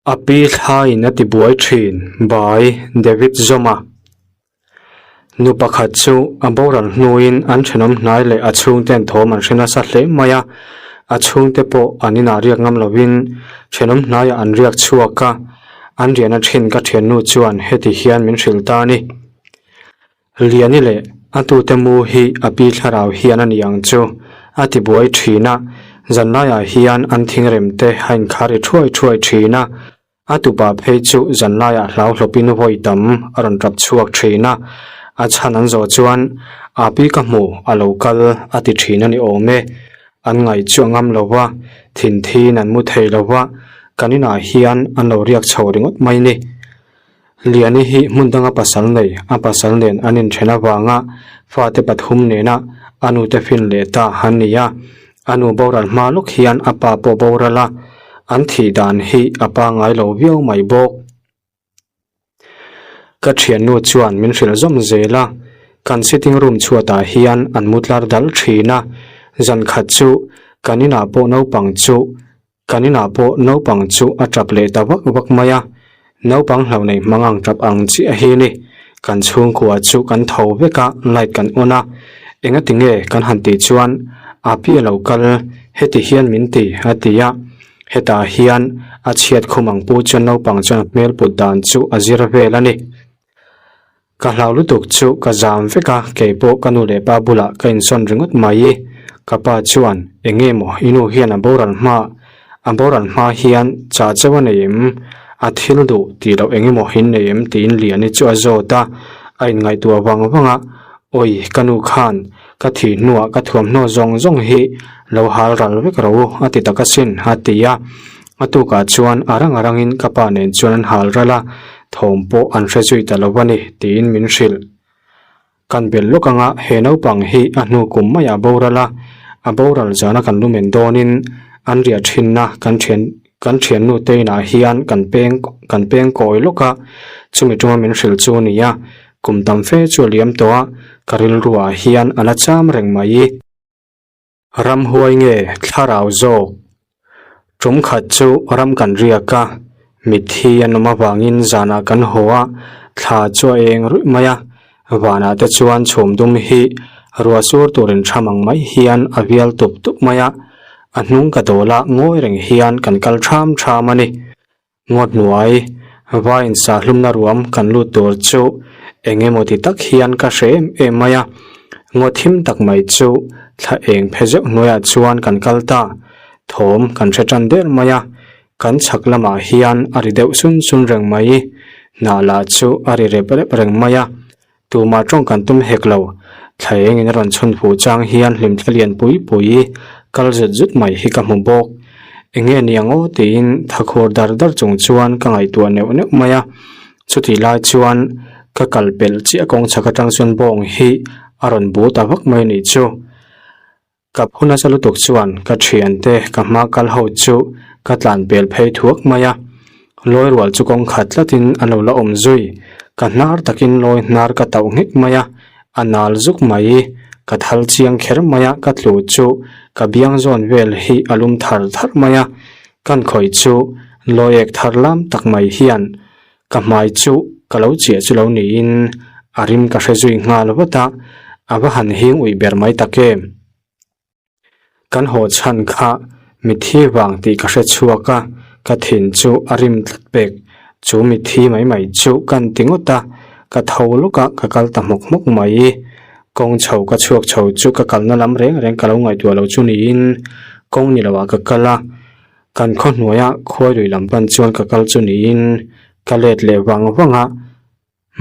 A pi thlaiin a ti buai thin, by David Zoma. Nu pakhat chu a boral hnuin an thenawm hnai leh a chhungten thawm an hre nasa hle mai a, a chhungte pawh an inah riak ngam lovin thenawm hnaiah an riak chhuak a, an riahna thin ka thiannu chuan heti hian min hrilh ta a ni. Liani leh a tute mu hi a pi thlarau hian a ni ang chu a ti buai thin a, zanlaiah hian an thingrem te a inkhar i thuai thuai thin a, a tupa phei chu zanlaiah hlau hlawpin vawi tam a rawn tap chhuak thin a, a chhan an zawh chuan a pi ka hmu a lo kal a ti thin a ni awm e, an ngaih chu a ngam lo va, thinthin an mu thei lo va, kan inah hian an lo riak chho ringawt mai ni. Liani hi hmun danga pasal nei, a pasal nen an inthen avanga fate pathum nena a nute fin leh ta an ni a. A nu boral hma lawk hian a pa pawh boral a, an thih dan hi a pangngai lo viau mai bawk. Ka thiannu chuan min hrilh zawm zel a, kan sitting room chhuatah hian an mu tlar dal thin a, zan khat chu kan inah pawh naupang chu Kan inah pawh naupang chu a tap leh ta vak vak mai a, naupang hlo nei hmang ang tap ang chiah hi ni. Kan chhungkua chu kan tho vek a, light kan on a, engati nge kan han tih chuan a pi a lo kal, heti hian min ti a ti a. Hetah hian a chhiat khum ang pu chuan naupang chuan a hmel put dan chu a zir vel a ni. Ka hlau lutuk chu ka zam vek a, keipawh ka nu leh pa bulah ka insawn ringawt mai. Ka pa chuan, Eng nge maw i nu hian a boral hma, a boral hma hian chah chauh a nei em? A thil duh tih loh eng emaw in nei em? tiin Liani chu a zawt a, a inngaihtuah vang vang a, Awi, ka nu khan ka thih hnuah ka thuamhnaw zawng zawng hi lo hal ral vek ro a ti tak asin, a ti a. A tukah chuan a rang a rangin ka pa nen chuan an hal ral a, Thawm pawh an hre zui ta lo a ni tiin min hrilh. Kan belh lawk anga he naupang hi a hnu kum maiah boral a, a boral zana kan lumen dawnin an riah thinna kan thian kan thiannu te inah hian kan peng kan peng kawi lawk a, chumi tuma min hrilh chu a ni a, kum tam fe chu a liam tawh a, ka rilruah hian a la cham reng mai. Ramhuai nge thlarau zawk? Tum khat chu ram kan riak a, mitthi an awm avangin zanah kan haw a, thla chu a eng ruih mai a, vanah te chuan chhum dum hi ruah sur turin tham ang mai hian a vial tup tup mai a, a hnung ka dawlah ngawi reng hian kan kal tham tham a ni. Ngawt hnuai, vain sahlumna ruam kan lut tur chu eng emaw ti tak hian ka hre em em mai a. Ngaw thim tak mai chu thla eng phe zeuh hnuaiah chuan kan kal ta. Thawm kan hre tan der mai a, kan chhak lamah hian a ri deuh sun sun reng mai. Hnah lah chu a ri rep rep reng mai a, Tumah tawng kan tum hek lo. Thla engin a rawn chhun fuh chang hian hlimthla lian pui pui kal zut zut mai hi ka hmu bawk. Enge ni ang aw tiin thakhur dar dar chung chuan ka ngaihtuah neuh neuh mai a. Chutih lai chuan ka kal pelh chiah kawng chhak atang chuan bawng hi a rawn bu ta vak mai anih chu. Ka phu nasa lutuk chuan ka thiante ka hma kal ho chu ka tlan pel phei thuak mai a, lawi rual chu kawng khat tlatin a lo la awm zui, ka hnar takin lawi hnar ka tauh nghek mai a, a nal zuk mai, ka thal chiang kher mai a, ka tlu chu ka biang zawn vel hi a lum thar thar mai a, kan khawih chu lawi ek thar lam tak mai hian Ka hmai chu ka lo chiah chu lo niin a rim ka hre zui nghal vat a, a va han hing uih ber mai tak em. Kan haw chhan kha mithi vang tih ka hre chhuak a, ka thin chu a rim tlat pek. Chu mithi mai mai chu kan ti ngawt a, ka tho lawk a, ka kal ta hmawk hmawk mai. Kawng chho ka chhuak chho chu ka kalna lam reng reng ka lo ngaihtuah lo chu niin kawng ni loah ka kal a. Kan khaw hnuaia khuai lui lam pan chuan ka kal chu niin ka let leh vang vang a,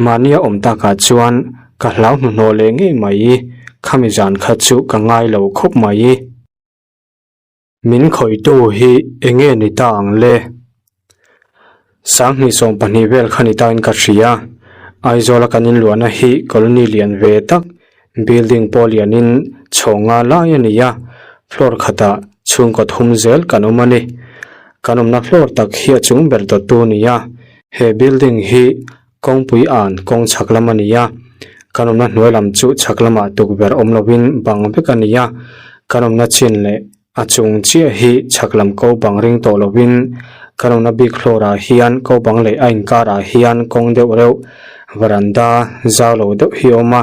mahnia awm takah chuan ka hlau hnuhnawh leh ngei mai, khami zan kha chu ka ngai lo khawp mai. Min khawihtu hi eng nge ni ta ang le? Sanghnih 12 vel kha ni tain ka hria, Aizawla kan inluahna hi colony lian ve tak, building pawh lianin chhawng nga lai a ni a, floor khatah chhungkaw thum zel kan awm a ni. Kan awmna floor tak hi a chung ber dawttu a ni a, he building hi kawngpui an kawng chhak lam a ni a, kan awmna hnuai lam chu chhak lamah tukverh awm lovin bang vek a ni a, kan awmna chin leh A chung chiah hi chhak lam ko bang ring tawh lovin Kan awmna bik hlawr ah hian ko bang leh a inkar ah hian kawng deuh reuh varanda zau lo deuh hi a awm a,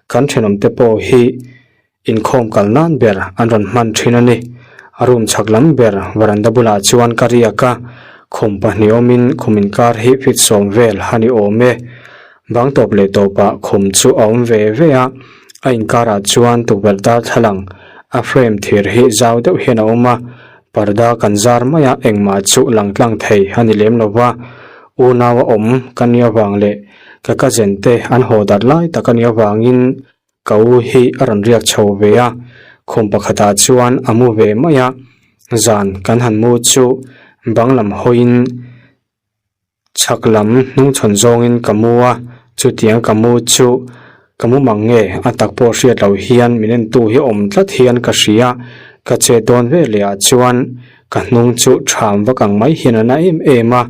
kan thenawm te pawh hi inkhawm kal nan ber an rawn hman thin a ni. A room chhak lam ber varanda bulah chuan ka riak a, khum pahnih awmin khum inkar hi feet sawm vel a ni awm e. Bang tawp leh tawpah khum chu a awm ve ve a, a inkarah chuan tukverh darthlalang a frame thir hi zau deuh hian a awm a, parda kan zar mai a engmah chu lang tlang thei a ni lem lo va, unau a awm ka nia vang leh ka cousin te an haw darh lai tak a nih avangin ka u hi a rawn riak chho ve a, khum pakhatah chuan a mu ve mai a, zan kan han mu chu bang lam hawiin Chhak lam hnungchhawn zawngin ka mu a, chutiang ka mu chu ka mu mang nge a tak pawh hriat loh hian min entu hi awm tlat hian ka hria, ka chet dawn ve leh ah chuan ka hnung chu ṭham vak ang mai hian a na em em a,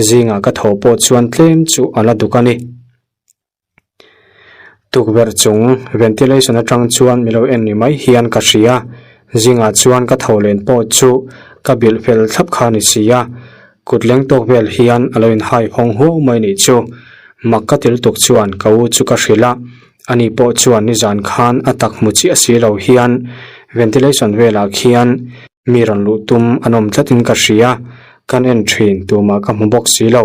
zingah ka tho pawh chuan tlem chu a la duk a ni. Tukverh chung ventilation atang chuan milo en ni mai hian ka hria, zingah chuan ka tho len pawh chu ka bilh fel thlap kha ni si a, kut leng tawk vel hian a lo inhai hawng huau mai nih chu. Mak ka til tuk chuan ka u chu ka hrilh a, ani pawh chuan nizan khan a tak hmu chiah si lo hian ventilation velah khian mi rawn luh tum an awm tlatin ka hria, kan en thin tumah ka hmu bawk si lo.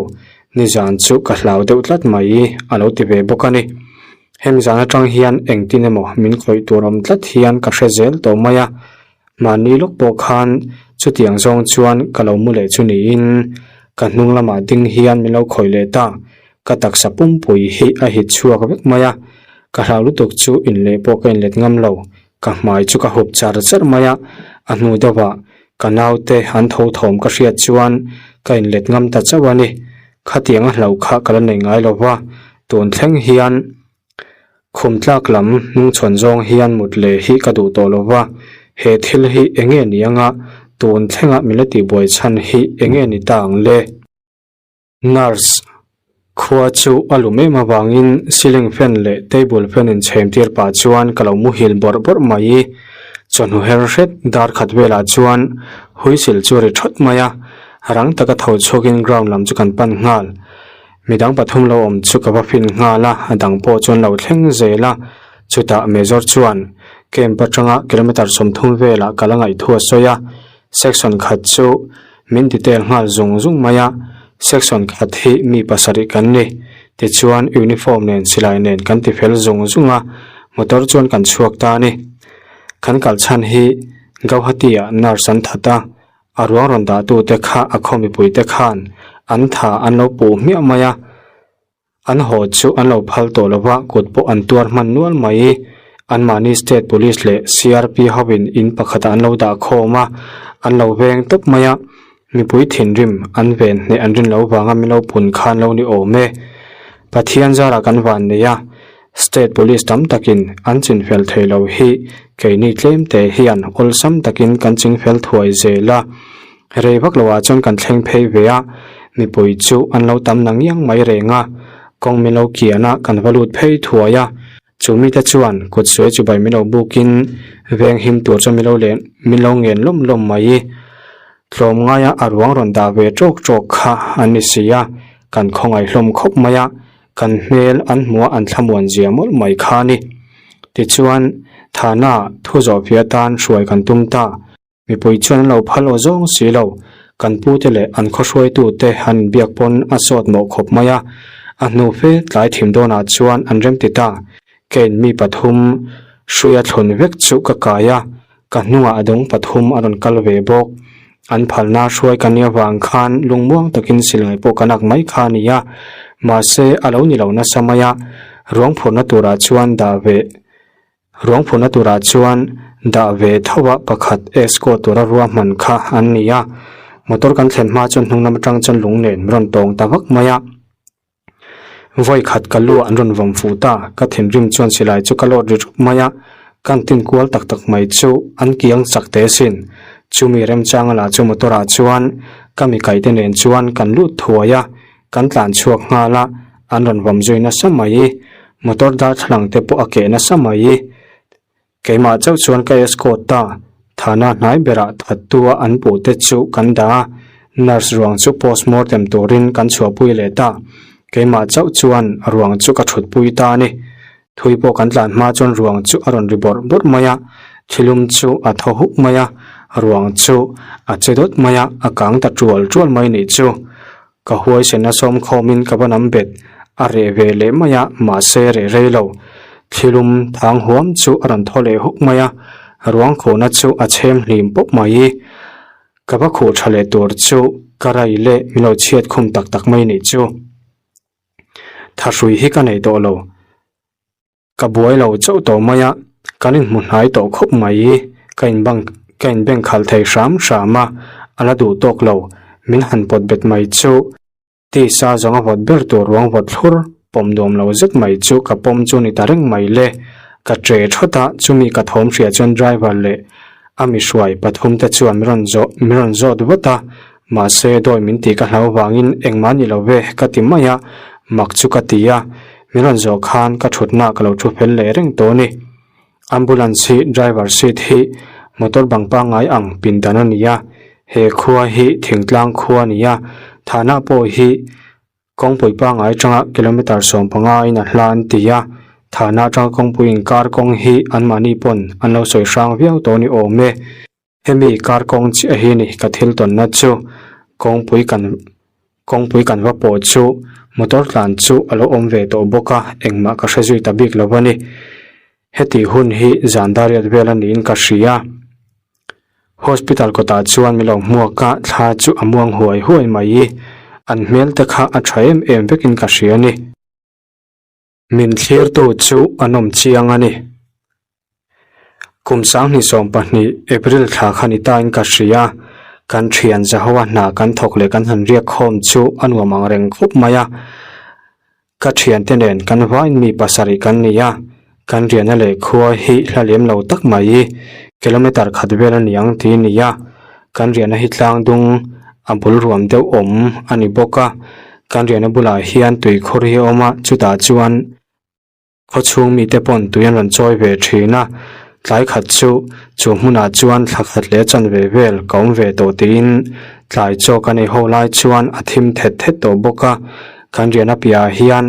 Nizan chu ka hlau deuh tlat mai a lo ti ve bawk a ni. Hemi zan atang hian engtin emaw min khawih tur awm tlat hian ka hre zel tawh mai a, mahni lawk pawh khan chutiang zawng chuan ka lo mu leh chu niin ka hnung lamah ding hian min lo khawih leh ta, ka taksa pumpui hi a hit chhuak vek mai a, ka hlau lutuk chu inleh pawh ka inlet ngam lo, ka hmai chu ka hup char char mai a, a hnu deuhah Ka naute an tho thawm ka hriat chuan ka inlet ngam ta chauh a ni. Khatiang a hlauh kha ka la nei ngai lo va, tun thleng hian khum tlak lam hnungchhawn zawng hian mut leh hi ka duh tawh lo va, he thil hi eng nge ni anga tun thlenga min la tihbuai chhan hi eng nge ni ta ang le? Nurse, Khua chu a lum em avangin ceiling fan leh table fan inchhem tir pah chuan ka lo muhil bawrh bawrh mai. Chawhnu her hret dar khat velah chuan huisil chu a ri thawt mai a, rang taka tho chhuakin ground lam chu kan pan nghal. Midang pathum lo awm chu ka va fin nghal a, a dang pawh chuan lo thleng zel a. Chutah Major chuan camp atanga kilometre 30 velah ka la ngaih thu a sawi a, section khat chu Min detail nghal zung zung mai a, section khat hi mi pasarih kan ni. Tichuan uniform nen silai nen kan ti fel zung zung a, motor chuan kan chhuak ta a ni. Kan kal chhan hi Gauhati ah nurse an that a, a ruang rawn dah tute kha a khaw mipui te khan an tha an lo puh hmiah mai a. An haw chu an lo phal tawh lo va, kut pawh an tuar hman nual mai. Anmahni State Police leh CRP hovin in pakhatah an lo dah khawm a, an lo veng tawp mai a. Mipui thinrim an ven hneh an rin lo vanga min lo pun khan lo ni awm e. Pathian zarah kan van nei a, State Police tam takin an chinfel thei lo hi keini tlemte hian awlsam takin kan chingfel thuai zel a. Rei vak loah chuan kan thleng phei ve a, mipui chu an lo tam na ngiang mai reng a, kawng min lo kian a kan va lut phei thuai a, chu mite chuan kut suai chu bai min lo bukin veng him tur chuan min lo leh min lo ngen lawm lawm mai. Tlawm ngaia a ruang rawn dah ve tawk tawk kha an ni si a, kan khawngaih hlawm khawp mai a, kan hmel an hmuh a an thlamuan zia mawlh mai kha a ni. Tichuan, Thana thu zawh fia atan hruai kan tum ta. Mipui chuan an lo phal aw zawng si lo. Kan pute leh an khaw hruaitute an inbiak pawn a sawt mawh khawp mai a. A hnu fe tlai thim dawnah chuan an remti ta. Kane mi pathum hruia thlun vek chu ka kai a, ka hnungah a dawng pathum a rawn kal ve bawk. An phalna hruai ka nia vang khan lungmuang takin silai pawh ka nak mai kha a ni a. Mahse a lo ni lo nasa mai a, ruang phurhna turah chuan dah ve Ruang phurhna turah chuan dah ve tho a pakhat escort tura ruahman kha an ni a, motor kan thlen hma chuan hnung lam atang chuan lung nen min rawn tawng ta vak mai a. Vawi khat ka lu ah an rawn vawm fuh ta, ka thinrim chuan silai chu ka lawt ri rup mai a, kan tin kual tak tak mai chu an kiang chak teh asin. Chumi remchanga lah chu motor ah chuan ka mi kaihte nen chuan kan lut thuai a, Kan tlan chhuak nghal a, an rawn vawm zui nasa mai. Motor darthlalang te pawh a keh nasa mai. Keimah chauh chuan ka escort ta, thana hnai berah thattu a an puh te chu kan dah a. Nurse ruang chu postmortem turin kan chhuahpui leh ta. Keimah chauh chuan ruang chu ka thutpui ta a ni. Thui pawh kan tlan hma chuan ruang chu a rawn ri bawrh bawrh mai a, thilum chu a thaw huk mai a, ruang chu a che dawt mai a, a kang ta tual tual mai nih chu. Ka huaisen a sawm khawmin ka va nam bet, a reh ve leh mai a, mahse reh rei lo. Thilum thang huam chu a rawn thaw leh huk mai a, ruang khuhna chu a chhem hlim pawp mai. Ka va khuh tha leh tur chu ka rai leh min lo chhiat khum tak tak mai nih chu. Thahrui hi ka nei tawh lo. Ka buai lo chauh tawh mai a, kan inhmu hnai tawh khawp mai. Ka inbang ka inbeng khalh thei hram hram a, a la duh tawk lo. Min han pawt bet mai chu tisa zawnga vawt ber tur ruang vawt thlur pawm nuam lo zet mai chu ka pawm chu ni ta reng mai le. Ka ṭe thawt a, chumi ka thawm hria chuan driver leh a mi hruai pathum te chuan min rawn zawh min rawn zawt vat a, Mahse, dawi min tih ka hlau vangin engmah ni lo ve ka ti mai a, mak chu ka ti a, min rawn zawh khan ka thutna ka lo thu fel leh reng tawh a ni. Ambulance hi driver seat hi motor bang pangngai ang pindan a ni a, he khua hi thingtlang khua a ni a, thahna pawh hi Kawngpui pangngai atanga kilometre 15 in a hla an ti a, thahna atanga kawngpui inkar kawng hi anmahni pawn an lo sawi hrang viau tawh a ni awm e. Hemi kar kawng chiah hi ni ka thil tawnna chu kawngpui kan kawngpui kan va pawh chu motor tlan chu a lo awm ve tawh bawk a, engmah ka hre zui ta bik lo a ni. Heti hun hi zan dariat vel a niin ka hria. Hospital kawtah chuan min lo hmuak a, thla chu a muang huai huai mai. An hmel te kha a tha em em vekin ka hria a ni. Min thlirtu chu an awm chiang a ni. Kum 2020 April thla kha ni tain ka hria. Kan thian Zahoa hna kan thawk leh kan han riak khawm chu a nuam ang reng khawp mai a. Ka thiante nen kan vain mi pasarih kan ni a, kan riahna leh khua hi hla lem lo tak mai. Kilometre khat vel a ni ang tih a ni a. Kan riahna hi tlang dung a bul ruam deuh awm a ni bawk a, kan riahna bulah hian tuikhur hi a awm a, chutah chuan khawchhung mite pawn tui an rawn chawi ve thin a, tlai khat chu chu hmunah chuan thla khat leh chanve vel ka awm ve tawh tiin tlai chaw kan ei ho lai chuan a thim thet thet tawh bawk a, kan riahna piahah hian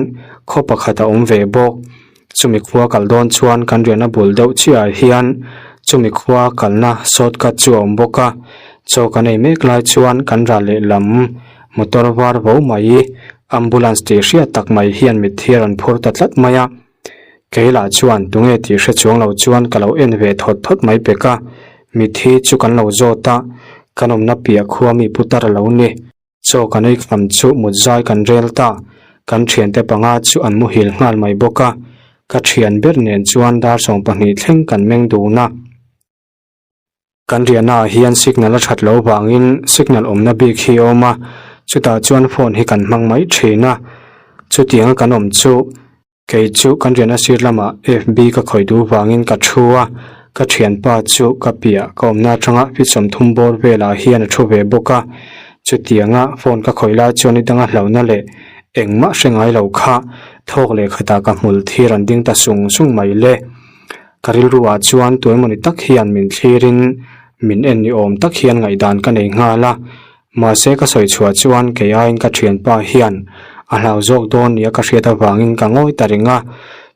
khaw pakhat a awm ve bawk. Chumi khua kal dawn chuan kan riahna bul deuh chiahah hian chumi khua kalna shortcut chu a awm bawk a, chaw kan ei mek lai chuan kan ral lehlam motor var vo mai ambulance tih hriat tak mai hian mitthi a rawn phur ta tlat mai a, kei lah chuan tunge tih hre chuang lo chuan ka lo en ve thawt thawt mai pek a, mitthi chu kan lo zawt a, kan awmna piah khua mi putar a lo ni. Chaw kan ei kham chu mut zai kan rel ta, kan thiante panga chu an muhil nghal mai bawk a, ka thian ber nen chuan dar 12 thleng kan meng dun a. Kan riahna ah hian signal a that loh vangin signal awmna bik hi a awm a, chutah chuan phone hi kan hmang mai thin a, chutianga kan awm chu Kei chu kan riahna sir lamah FB ka khawih duh vangin ka thu a, ka thianpa chu ka piah ka awmna atanga feet 30 bawr velah hian a thu ve bawk a. Chutianga phone ka khawih lai chuan i danga hlauhna leh engmah hre ngai lo kha thawk leh khatah ka hmul thir an ding ta sung sung mai le. Ka rilru ah chuan tuemawni tak hian min thlirin min en ni awm tak hian ngaihdan ka nei nghal a. Mahse ka sawi chhuah chuan kei aiin ka thianpa hian a hlau zawk dawn nia ka hriat avangin ka ngawi ta reng a.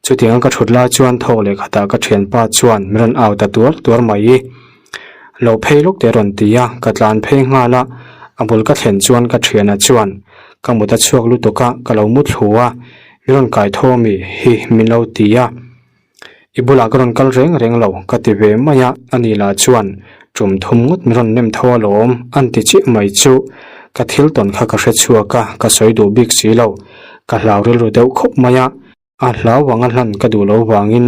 Chutianga ka thut lai chuan thawk leh khatah ka thianpa chuan min rawn au ta tuar tuar mai. Lo phei lawk teh rawn ti a, ka tlan phei nghal a, a bul ka thlen chuan ka thiana chuan ka mut a chhuak lutuk a, ka lo mu thlu a, min rawn kai tho ami hi min lo ti a. I bulah ka rawn kal reng reng lo, ka ti ve mai a, ani lah chuan tum thum ngawt min rawn nem tho alawm, an ti chiah mai chu ka thil tawn kha ka hre chhuak a, ka sawi duh bik si lo, ka hlau rilru deuh khawp mai a, a hlau anga hlan ka duh lo vangin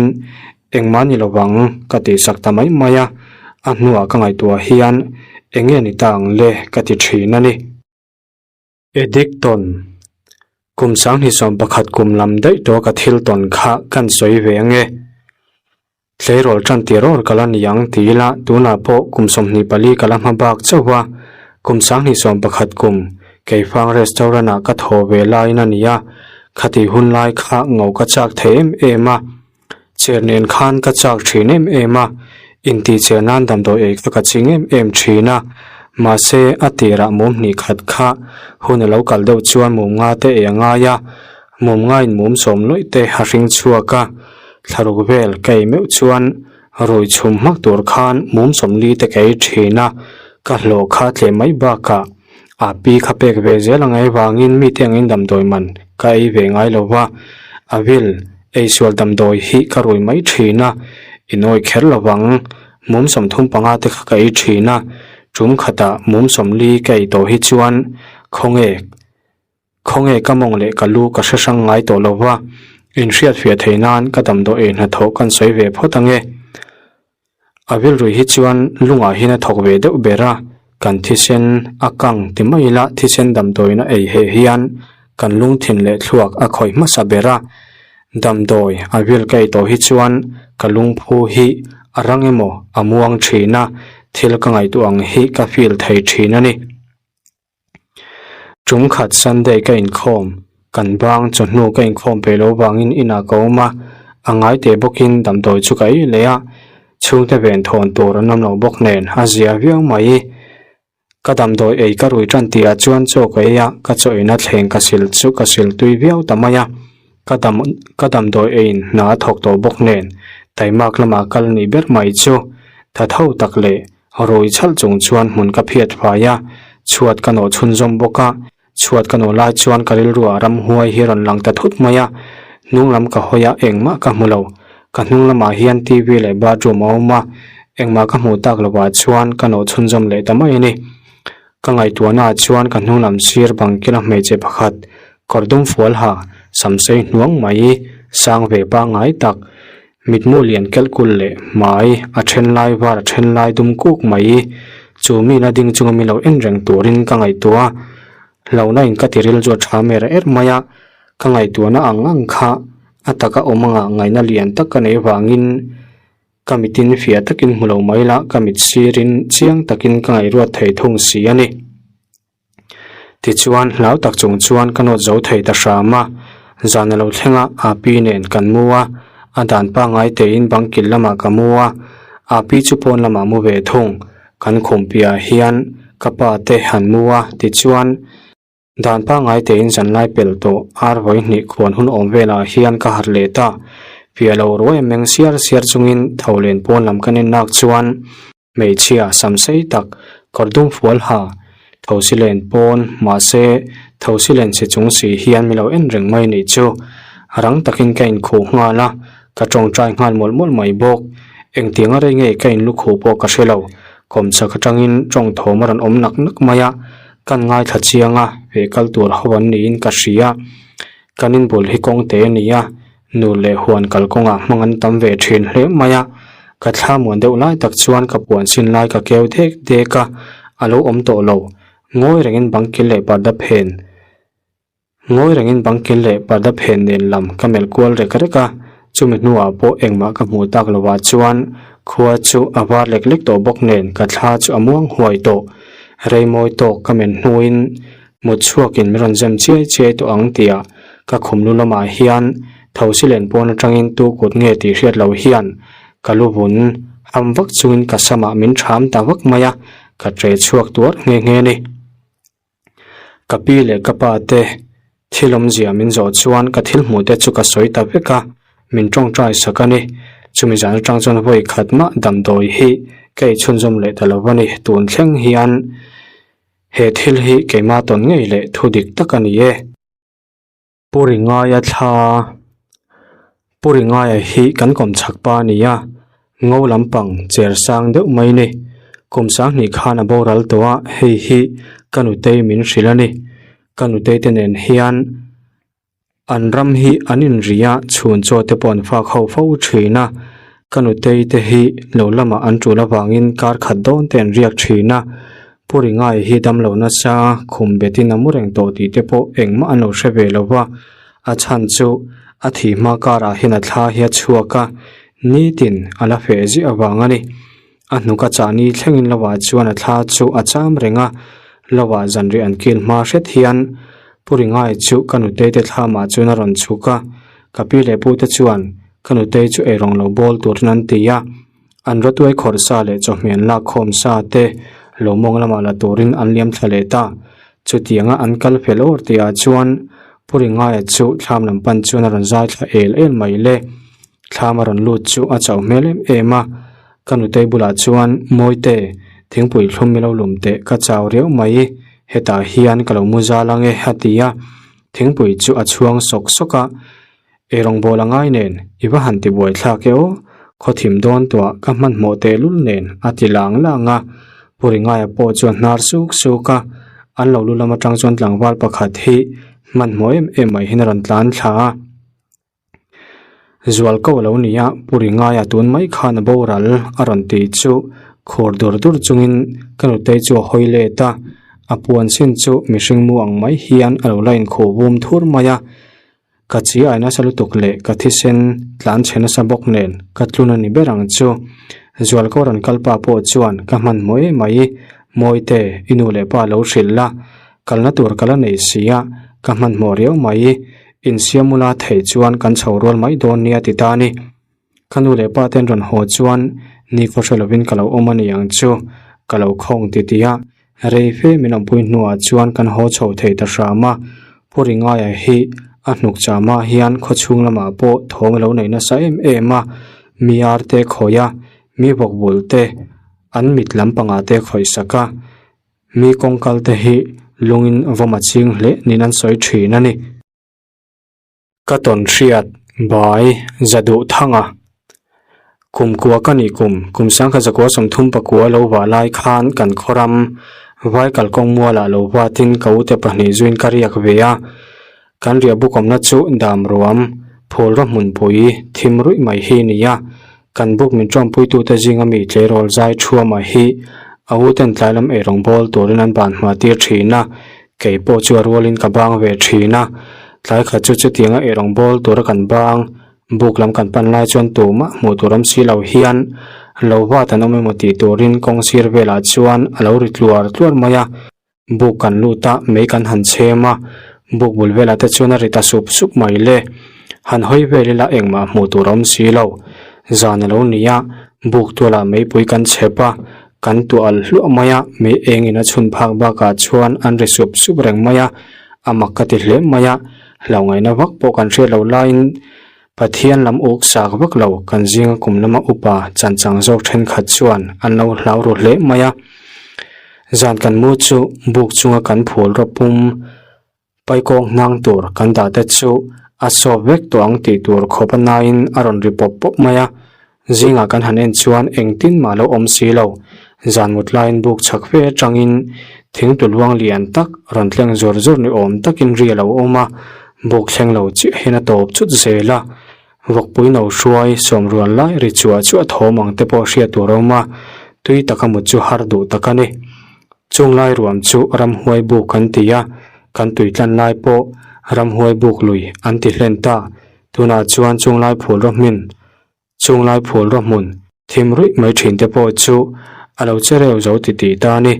engmah ni lovang ka tih sak ta mai mai a, a hnuah ka ngaihtuah hian eng nge ni ta ang le ka ti thin a ni. Edict tawn, Kum 2011 kum lam daih tawh ka thil tawn kha kan sawi ve ange. Tleirawl tan tir awr ka la ni ang ti ila tunah pawh kum 24 ka la hma bak chauh a, kum 2011 kum Keifang restaurant ah ka thaw ve laiin a ni a, khati hun lai kha ngo ka chak thei em em a. Cher nen khan ka chak thin em em a, intihcher nan damdawi ei kha ka ching em em thin a. Mahse, a tirah mum hnih khat kha hun a lo kal deuh chuan mum nga te ei a ngai a, mum ngaiin mum sawm lawih te a hring chhuak a. Thlaruk vel ka ei meuh chuan rui chhum hmak tur khan mum 40 te ka ei thin a, ka hlawh kha tleh mai bakah a pi kha pek ve zel ang avangin mite angin damdawi man ka ei ve ngai lo va, a vil eisual damdawi hi ka rui mai thin a, inawi kher lo vang. Mum 35 te kha ka ei thin a, tum khatah mum 40 ka ei tawh hi chuan khawnge khawnge ka mawng leh ka lu ka hre hrang ngai tawh lo va, inhriatfiah theih nan ka damdawi ei hnathawh kan sawi ve phawt ange. A vilrui hi chuan lungah hian a thawk ve deuh ber a, kan thisen a kang ti mai ila thisen damdawiin a ei heh hian kan lungthin leh thluak a khawih hmasa ber a. Damdawi a vil ka ei tawh hi chuan ka lungphu hi a rang emaw a muang thin a, thil ka ngaihtuah ang hi ka feel thei thin a ni. Tum khat Sunday ka inkhawm, kan bang chawhnu ka inkhawm peih loh vangin inah ka awm a, a ngai teh bawkin damdawi chu ka ei leh a, chhungte ven thawn tur an awm lo bawk nen a zia viau mai. Ka damdawi ei ka rui tan tihah chuan chaw ka ei a, ka chaw eina thleng ka sil chu ka sil tui viau ta mai a, ka dam ka damdawi eiin hna a thawk tawh bawk nen taimak lamah kal nih ber mai chu tha tho tak leh Rui chhalh chung chuan hmun ka phiat fai a, chhuat ka nawh chhunzawm bawk a, chhuat ka nawh lai chuan ka rilruah ramhuai hi rawn lang ta thut mai a, hnung lam ka hawi a, engmah ka hmu lo. Ka hnung lamah hian TV leh bathroom a awm a, engmah ka hmuh tak lovah chuan ka nawh chhunzawm leh ta mai a ni. Ka ngaihtuahnaah chuan ka hnung lam sir bang kila hmeichhe pakhat kawr dum fual ha, samsei hnuang mai, sang ve pangngai tak, Mitmu lian kelh kul leh hmai a then lai var a then lai dum kuk mai. Chu mi la ding chunga mi lo en reng turin ka ngaihtuah a, hlauhna in ka ti ril chu a tha mer er mai a, ka ngaihtuahna ang ang kha a taka awm anga ngaihna lian tak ka neih vangin ka mitin fiah takin hmu lo mai la ka mit sirin chiang takin ka ngaihruat thei thung si a ni. Tichuan, hlau tak chung chuan ka nawt zo thei ta hram a, zan a lo thleng a, Api nen kan mu a, a dan pangngai tein bang kil lamah ka mu a, Api chu pawn lamah mu ve thung, kan khum piahah hian ka pa te han mu a, tichuan, dan pangngai tein zanlai pel tawh ar vawi hnih khuan hun awm velah hian ka harh leh ta, piah lo ruai a meng siar siar chungin tho len pawn lam ka nen nak chuan, Hmeichhia sam sei tak kawr dum fual ha thosi len pawn mahse thosi len si chung si hian mi lo en reng mai nih chu. Rang takin ka inkhuh nghal a, ka tawngtai nghal mawlh mawlh mai bawk. Engtiang a rei nge ka inlukhuh pawh ka hre lo. Kawmchak atangin tawng thawm a rawn awm nak nak mai a, kan ngaithla chiang a, ve kal tur ho an niin ka hria. Kan inbul hi kawng te a ni a, Nu leh huan kalkawngah hmang an tam ve thin hle mai a, ka thla muan deuh lai tak chuan ka puan sin lai ka keu dek dek a, a lo awm tawh lo. Ngawi rengin bang kil leh parda phen Ngawi rengin bang kil leh parda phen nen lam ka melh kual rek rek a, chumi hnuah pawh engmah ka hmuh tak lovah chuan khua chu a var lek lek tawh bawk nen ka thla chu a muang huai tawh. Rei mawi tawk ka men hnuin Mut chhuakin min rawn zem chiai chiai tawh ang tia ka khum lu lamah hian thosi len pawn atangin tu kut nge tih hriat loh hian ka lu vun ham vak chungin ka samah min ṭham ta vak mai a, ka ṭe chhuak tuar nghe nghe a ni. Ka pi leh ka pa te thil awmzia min zawh chuan ka thil hmuh te chu ka sawi ta vek a, min ṭawngṭai sak a ni. Chumi zan atang chuan vawi khat mah damdawi hi ka ei chhunzawm leh ta lo a ni. Tun thleng hian He thil hi keimah tawn ngei leh thu dik tak a ni e. Pu Ringaia thla Pu Ringaia hi kan kawm chhak pa a ni a, ngo lampang cher sang deuh mai ni. Kum sanghnih khan a boral tawh a, hei hi ka nutei min hrilh a ni. Ka nutei te nen hian An ram hi an inri a, chhun chaw te pawh an fak ho fo thin a, ka nutei te hi lo lamah an tul avangin kar khat dawn te an riak thin a, Pu Ringai hi damlo nasa khum betin a mu reng tawh tih te pawh engmah an lo hre ve lo va, a chhan chu a thih hma karah hian a thla hi a chhuak a, nitin a la feh ziah avang a ni. A hnuk a chahni thlengin lovah chuan a thla chu a cham reng a, lovah zanriah an kil hma hret hian Pu Ringai chu ka nutei te thlamah chuan a rawn chhuk a, ka pi leh pute chuan ka nutei chu eirawng lo bawl turin an ti a, an rawtuai khawrh sa leh chawhmeh an lak khawm sa te Lo mawng lamah la turin an liam thla leh ta. Chutianga an kal fel awr tihah chuan Pu Ringaia chu thlam lam pan chuan a rawn zai thla el el mai le. Thlam a rawn lut chu a chauh hmel em em a. Ka nutei bulah chuan, Mawite, thingpui thlum mi lo lum teh ka chau riau mai, hetah hian ka lo mu zal ang e, a ti a. Thingpui chu a chhuang sawk sawk a. Ei rawngbâwl a ngai nen, i va han ti buai thlak e aw, khaw thim dawn tuah ka hmanhmawh tehlul nen, a ti lang lang a. Pu Ringaia pawh chuan hnar suk suk a, an lo lu lam atang chuan tlangval pakhat hi hmanhmawh em em mai hian a rawn tlan thla a. Zual ko a lo ni a, Pu Ringaia tun mai khan a boral a rawn ti chu khur dur dur chungin ka nutei chu a hawi let a, a puan sin chu mihring mu ang mai hian a lo la inkhuh vum thur mai a. Ka chi ai nasa lutuk leh ka thisen tlan chhe nasa bawk nen ka tlun a ni ber ang chu. Zualko rawn kal pa pawh chuan ka hmanhmawh em mai, Mawite, i nu leh pa lo hrilh la, kalna tur ka la nei si a, ka hmanhmawh riau mai, insiam ula theih chuan kan chho rual mai dawn nia ti ta a ni. Ka nu leh pa ten rawn haw chuan ni khaw hre lovin ka lo awm a ni ang chu, ka lo khawng ti ti a, rei fe min awmpui hnuah chuan kan haw chho thei ta hram a, Pu Ringaia hi a hnuk chamah hian khaw chhung lamah pawh thawm a lo nei nasa em em a, mi ar te khawih a, mi vawk bul te an mit lampangah te khawih sak a, mi kawngkal te hi lungin vawm a ching hle niin an sawi thin a ni. Ka tawn hriat bai za duh thang a. Kum kua ka nih kum, kum sangkha zakua 30 pakua lo vah lai khan kan khawram vai kalkawng mualah lo vatin ka ute pahnih zuin ka riak ve a. Kan riah bukawmna chu dam ruam, phul rawh hmunpui, thim ruih mai hi ni a. Kan buk min tawmpuitute zinga mi tleirawl zai thuama hi a uten tlai lam eirawng bawl turin an ban hma tir thin a, kei pawh chu a rualin ka bang ve thin a. Tlai khat chu chutianga eirawng bawl tura kan bang, buk lam kan pan lai chuan tumah hmuh tur awm si lo hian lo vat an awm emaw tih turin kawng sir velah chuan a lo ri tluar tluar mai a. Buk kan lut a, mei kan han chhem a, buk bul velah te chuan a ri ta sup sup mai le. Han hawi vel ila engmah hmuh tur a awm si lo. Zan a lo ni a, buk tualah meipui kan chhep a, kan tuah alh hluah mai a, mei engin a chhun phak bakah chuan an ri sup sup reng mai a, a mak ka ti hle mai a, hlauhngaihna vak pawh kan hriat loh laiin Pathian lam uk sak vak lo kan zinga kum lama upa chanchang zawk thenkhat chuan an lo hlau ru hle mai a. Zan kan mu chu buk chunga kan phul rawp pum paikawng hnang tur kan dah te chu a sawp vek tawh ang tih tur khawp a naiin a rawn ri pawp pawp mai a. Zingah kan han en chuan engtin mah lo awm si lo. Zan mut laiin buk chhak fe atangin thingtu luang lian tak rawn tleng zawr zawr ni awm takin ri a lo awm a, buk thleng lo chiah hian a tawp chut zel a. Vawkpui no hruai sawm rual lai ri chuah chuah thawm ang te pawh hriat tur a awm a, tui taka mut chu har duh tak a ni. Chung lai ruam chu ramhuai buk an ti a, kan tui tlan lai pawh ramhuai buk lui an ti hlen ta. Tunah chuan chung lai phul rawh hmin Chung lai phul rawh hmun thim ruih mai thin te pawh chu a lo che reu zo ti tih ta a ni.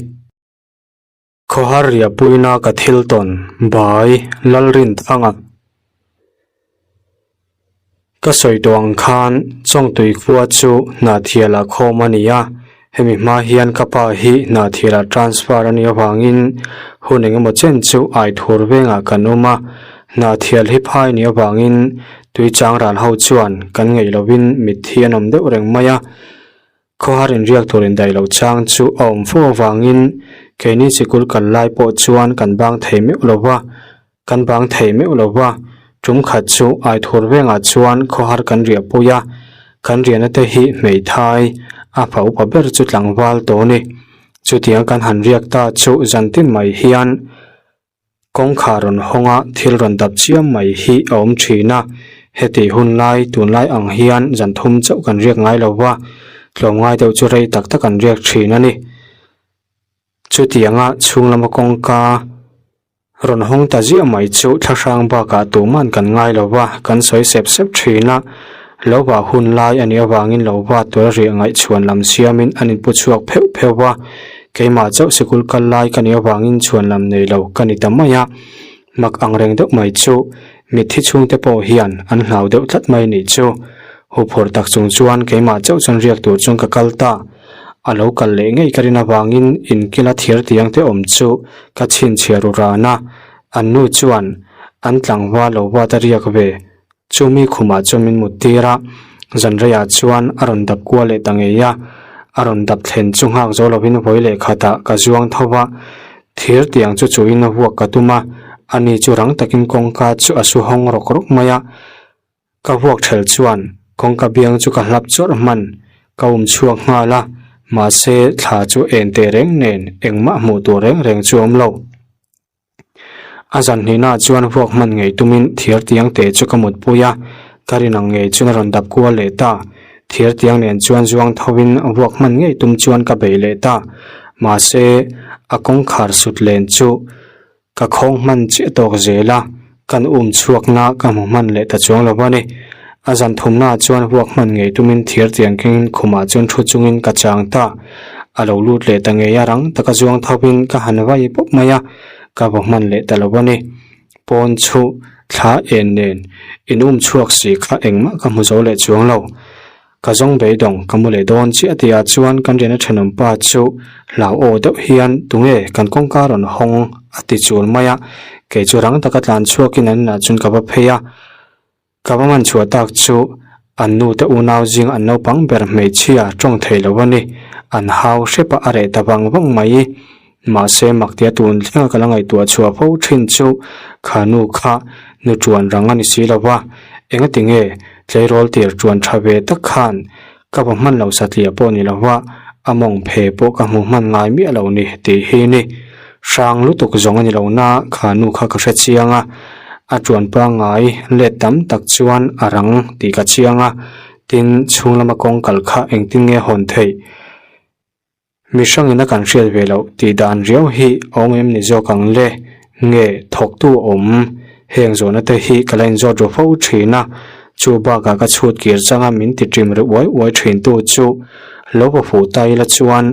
Khawhar riahpuina ka thil tawn bai Lalrinthanga ka sawi tawh ang khan Chawngtui khua chu Hnahthialah khawm a ni a, hemi hma hian ka pa hi Hnahthialah transfer a nih avangin hun engemaw chen chu Aithur vengah kan awm a, Hnahthial hi phai nih avangin Tui chang ral ho chuan kan ngeih lovin mitthi an awm deuh reng mai a, khawhar inriak tur indaih loh chang chu a awm fo avangin keini sikul kal lai pawh chuan kan bang thei meuh lo va, kan bang thei meuh lo va, tum khat chu Aithur vengah chuan khawhar kan riah pui a, kan riahna te hi hmeithai a fa upa ber chu tlangval tawh a ni. Chutiang kan han riak ta chu zantin mai hian Kawngkhar rawn hawng a, thil rawn dap chiam mai hi a awm thin a. Heti hun lai, tunlai ang hian zan thum chauh kan riak ngai lo va, tlawmngai deuh chu rei tak tak an riak thin a ni. Chutianga chhung lama kawngka rawn hawng ta ziah mai chu thlahrang bakah tuman kan ngai lo va, kan sawi sep sep thin a. Lo vah hun lai a nih avangin lo va tura riah ngaihchhuan lam siamin an inpu chhuak pheuh pheuh va. Keimah chauh sikul kal lai ka nih avangin chhuan lam nei lo ka ni ta mai a, mak ang reng deuh mai chu mitthi chhungte pawh hian an hlau deuh tlat mai nih chu. Huphurh tak chung chuan keimah chauh chuan riak tur chuan ka kal ta. A lo kal leh ngei ka rin avangin inkila thir tiang te awm chu ka chhinchhiah ru ran a, an nu chuan an tlangval lo vat a riak ve. Chu mi khumah chuan min mut tir a, zanreiah chuan a rawn dap kual leh ta ngei a, a rawn dap thlen chu nghak zo lovin vawi leh khatah ka zuang tho va, thir tiang chu chuhin vuak ka tum a, ani chu rang takin kawngka chu a su hawng rawk rawk mai a. Ka vuak ṭhel chuan kawngka biang chu ka hlap chawrh hman, ka um chhuak nghal a, mahse thla chu en teh reng nen engmah hmuh tur reng reng chu a awm lo. A zan hnihnaah chuan vuak hman ngei tumin thir tiang te chu ka mutpui a, ka rin ang ngei chuan a rawn dap kual leh ta. Thir tiang nen chuan zuang thovin vuak hman ngei tum chuan ka bei leh ta. Mahse a kawngkhar sut len chu Ka khawng hman chiah tawk zel a, kan um chhuakna ka hmu hman leh ta chuang lo a ni. A zan thumna chuan vuak hman ngei tumin thir tiang kengin khumah chuan thu chungin ka chang ta. A lo lut leh ta ngei a, rang taka zuang thovin ka han vai pawp mai a, ka vaw hman leh ta lo a ni. Pawn chu thla en nen in um chhuak si kha engmah ka hmu zo leh chuang lo. Ka zawng beidawng ka mu leh dawn chiah tihah chuan kan riahna thenawm pa chu hlau aw deuh hian tunge kan kawngka rawn hawng a ti chul mai a, kei chu rang taka tlan chhuakin an inah chuan ka va phei a, ka va man chhuah tak chu an nu te unau zing an naupang ber hmeichhia tawng thei lo a ni, an hau hrep a a reh ta vang vang mai. Mahse maktia tun thlenga ka la ngaihtuah chhuah fo thin chu kha nu kha nu tuan rang a ni si lo va, engati nge tleirawl tir tuan tha ve tak khan ka va hman lo satliah pawh ni lo va, a mawng phe pawh ka hmu hman ngai miah lo ni tih hi ni. Hrang lutuk zawng a ni lo na kha nu kha ka hre chiang a, a tuan pangngai let tam tak chuan a rang tih ka chiang a, tin chhung lama kawng kal kha engtin nge hawn theih? Mi hrangin a kan hriat ve loh tih dan riau hi a awm em ni zawk ang le? Nge thawktu awm? Heng zawhna te hi ka la inzawt ru fo thin a, chu bakah ka chhut kir changa min ti ṭim ri uai uai thintu chu lo va fuh ta ila chuan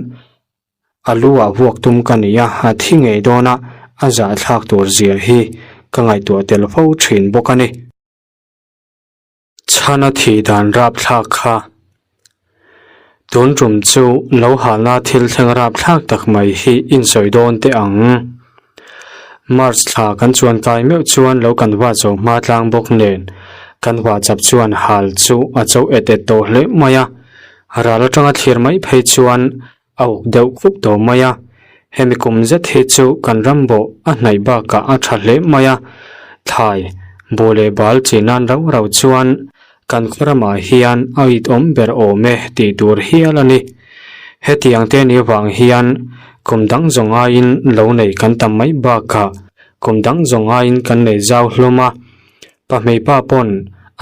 a lu ah vuak tum ka ni a, a thi ngei dawn a, a zahthlak tur zia hi ka ngaihtuah tel fo thin bawk a ni. Chhana thih dan rapthlak kha. Tun tum chu lo halna thil thleng rapthlak tak mai hi insawi dawn teh ang. March thla kan chuan kai meuh chuan lo kan va zo hma tlang bawk nen kan hua chap chuan hal chu a cho et et tawh hle mai a. Ral atanga thlir mai phei chuan A uk deuh khup tawh mai a, hemi kum zet hi chu kan ram bawh a hnaih bakah a tha hle mai a, thlai, buh leh bal chi nan rau rau chuan kan khaw ramah hian a it awm ber awm e tih tur hial a ni. Hetiang te ni vang hian kum dang zawng aiin lo nei kan tam mai bakah kum dang zawng aiin kan nei zau hlawm a, Pahmei pa pawn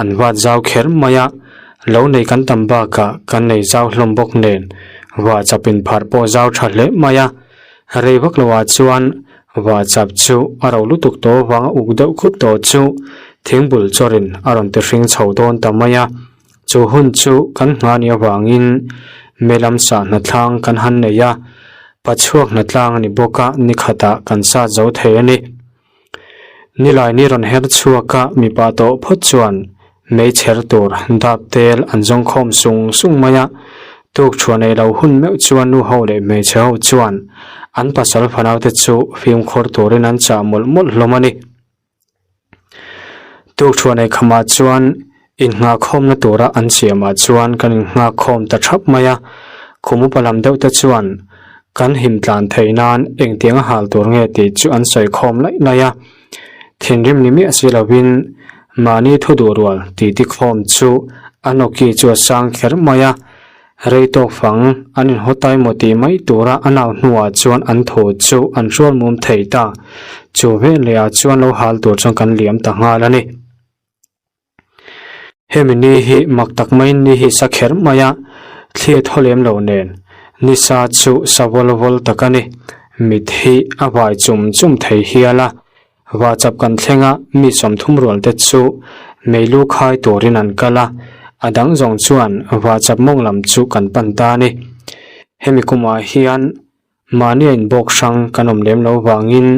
an vat zau kher mai a, lo nei kan tam bakah kan nei zau hlawm bawk nen vah chap in pharh pawh zau tha hle mai a. Rei vak loah chuan vah chap chu a ro lutuk tawh vang a uk deuh khup tawh chu thingbul chawrin a rawn ti hring chho dawn ta mai a. Chu hun chu kan nghah nih avangin Melam sah hnatlang kan han nei a, Pachhuak hnatlang a ni bawk a, nikhatah kan sat zo thei a ni. Nilai ni rawn her chhuak a mipa tawh phawt chuan meichher tur dap tel an zawng khawm sung sung mai a, tuk thuah nei lo hun meuh chuan nu ho leh hmeichhe ho chuan an pasal fanau te chu fimkhur turin an chah mawlh mawlh hlawm a ni. Tuk thuah nei khamah chuan Innghahkhawmna tura an siamah chuan kan innghahkhawm ta thap mai a, khum upa lam deuh te chuan kan him tlan theih nan engtiang a hal tur nge tih chu an sawi khawm laih laih a. Thinrim ni miah si lovin mahni thu duh rual tih ti khawm chu an awki chu a sang kher mai a, rei tawk fang an inhaw tai maw tih mai tura a nau hnuah chuan an thu chu an hrual mum thei ta. Chu veleh ah chuan lo hal tur chuan kan liam ta nghal a ni. Hemi ni hi mak tak maiin ni hi sa kher mai a, thli a thaw lem lo nen ni sa chu sa vawl vawl tak a ni. Mit hi a vai chum chum thei hial a, vahchap kan thleng a mi 30 rual te chu meilu khai turin an kal a, a dang zawng chuan vahchap mawng lam chu kan pan ta a ni. Hemi kumah hian Mahni a inbawk hrang kan awm lem lo vangin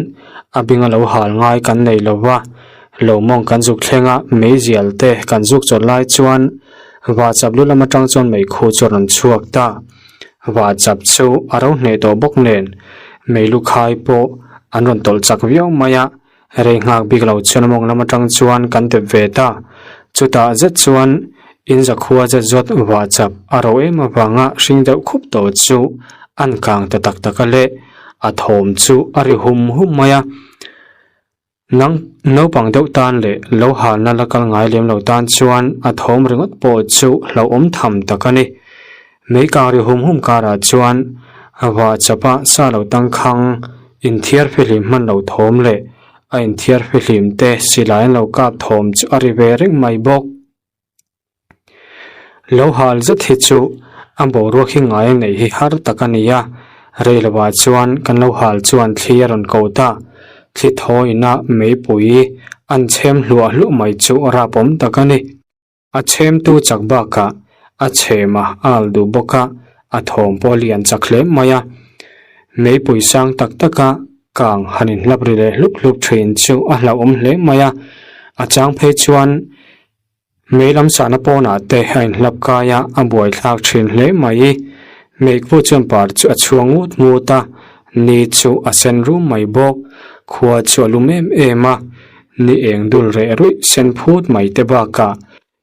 a bing a lo hal ngai kan nei lo va, lo mawng kan zuk thleng a, meizial te kan zuk chawlh lai chuan vahchap lu lam atang chuan meikhu chu a rawn chhuak ta. Vah chap chu a ro hneh tawh bawk nen meilu khai pawh an rawn tawlh chak viau mai a, rei nghak bik lo chuan a mawng lam atang chuan kan dep ve ta. Chutah zet chuan in zakhua zet zawt vah chap a ro em avanga hring deuh khup tawh chu an kang ta tak tak a le, a thawm chu a ri hum hum mai a. Nang naupang deuh tan leh lo halna la kal ngai lem lo tan chuan a thawm ringawt pawh chu hlauhawm tham tak a ni. Mei kang ri hum hum karah chuan vah chapa sa lo tangkhang inthiar fihlim hman lo thawm leh a inthiar fihlim te silai an lo kap thawm chu a ri ve reng mai bawk. Lo hal zet hi chu a boruak hi ngai a neih hi har tak a ni a, rei lovah chuan kan lo hal chuan thli a rawn ko ta. Thli thawiina meipui an chhem hluah hluah mai chu rapawm tak a ni. A chhemtu chak bakah a chhem a al duh bawk a, a thawm pawh a lian chak hle mai a. Meipui sang tak taka kang han inhlap ri leh hlup hlup thin chu a hlauhawm hle mai a, a chang phei chuan Mei lam sahna pawnah te a inhlap kai a, a buaithlak thin hle mai. Meikpu chuan par chu a chhuang ngut ngut a, ni chu a sen rum mai bawk. Khua chu a lum em em a, ni eng dul reh ruih sen phut mai te bakah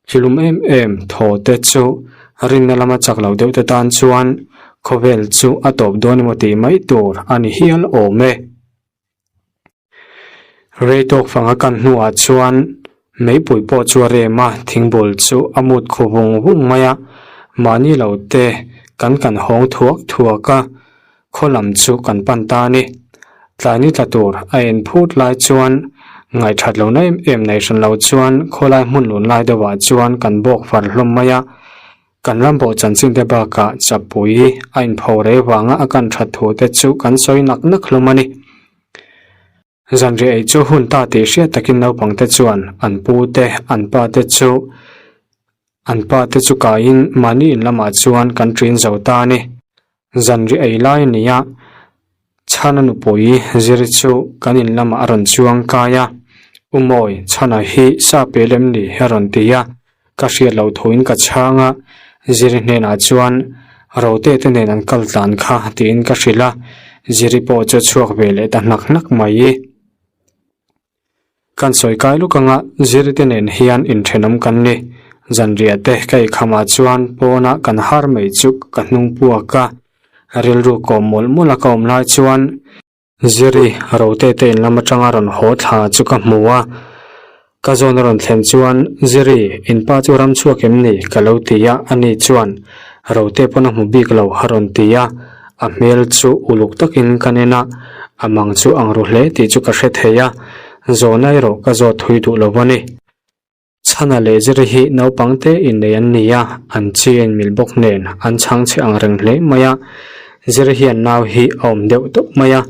hlum em em thaw te chu rinna lama chak lo deuh te tan chuan khawvel chu a tawp dawn emaw tih mai tur a ni hial awm e. Rei tawk fang a kan hnuah chuan meipui pawh chu a rem a, thingbul chu a mut khu vung vung mai a, mahni lo te kan kan hawng thuak thuak a, khaw lam chu kan pan ta a ni. Tlai ni tla tur a en phut lai chuan ngaihthat lohna em em nei hran lo chuan khawlai hmun lun lai deuhah chuan kan bawk far hlawm mai a, Kan ram pawh chanchin te bakah chapui a inpho rei vanga a kan that thu te chu kan sawi nak nak hlawm a ni. Zanriah ei chu hun ta tih hriat takin naupang te chuan an pu te, an pa te chu an pa te chu kaiin mahni in lamah chuan kan ṭin zo ta a ni. Zanriah ei lai a ni a, Chhana nupui zir chu kan in lamah a rawn chuang kai a, U Mawi, Chhana hi sa pe lem ni a rawn ti a, ka hriat loh thuin ka chhang a, Ziri hnenah chuan Rote te nen an kal tlan kha tiin ka hrilh a, Ziri pawh chu a chhuak ve leh ta hnak hnak mai. Kan sawi kai luk anga Ziri te nen hian inthenawm kan ni. Zanriah te ka ikhamah chuan pawnah kan har mai chu ka hnung puak a, rilru kawm mawlh mawlh a ka awm lai chuan Ziri Rote te in lam atanga rawn haw thla chu ka hmu a, ka zawn a rawn thlen chuan Ziri in pa chu ram chhuak em ni? ka lo ti a, ani chuan Rote pawn a hmu bik lo a rawn ti a. A hmel chu uluk takin ka nen a, a mang chu ang ru hle tih chu ka hre thei a, zawhna erawh ka zawt thui duh lo a ni. Chhana leh Ziri hi naupang te innei an ni a, an chi a inmil bawk nen an chhang chhe ang reng hle mai a, Ziri hian nau hi a awm deuh tawp mai a,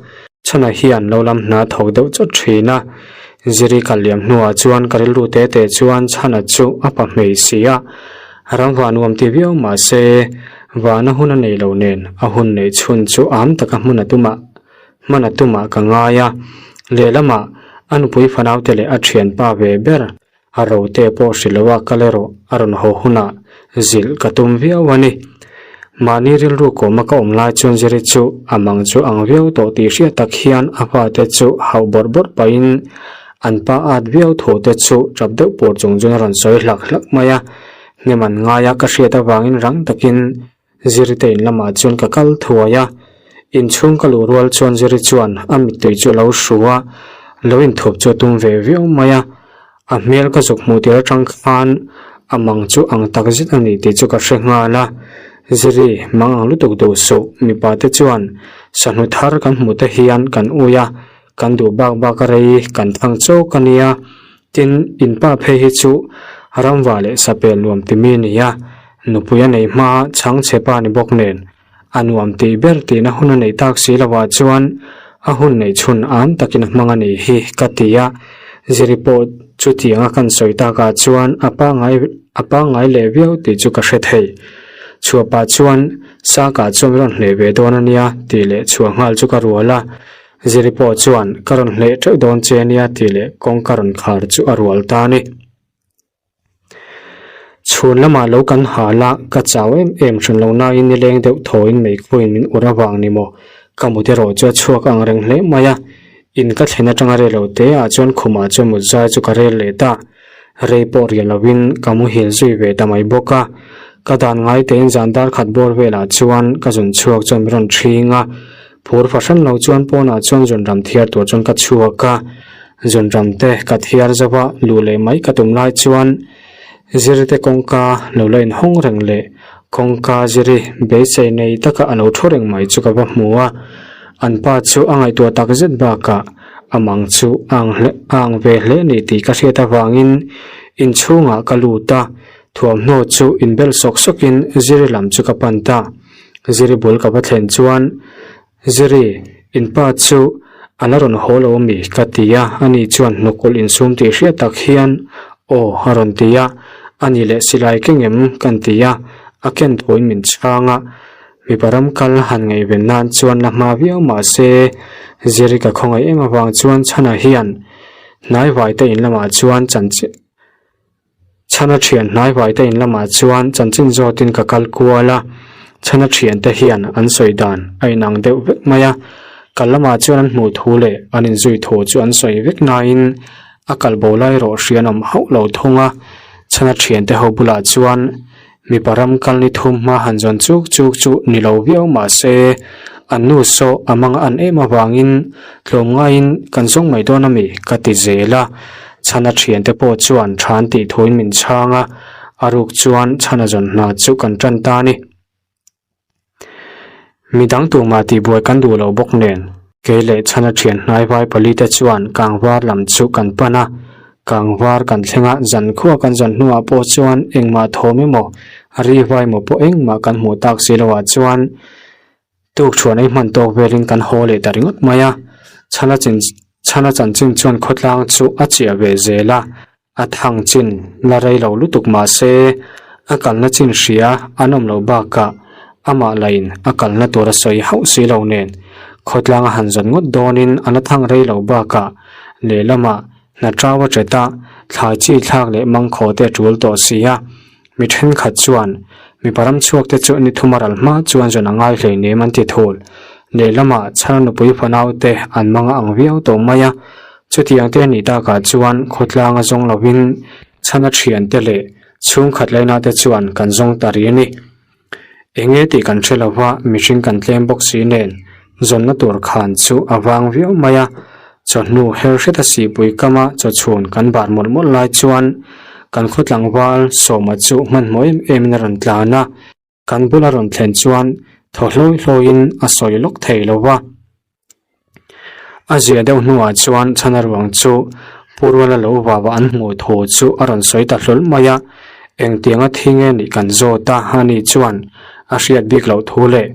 Chhana hian lo lam hna thawk deuh chawt thin a, Ziri kal liam hnuah chuan ka rilru te te chuan Chhana chu a pa hmei si a, ramva nuam ti viau mahse Vana hun a nei lo nen a hun neih chhun chu am taka hmun a tumah hman a tumah ka ngai a, lehlamah a nupui fanaute leh a thianpa ve ber a rote pawh hrilh lo a kal erawh a rawn haw hunah zilh ka tum viau a ni. Mahni rilru kawma ka awm lai chuan Ziri chu a mang chu ang viau tawh tih hriat tak hian a fate chu hauh bawrh bawrh pahin an pa at viau thu te chu tap deuh pur chung chuan a rawn sawi hlak hlak mai a. Hnem an ngai a, ka hriat avangin rang takin Ziri te in lamah chuan ka kal thuai a. Inchhung ka luh rual chuan Ziri chuan a mittui chu a lo hru a, lo inthup chu a tum ve viau mai a. A hmel ka zuk hmuh tir atang khan a mang chu ang tak zet a ni tih chu ka hre nghal a. Ziri, mang ang lutuk duh suh, mipa te chuan sahnu thar kan hmuh te hian kan ui a, kan duh bak bak a rei kan thang chawk a nia. Tin, in pa phei hi chu ramva leh sapel nuam ti mi a ni a, nupui a nei hma chhang chhe pa ni bawk nen a nuam tih ber tihna hun a neih tak si lovah chuan a hun neih chhun am takin a hmang a nih hi ka ti a, Ziri pawh chutianga kan sawi takah chuan a pangai a pangai leh viau tih chu ka hre thei. Chhuah pah chuan Saka chuan rawn hleh ve dawn a nia tih leh chhuah nghal chu ka rual a. Ziri pawh chuan ka rawn hleh teuh dawn che nia tih leh kawngka rawn khar chu a rual ta a ni. Chhun lamah lo kan hal a, ka chau em em hran lo nain nileng deuh thawiin meikhuain min ur avang ni maw? Ka mut erawh chu a chhuak ang reng hle mai a, in ka thlen atanga rel lo te ah chuan khumah chuan mut zai chu ka rel leh ta. Rei pawh riah lovin ka muhil zui ve ta mai bawk a, ka dan ngai tein zan dar khat bawr velah chuan ka zun chhuak chuan min rawn ṭhing a, phur fahran lo chuan pawnah chuan zunram thiar tur chuan ka chhuak a, zunram te ka thiar zo va luh leh mai ka tum lai chuan Zirte kawngka lo la inhawng reng leh kawngka ziri beisei nei taka a lo thu reng mai chu ka va hmu a, an pa chu a ngaihtuah tak zet bakah a mang chu a ang hle a ang ve hle ni tih ka hriat avangin inchhungah ka lut a, thuamhnaw chu inbel sawk sawkin ziri lam chu ka pan ta. Ziri bul ka va thlen chuan Ziri, in pa chu a la rawn haw lo ami? ka ti a, ani chuan hnukkulh insum tih hriat tak hian aw a rawn ti a, ani leh silai keng em? kan ti a, a ken thuin min chhang a, mipa ram kal han ngaihven nan chuan la hma viau mah se Ziri ka khawngaih em avang chuan Chhana hian hnaivai te in lamah chuan chanchin Chhana thian hnaivaite in lamah chuan chanchin zawtin ka kal kual a, Chhana thiante hian an sawi dan a inang deuh vek mai a, kal lamah chuan an hmuh thu leh an inzui thu chu an sawi vek nain a kal bo lai erawh hria an awm hauh lo thung a, Chhana thiante ho bulah chuan Mipa ram kal ni thum hma han zawn chuk chuk chu ni lo viau mah se, an nu saw a mang an em avangin tlawmngaiin kan zawng mai dawn a mi ka ti zel a. Chhana thiante pawh chuan than tih thuin min chhang a, a ruk chuan chhana zawn hna chu kan tan ta a ni. Midang tumah tihbuai kan duh lo bawk nen, kei leh chhana thian hnaivai palite chuan kangvar lam chu kan pan a, kangvar kan thleng a, zankhua kan zawn hnuah pawh chuan engmah thawm emaw, rivai emaw pawh engmah kan hmuh tak si loah chuan tukṭhuan ei hman tawk velin kan haw leh ta ringawt mai a, chhana chin chhana chanchin chuan khawtlang chu a chiah ve zel a. A thang chin la rei lo lutuk mah se, a kalna chin hria an awm loh bakah amah lain a kalna tur a sawi hauh si lo nen khawtlang a han zawn ngawt dawnin a la thang rei lo bakah lehlamah hna tau a ṭet a, thlai chi thlak leh mangkhaw te a ṭul tawh si a. Mi ṭhenkhat chuan mipa ram chhuak te chu ni thum a ral hma chuan zawn a ngai hleinem an ti thul. Lehlamah chhar nupui fanau te an mang a ang viau tawh mai a, Chutiang te a nih takah chuan khawtlanga zawng lovin chhana thiante leh chhungkhat laina te chuan kan zawng ta rih a ni. Enge tih kan hre lova mihring kan tlem bawk si nen zawnna tur khan chu a vang viau mai a, chawhnu her hreta sihpui kama chawchhun kan bar mawlh mawlh lai chuan kan khaw tlangval Sawma chu hmanhmawh em emin a rawn tlan a, kan bula rawn thlen chuan thaw hlawi hlawiin a sawi lawk thei lo va. A zia deuh hnuah chuan chhana ruang chu Pu Ruala lo vava an hmuh thu chu a rawn sawi ta hlawl mai a, engtianga thi nge nih kan zawt a, ani chuan a hriat bik loh thu leh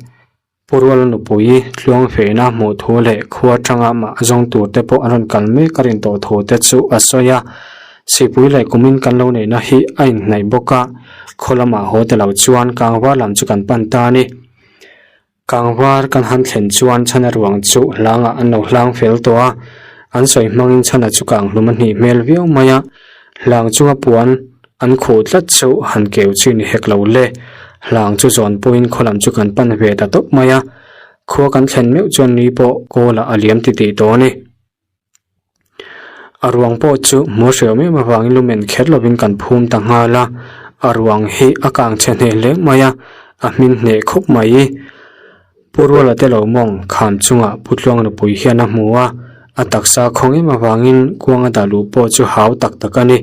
Pu Ruala nupui tluang feina hmuh thu leh khua tanga mah zawng tur te pawh an rawn kal mek a rin tawh thu te chu a sawi a, Sipui leh kumin kan lo neihna hi a inhnaih bawk a, khaw lamah haw ta lo chuan Kangvar lam chu kan pan ta a ni. Kangvar kan han thlen chuan chhana ruang chu hlangah an lo hlang fel tawh a, an sawi hmangin chhana chu kanghlum a hnih hmel viau mai a, hlang chunga puan an khuh tlat chu han keu chi ni hek lo le, hlang chu zawn pawhin khaw lam chu kan pan ve ta tawp mai a, khua kan thlen meuh chuan ni pawh kawlah a liam titih tawh a ni. A ruang pawh chu hmuh hreuh em avangin lumen kher lovin kan phum ta nghal a, a ruang hi a kang chhe hneh hle mai a, a hmin hneh khawp mai. Pu Ruala te lo mawng kham chungah Pu Tluang nupui hian a hmu a, a taksa khawng em avangin kuanga dah luh pawh chu hau tak tak a ni.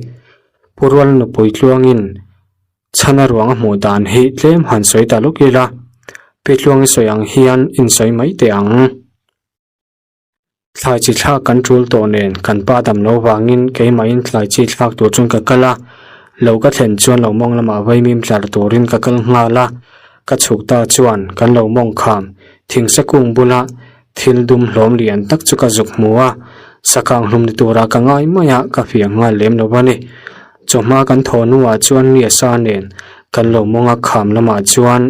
Pu Ruala nupui Tluangin chhana ruang a hmuh dan hi tlem han sawi ta lawk ila, Pi Tluangi sawi ang hian insawi mai teh ang. Thlai chi thlak kan tul tawh nen kan pa dam lo vangin keimahin thlai chi thlak tur chuan ka kal a, lo ka thlen chuan lo mawng lamah vaimim tlar turin ka kal nghal a, ka chhuk ta chuan kan lo mawng kham thingse kung bula thil dum hlawm lian tak chu ka zuk hmu a, sakang hlum ni tura ka ngai mai a ka fiah nghal lem lo a ni. Chawhma kan thaw hnuah chuan mi a sa nen kan lo mawng a kham lamah chuan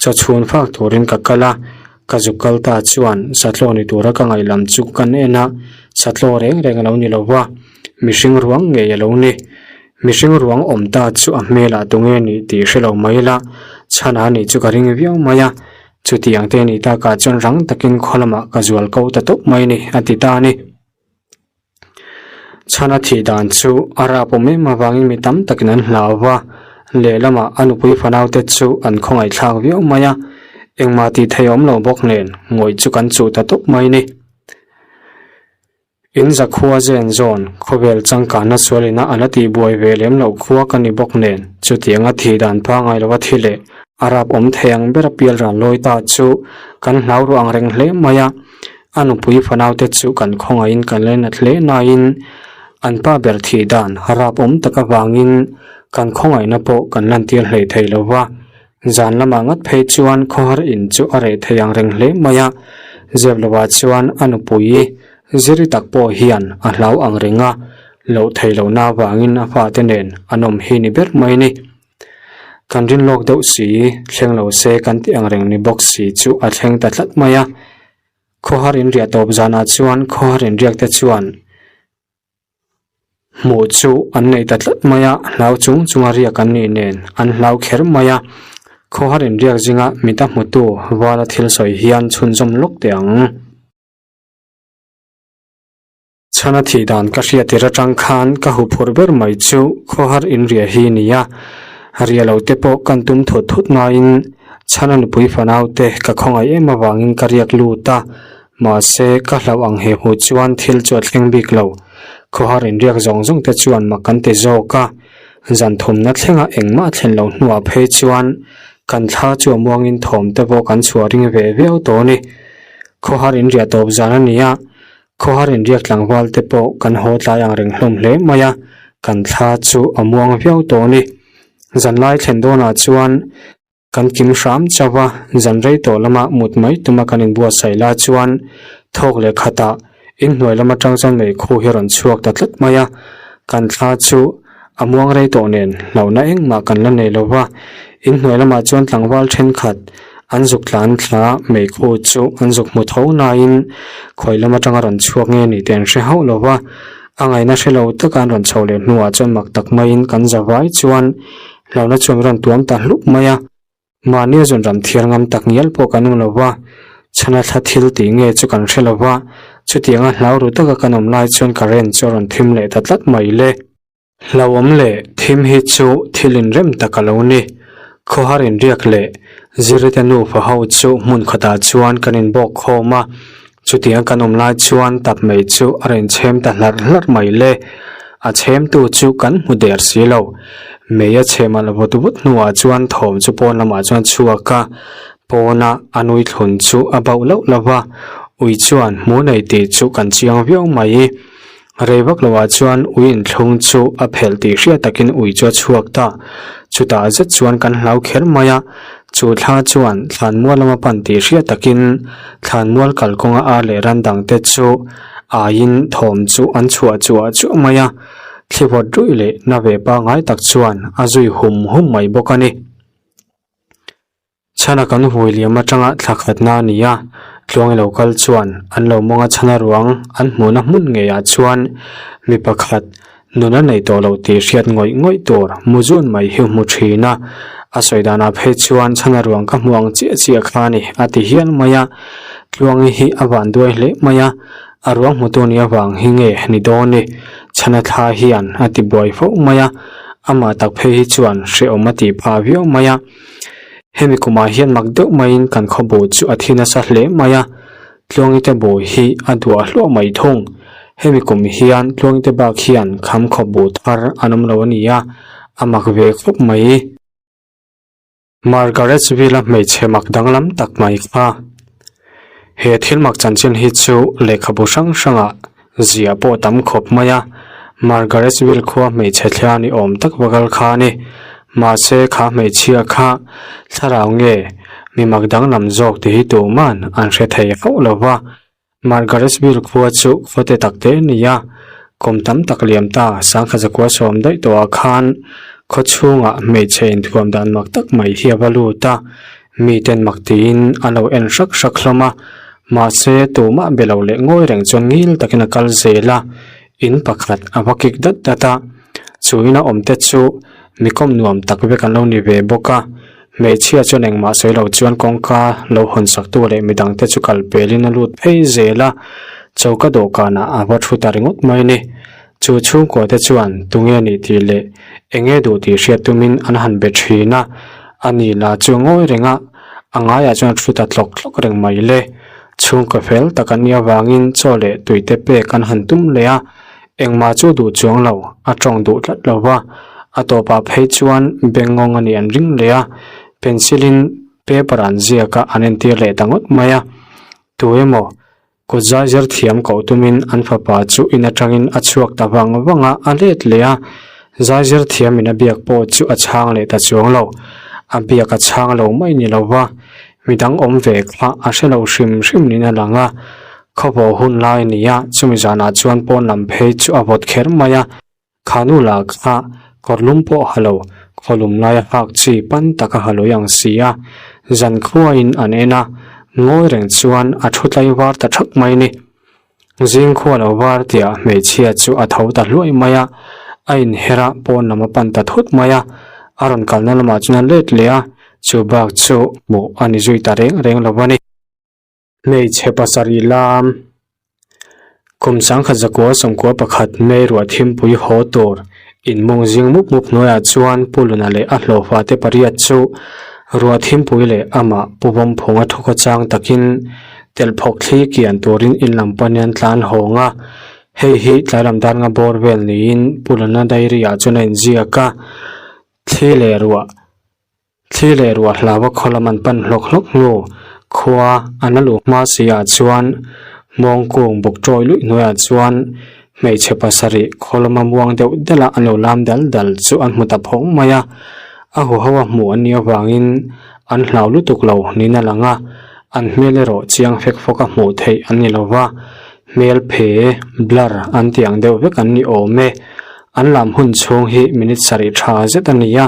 chaw chhun fak turin ka kal a, Ka zuk kal ta chuan satlaw ni tura ka ngaih lam chu kan en a, satlaw reng reng a lo ni lo va, mihring ruang ngei a lo ni. Mihring ruang awm ta chu a hmelah tunge nih tih hre lo mai la, chhan a nih chu ka ring viau mai a. Chutiang te nih takah chuan rang takin khaw lamah ka zual ko ta tawp mai a ni, a ti ta a ni. Chhana thih dan chu a rap awm em avangin mi tam takin an hlau va, lehlamah a nupui fanaute chu an khawngaihthlak viau mai a, engmah tih theih awm lo bawk nen ngawih chu kan chuh ta tawp mai a ni. In zakhua zen zawn khawvel changkanna sualina a la tihbuai ve lem loh khua ka ni bawk nen chutianga thih dan pangngai lova thi leh a rap awm thei ang bera pial ran lawi ta chu kan hlau ruah ang reng hle mai a. A nupui fanaute chu kan khawngaihin kan lainat hle nain an pa ber thih dan rap awm tak avangin kan khawngaihna pawh kan lantir hlei thei lo va. Zan lamah ngat phei chuan khawhar in chu a reh thei ang reng hle mai a, zep lovah chuan a nupui ziri tak pawh hian a hlau ang reng a, loh thei lohna avangin a fate nen an awm hi ni ber mai a ni. Kan rin lawk deuh si, thleng lo se kan tih ang reng ni bawk si chu a thleng ta tlat mai a. Khawhar in riah tawp zanah chuan khawhar in riak te chuan hmuh chu an nei ta tlat mai a, hlau chung chunga riak an nih nen an hlau kher mai a. Khawhar in riak zinga mit a hmutu vala thil sawi hian chhunzawm lawk teh ang. Chhana thih dan ka hriat tir atang khan ka huphurh ber mai chu khawhar in riah hi a ni a, riah loh te pawh kan tum thut thut ngaiin Chhana nupui fanau te ka khawngaih em avangin ka riak lut a, mahse ka hlauh ang he hmuh chuan thil chu a thleng bik lo. Khawhar in riak zawng zawng te chuan mak kan ti zawk a, zan thumna thlenga engmah a thlen loh hnuah phei chuan kan thla chu a muangin thawm te pawh kan chhuah ring ve viau tawh a ni. Khawhar in riah tawp zan a ni a, Khawhar inriak tlangval te pawh kan haw tlai ang reng hlawm hle mai a, kan thla chu a muang viau tawh a ni. Zanlai thlen dawnah chuan kan kim hram chauh a, zan rei tawh lama mut mai tuma kan inbuatsaih lai chuan thawk leh khatah inhnuai lam atang chuan meikhu hi a rawn chhuak ta tlat mai a, kan thla chu a muang rei tawh nen hlauhna engmah kan la nei lo va, inhnuai lamah chuan tlangval thenkhat an zuk tlan thla meikhu chu an zuk hmu tho nain khawi lam atanga rawn chhuak nge ni tih an hre hauh lo va, a ngaihna hre lo taka an rawn chho leh hnuah chuan mak tak maiin kan za vai chuan hlauhna chuan min rawn tuam ta hlup mai a. Mahnia zun ram thiar ngam tak ngial pawh kan awm lo va, chhana thla thil tih nge chu kan hre lo va, chutianga hlau ru taka kan awm lai chuan current chu a rawn thim leh ta tlat mai le. Hlauhawm leh thim hi chu thil inrem tak a lo ni. Khawhar inriak leh Zirite nufa ho chu hmun khatah chuan kan inbawk khawm a, Chutiang kan awm lai chuan tap mai chu a rawn chhem ta hlarh hlarh mai le. A chhemtu chu kan hmu der si lo. Mei a chhem alh vut vut hnuah chuan thawm chu pawn lamah chuan chhuak a, pawna a nui thlun chu a bauh loh lo va, ui chuan hmu nei tih chu kan chiang viau mai. Rei vak loah chuan ui inthlung chu a phelh tih hriat takin ui chu a chhuak ta. Chutah zet chuan kan hlau kher mai a, chu thla chuan thlanmual lama pan tih hriat takin thlanmual kalkawnga ar leh ran dangte chu aiin thawm chu an chhuah chuah chuah mai a, thli vawt ruih leh na ve pangngai tak chuan a zui hum hum mai bawk a ni. Chhana kan vui liam atanga thla khatna a ni a, tluang ilo kal chuan an lo mawnga chhana ruang an hmuhna hmun ngeiah chuan mi pakhat nun a nei tawh lo tih hriat ngawih ngawih tur mu zun mai hi hmu thin a, a sawi danah phei chuan chhana ruang ka hmu ang chiah chiah kha a ni a ti hial mai a, tluangi hi a van duai hle mai a, a ruang hmutu nih avang hi nge ni dawn ni, chhana thla hian a ti buai fo mai a, amah tak phei hi chuan hrehawm a tih phah viau mai a. Hemi kumah hian mak deuh maiin kan khawbu chu a thi nasa hle mai a, Tluangite bu hi a duah hluah mai thung. Hemi kum hian Tluangite bak hian kham khawbu thar an awm lo a ni a, a mak ve khawp mai. Margaretsville-a hmeichhe mak danglam tak mai kha. He thil mak chanchin hi chu lehkhabu hrang hrangah Ziah pawh tam khawp mai a, Margaretsville khua hmeichhe thla ni awm tak va kal kha a ni. Mahse kha hmeichhia kha thlarau nge mi mak danglam zawk tih hi tuman an hre thei hauh lo va. Margaretsville khua chu khawte tak te a ni a, kum tam tak liam ta sangkha zakua sawm daih tawhah khan khaw chhungah hmeichhe inthuam dan mak tak mai hi a va lut a, Miten mak tiin a lo en hrak hrak hlawm a, mahse tumah be lo leh ngawi reng chuan ngil takin a kal zel a, in pakhat a va kik dat dat a. Chu ina awm te chu mi kawm nuam tak vek an lo ni ve bawk a, hmeichhia chuan engmah sawi lo chuan kawngka lo hawn sak tu leh midang te chu kal pelin a lut phei zel a, choka dawhkanah a va thu ta ringawt mai a ni. Chu chhungkua te chuan tunge nih tih leh enge duh tih hriat tumin an han be thin a, a ni lah chu ngawi reng a, a ngaiah chuan a thu ta tlawk tlawk reng mai le. Chhungkaw fel tak an nih avangin chaw leh tui te pek an han tum leh a, engmah chu duh chuang lo, a tawng duh tlat lo va, a tawpah phei chuan bengngawng a nih an ring leh a, pencil in paper an ziak a an entir leh ta ngawt mai a. Tu emaw kut zai zir thiam koh tumin an fapa chu in atangin a chhuak ta vang vang a, a let leh a, zai zir thiamin a biak pawh chu a chhang leh ta chuang lo, a biak a chhang lo mai ni lo va. Midang awm ve kha a hre lo hrim hrim niin a lang a, khawpawh hun lai a ni a, chumi zanah chuan pawn lam phei chu a vawt kher mai a, kha nu lah kha kawr lum pawh ha lo, khawlum laia hak chi pan tak a ha lui ang si a, zan khuain an en a, ngawi reng chuan a thu tlaivar ta thak mai a ni. Zing khua lo var tia hmeichhia chu a tho ta hluai mai a, a inher a, pawn lam a pan ta thut mai a, a rawn kalna lamah chuan a let leh a, chu bak chu hmuh a ni zui ta reng reng lo a ni. Hmeichhe pasarih lam kum sangkhat zakua sawmkua pakhat May ruah thimpui haw tur inmung zing mup mup hnuaiah chuan Pu Luna leh a hlawhfa te pariat chu ruah thimpui leh amah Pu Vawmphunga thu khawchang takin Telhphawk thli kian turin in lam panin an tlan hawng a, hei hi tlai lam dan nga bawr vel niin Pu Lana diary ah chuan a inziak a, thli leh ruah thli leh ruah hlau a khaw lam an pan hlawk hlawk hnu khua an la luh hma si ah chuan hmawng kung buk tawi luih hnuaiah chuan hmeichhe pasarih khaw lama muang deuh delh a an lo lam dal dal chu an hmu ta phawng mai a, a huho a hmuh an nih avangin an hlau lutuk lo niin a lang a. An hmel erawh chiang fek fawk a hmuh theih an ni lo va, hmel phe, blur, an tih ang deuh vek an ni awm e. An lam hun chhung hi minute sarih tha zet a ni a,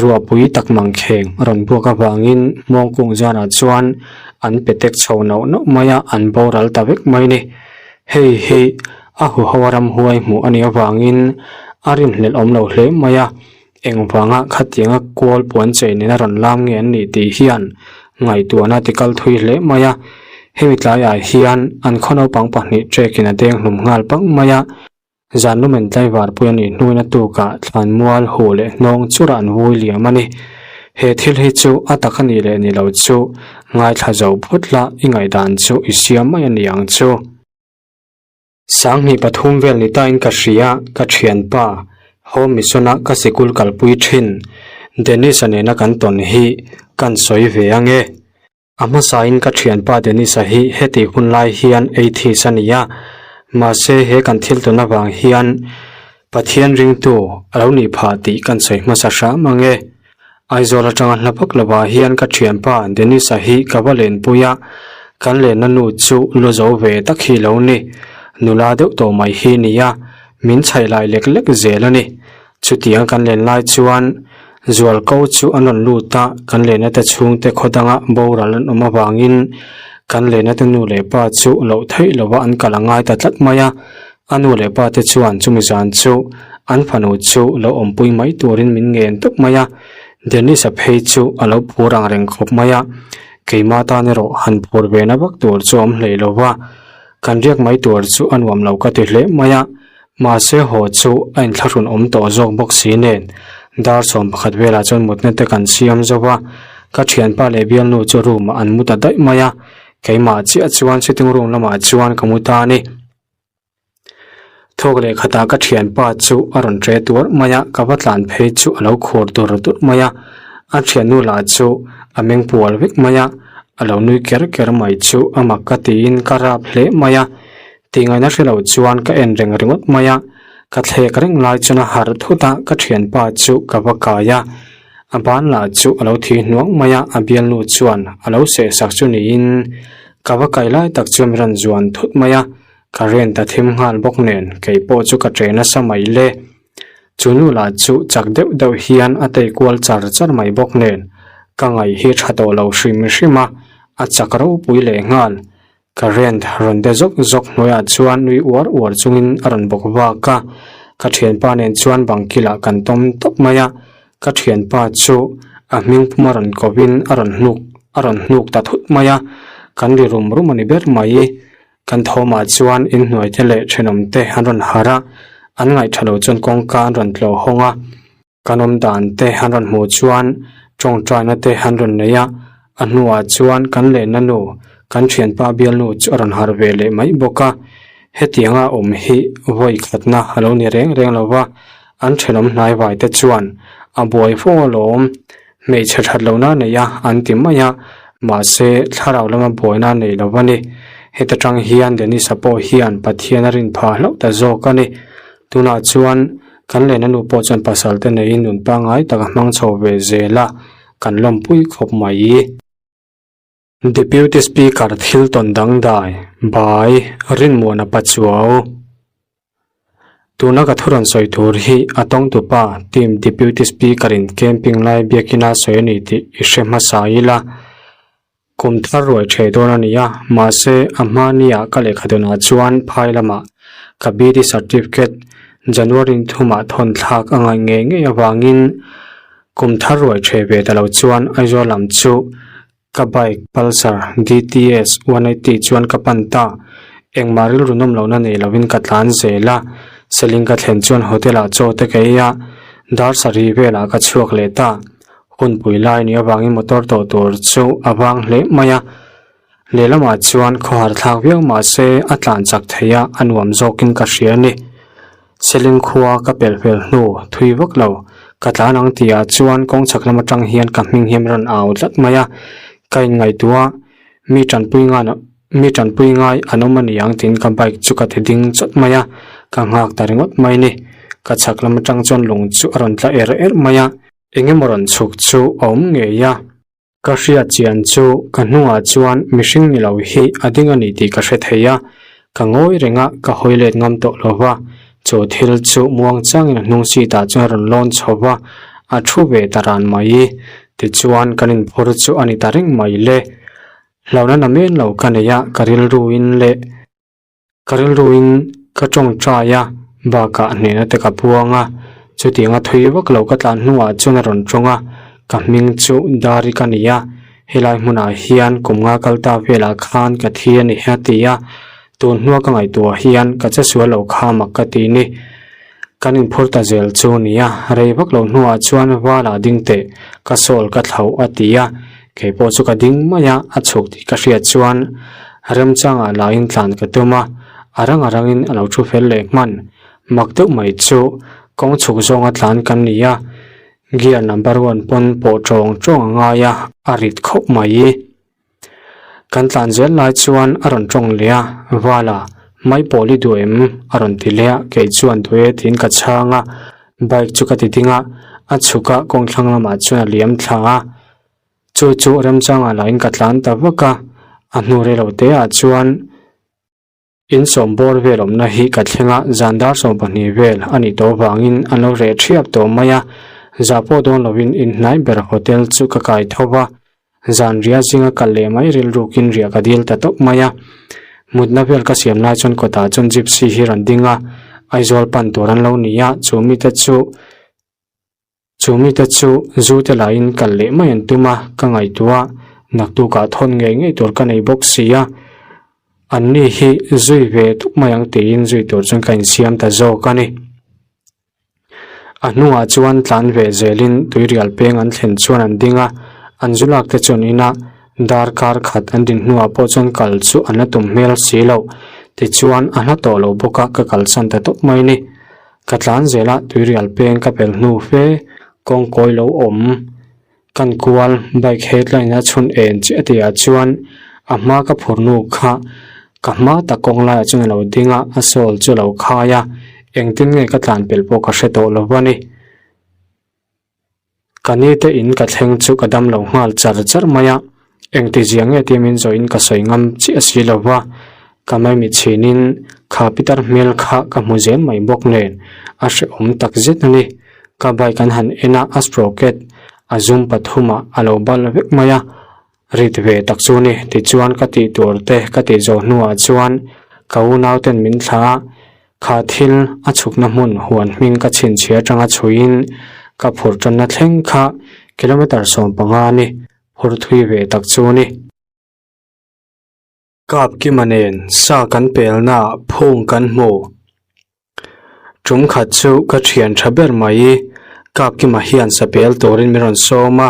ruahpui tak mangkheng a rawn buak avangin hmawngkung zanah chuan an pe tek chho nauh nauh mai a, an boral ta vek mai ni. Hei hi a huho a ramhuai hmuh a nih avangin a rinhlelh awm lo hle mai a. Engvanga khatianga kual puan chei nena rawn lam nge an nih tih hian ngaihtuahna ti kal thui hle mai a. Hemi tlaiah hian an khaw naupang pahnih trekin a deng hlum nghal pang mai a. Zan lumen tlaivar pui a nih hnuin a tukah thlan mual huh leh hnawng churah an vui liam a ni. He thil hi chu a tak a nih leh ni lo chu ngaithla zo phawt la i ngaihdan chu i siam mai a ni ang chu. Sanghnih pathum vel ni tain ka hria, ka thianpa, Home Mission-a ka sikul kalpui thin, Dennis-a nena kan tawn hi kan sawi ve ang e. A hmasain ka thianpa Dennis-a hi heti hun lai hian atheist a ni a, mahse he kan thil tawn avang hian Pathian ringtu a lo nih phah tih kan sawi hmasa hram ang e. Aizawl atanga hla vak lovah hian ka thianpa Dennis-a hi ka va lenpui a, kan lenna nu chu lu zo ve tak hi lo ni. Nula deuh tawh mai hi nia, min chhaih lai lek lek zel a ni. Chutiang kan len lai chuan Zualko chu an rawn lut a, kan lenna te chhungte khaw danga boral an awm avangin kan lenna te nu leh pa chu loh theih lova an kal a ngai ta tlat mai a. A nu leh pa te chuan chumi zan chu an fanu chu lo awmpui mai turin min ngen tawp mai a, Dennis-a phei chu a lo phur ang reng khawp mai a, keimah tan erawh han phur ve na vak tur chu a awm hlei lo va, kan riak mai tur chu a nuam lo ka ti hle mai a, mahse haw chu a inthlahrun awm tawh zawk bawk si nen dar 11 velah chuan mutna te kan siam zo va, ka thianpa leh bialnu chu room ah an mu ta daih mai a, keimah chiah chuan sitting room lamah chuan ka mu ta a ni. Thawk leh khatah ka thianpa chu a rawn ṭe tuar mai a, ka va tlan phei chu a lo khur dur dur mai a, a thiannu lah chu a meng pual vek mai a, a lo nui ker ker mai chu a mak ka tiin ka rap hle mai a, tingaihna hre lo chuan ka en reng ringawt mai a, ka thlek reng lai chuan a harh thut a, ka thianpa chu ka va kai a, a ban lah chu a lo thi hnuang mai a, a bialnu chuan a lo seh sak chu niin ka va kai lai tak chu min rawn zuan thut mai a. Ka rent a thim nghal bawk nen kei pawh chu ka ṭe nasa mai le. Chu nu lah chu chak deuh deuh hian a tei kual char char mai bawk nen ka ngaih hi ṭha tawh lo hrim hrim a, a chak ropui leh nghal. Ka rent rawn de zawk zawk hnuaiah chuan nui uar uar chungin a rawn bawk vak a. Ka thianpa nen chuan bang kilah kan tawm tawp mai a, ka thianpa chu a hming pum a rawn kovin a rawn hnuk a rawn hnuk ta thut mai a, kan ri rum rum a ni ber mai. Kan thawmah chuan inhnuai te leh thenawm te an rawn harh a, an ngaihṭha lo chuan kawngka an rawn tlawh hawng a. Kan awm dan te an rawn hmuh chuan tawngtaina te an rawn nei a, a hnuah chuan kan lehna nu, kan thianpa bialnu chu a rawn harh ve leh mai bawk a. Hetianga awm hi vawi khatna a lo ni reng reng lo va, an thenawm hnaivai te chuan a buai fo alawm, hmeichhe that lohna a nei a an ti mai a, mahse thlarau lama buaina a nei lo a ni. Heta tang hian Dennis-a pawh hian Pathian a rin phah hlauh ta zawk a ni. Tunah chuan kan lehna nu pawh chuan pasal te neiin nun pangngai tak a hmang chho ve zel a, kan lawmpui khawp mai. Deputy Speaker thil tawn dangdai, Bai, Rinmuana Pachuau. Tuna ka thu rawn sawi tur hi a tawngtupa team Deputy Speaker in camping lai biakina sawi a ni tih i hre hmasa ila. Kum thar ruai thei dawn a ni a, mahse a hmania ka lehkha dunah chuan phai lamah ka BD certificate January ni thumah thawn thlak a ngaih ngei ngei avangin kum thar ruai thei ve ta lo chuan Aizawl lam chu ka bike Pulsar DTS 180 chuan ka pan ta. Engmah rilru nawm lohna nei lovin ka tlan zel a, Seling ka thlen chuan hotel ah chaw te ka ei a, dar sarih velah ka chhuak leh ta. Hunpui lai nih avangin motor tawh tur chu a vang hle mai a, lehlamah chuan khawhar thlak viau mah se a tlan chak thei a, a nuam zawkin ka hria a ni. Seling khua ka pelh fel hnu thui vak lo, ka tlan ang tihah chuan kawng chhak lam atang hian ka hming hian rawn au tlat mai a, ka inngaihtuah mi tanpui ngan mi tanpui ngai an awm a ni ang tiin ka bike chu ka ti ding chawt mai a, ka nghak ta ringawt mai a ni. Ka chhak lam atang chuan lung chu a rawn tla er er mai a. Eng emaw rawn chhuk chu a awm ngei a. Ka hriat chian chu ka hnungah chuan mihring ni lo hi a ding a ni tih ka hre thei a, ka ngawi reng a, ka hawi let ngam tawh lo va. Chu thil chu muang changin a hnung seat ah chuan a rawn lawn chho va, a thu ve ta ran mai. Tichuan kan inphur chu a ni ta reng mai le. Hlauhna namen lo ka nei a, ka rilruin leh. Ka rilruin ka tawngtai a, bakah hnehna te ka puang a, chutianga thui vak lo ka tlan hnuah chuan a rawn tawng a, ka hming chu Dari ka ni a, helai hmunah hian kum nga kal ta velah khan ka thi a ni a ti a, tun hnua ka ngaihtuah hian ka che sual lo kha mak ka ti ni. Kan inphur ta zel chu a ni a, rei vak lo hnuah chuan vala ding teh ka sawl ka thlauh a ti a, kei pawh chu ka ding mai a, a chhuk tih ka hriat chuan remchangah lain tlan ka tum a, a rang a rangin a lo thu fel leh hman. Mak deuh mai chu kawng chhuk zawnga tlan kan ni a, gear number one pawn pawh tawng tawng a ngai a, a rit khawp mai. Kan tlan zel lai chuan a rawn tawng leh a, Vala, mai pawl i duh em? a rawn ti leh a, kei chuan duh e tiin ka chhang a, bike chu ka ti ding a, a chhuk a, kawng thlang lamah chuan a liam thla a, chu chu remchangah lahin ka tlan ta vak a, a hnu reilo te ah chuan. In sawm bawr vel awmna hi ka thleng a, zan dar 12 vel a nih tawh avangin an lo reh thiap tawh mai a, zah pawh dawn lovin inhnai ber hotel chu ka kai tho va, zan riah zinga kal leh mai rilrukin riah ka dil ta tawp mai a. Mutna vel ka siam lai chuan kawtah chuan gypsy hi rawn ding a, Aizawl pan tur an lo ni a, chu mite chu Chu mite chu zu te lahin kal leh mai an tum a, ka ngaihtuah a, naktukah thawn ngei ngei tur ka nei bawk si a, anni hi zui ve tuk mai ang tiin zui tur chuan ka insiam ta zawk a ni. A hnungah chuan tlan ve zelin tuirial peng an thlen chuan an ding a, an zu lak te chuan inah darkar khat an din hnuah pawh chuan kal chu an la tum hmel si loh, tichuan a hla tawh lo bawk a, ka kalsan ta tawp mai a ni. Ka tlan zel a, tuirial peng ka pel hnu fe, kawng kawi lo awm. Kan kual, bike headline a chhun en chiah tihah chuan a hma ka phur nu kha ka hma tak kawng laiah chuan a lo ding a, a sawl chu a lo khai a, engtin nge ka tlan pel pawh ka hre tawh lo a ni. Ka ni te in ka thleng chu ka dam lo nghal char char mai a, engti zia nge tia min zawhin ka sawi ngam chiah si lo va, ka maimi chhinin kha pitar hmel kha ka hmu zel mai bawk nen a hrehawm tak zet a ni. Ka bike an han en a, a sprocket a zum pathumah a lo bal vek mai a, rit ve tak chu ni. Tichuan ka tih tur te ka tih zawh hnuah chuan ka unau ten min thlah a. Kha thil a chhukna hmun huan hming ka chhinchhiah atanga chhuiin ka phur tanna thleng kha kilometre 15 a ni, phur thui ve tak chu a ni. Kap Kima nen sa kan pelnaah phung kan hmu. Tum khat chu ka thian tha ber mai i, Kap Kima hian sa pel turin min rawn sawm a,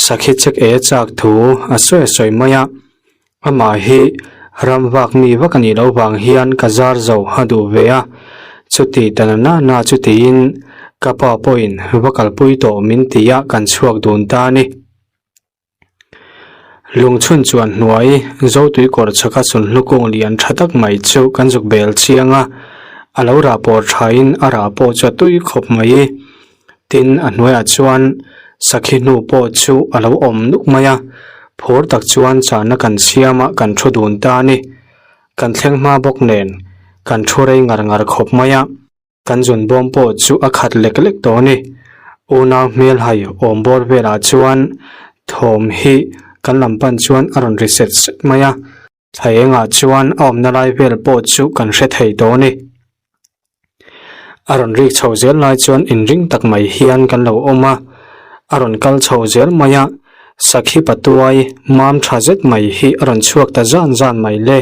sakhi chek e chak thu a sawi a sawi mai a. Amah hi ram vak mi vak a nih loh vang hian ka zar zo a duh ve a, chuti ta na na na chu tiin ka pa pawhin va kalpui tawh min ti a kan chhuak dun ta a ni. Lungchhun chuan hnuai Zotui kawr chhaka sunhlu kung lian tha tak mai chu kan zuk bel chiang a, a lo rah pawr thain a rah pawh chu a tui khawp mai. Tin, a hnuaiah chuan sakhi hnu pawh chu a lo awm nuk mai a, phur tak chuan chahna kan siam a kan thu dun ta a ni. Kan thleng hma bawk nen kan thu rei ngar ngar khawp mai a. Kan zun bawm pawh chu a khat lek lek tawh a ni. Unau hmel hai awm bawr velah chuan thawm hi kan lam pan chuan a rawn ri set set mai a. Thla engah chuan a awmna lai vel pawh chu kan hre thei tawh a ni. A rawn rik chho zel lai chuan inring tak mai hian kan lo awm a. A rawn kal chho zel mai a, Sakhi patuai mam tha zet mai hi a rawn chhuak ta zan zan mai le.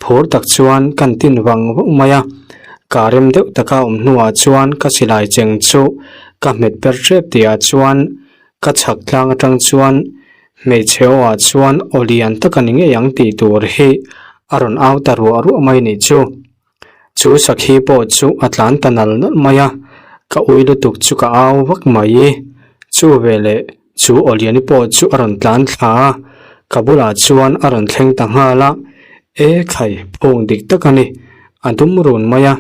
Phur tak chuan kan tin vang vang mai a. Ka rem deuh taka awm hnuah chuan ka silai cheng chu ka hmet per tep tihah chuan ka chhak tlang atang chuan hmeichhe aw ah chuan aw lian tak a ni ngei ang tih tur hi a rawn au ta ruah ruah mai nih chu. Chu sakhi pawh chu a tlan ta nal nalh mai a, ka ui lutuk chu ka au vak mai. Chu veleh chu Awliani pawh chu a rawn tlan thla a, ka bulah chuan a rawn thleng ta nghal a, E khai, phung dik tak a ni, a dum run mai a,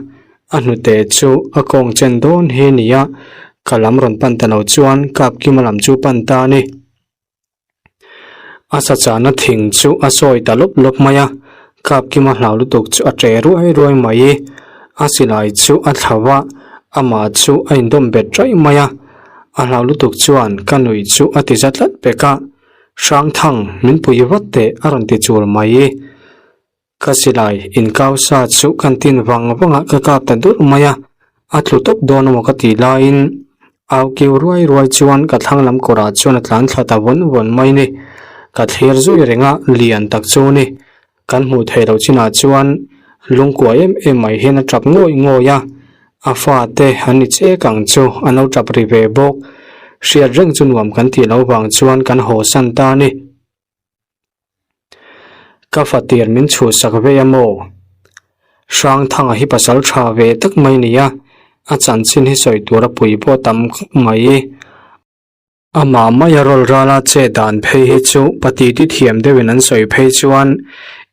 a hnute chu a kawng chen dawn hi a ni a, ka lam rawn pan ta lo chuan Kapkima lam chu pan ta a ni. A sa chahna thing chu a sawi ta lawp lawp mai a, Kapkima hlau lutuk chu a che ruai ruai mai. A silai chu a thlau a, amah chu a indawm bet raih mai a. A hlau lutuk chuan ka nuih chu a ti za tlat pek a, Hrangthang, min pui vat teh a rawn ti chul mai. Ka silai inkau sa chu kan tin vang vang a ka kap ta dur mai a, a tlu tawp dawn emaw ka tih laiin au kiu ruai ruai chuan ka thlang lam kawrah chuan a tlan thla ta vawn vawn mai ni. Ka thlir zui reng a, lian tak chu ni. Kan hmuh theih loh chinah chuan lungkuai em em mai hian a tap ngawih ngawih a, a fate an ni chek ang chu an lo tap ri ve bawk. Hriat reng chu nuam kan tih loh vang chuan kan haw san ta a ni. Ka fatir min chhuhsak ve a maw? Hrangthanga hi pasal tha ve tak mai a ni a, a chanchin hi sawi tur a pui pawh tam khawp mai. Amah maia rawl rala che dan phei hi chu pati ti thiam deuhin an sawi phei chuan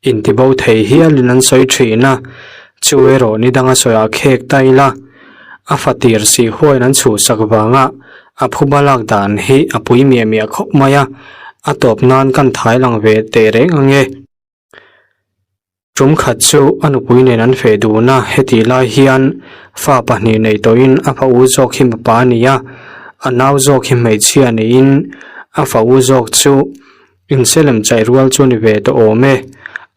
intibo thei hialin an sawi thin a, chu erawh ni danga sawiah khek ta ila. A fatir si huain an chhuhsak vanga a phuba lak dan hi a pui miah miah khawp mai a, a tawp nan kan thai lang ve teh reng ang e. Tum khat chu a nupui nen an feh dun a, hetih lai hian fa pahnih nei tawhin a fa u zawk hi mipa a ni a, a nau zawk hi hmeichhia niin a fa u zawk chu Inselem chaih rual chu ni ve tawh awm e.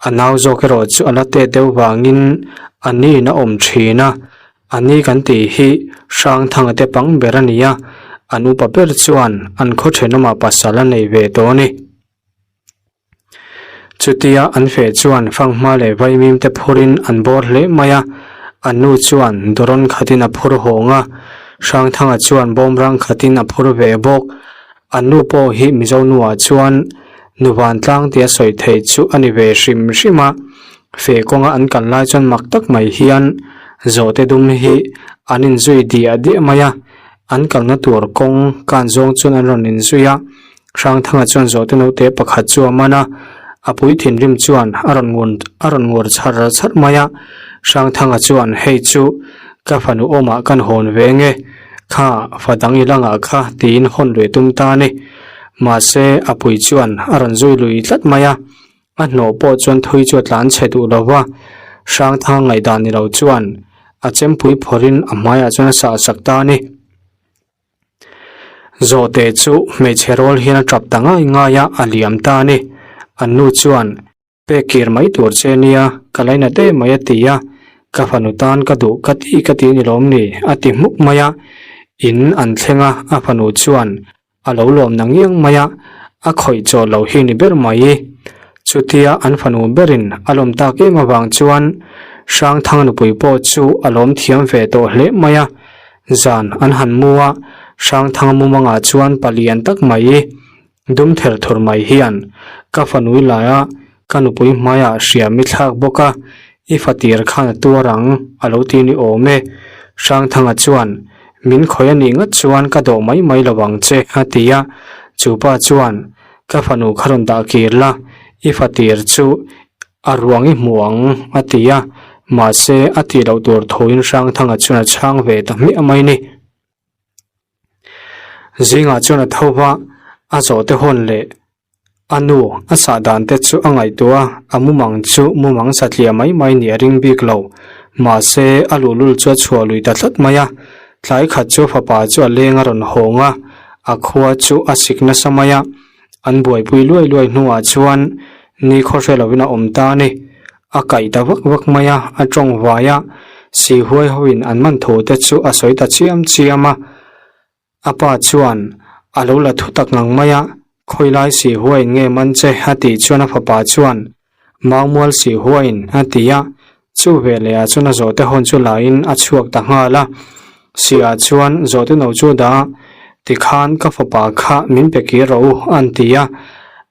A nau zawk erawh chu a la tet deuh vangin a niin a awm thin a. A ni kan tih hi Hrangthanga te pang ber a ni a, an upa ber chuan an khaw thenawmah pasal a nei ve tawh a ni. Chutia an feh chuan fanghma leh vaimim te phurin an bawr hle mai a, a nu chuan dawrawn khatin a phur hawng a, Hrangthanga chuan bawmrang khatin a phur ve bawk. An nu pawh hi Mizo nuah chuan nu vantlang tia sawi theih chu a ni ve hrim hrim a, feh kawnga an kal lai chuan mak tak mai hian zawhte dum hi an inzui diah diah mai a, an kalna tur kawng kan zawng chuan an rawn inzui a, Hrangthanga chuan zawhte naute pakhat chu a man a, a pui thinrim chuan a rawn ngun a rawn ngur chhar chhar mai a, Hrangthanga chuan hei chu ka fanu awmah kan hawn ve nge. Kha fa dang i langah kha tiin hawn lui tum ta a ni. Mahse, a pui chuan a rawn zui lui tlat mai a. A hnawh pawh chuan thui chu a tlan chhe duh lo va. Hrangthang ngaihdan ni lo chuan a chempui phawrhin a hmaiah chuan a sah sak ta a ni. Zawhte chu hmeichhe rawl hian a tap ta ngai ngai a, a liam ta a ni. An nu chuan. Pek kir mai tur che nia, ka lainat em mai a ti a. Ka fanu tan ka duh ka ti ka ti ni lawm ni? a ti hmuk mai a. In an thleng a, a fanu chuan a lo lawm na ngiang mai a, a khawih chaw lo hi ni ber mai. Chutia an fanu berin a lawm tak em avang chuan Hrangthanga nupui pawh chu a lawm thiam ve tawh hle mai a. Zan an han mu a, Hrangthanga mumangah chuan palian tak mai Dum ther thur mai hian ka fanui laia ka nupui hmaiah hriam i thlak bawk a, i fatir khan a tuar ang a lo ti ni awm e. Hrangthanga chuan, Min khawih a nih ngat chuan ka dawh mai mai lo ang che a ti a. Chu pa chuan, Ka fanu kha rawn dah kir la, i fatir chu a ruang i hmu ang a ti a. Mahse, a tih loh tur thuin Hrangthanga chuan a chhang ve ta hmiah mai ni. Zingah chuan a tho va, a zawhte hawn leh a nu a sah dan te chu a ngaihtuah a, a mumang chu mumang satliah mai mai nih a ring bik lo. Mahse, a luhlul chu a chhuah lui ta tlat mai a, tlai khat chu fapa chu a leng a rawn hawng a, a khua chu a sik nasa mai a, an buaipui luai luai hnuah chuan ni khawhre lovin a awm ta a ni. A kaih ta vak vak mai a, a tawng vai a, Sihuai hoin an man thu te chu a sawi ta chiam chiam a. A pa chuan a lo la thu tak ngang mai a, Khawilai Sihuaiin nge man che? a tih chuan a fapa chuan, Maumual Sihuaiin a ti a. Chu veleh ah chuan a zawhte hawn chu laiin a chhuak ta nghal a. Siah chuan zawhte no chu dah a, Tikhan ka fapa kha min pe kir rawh u a an ti a.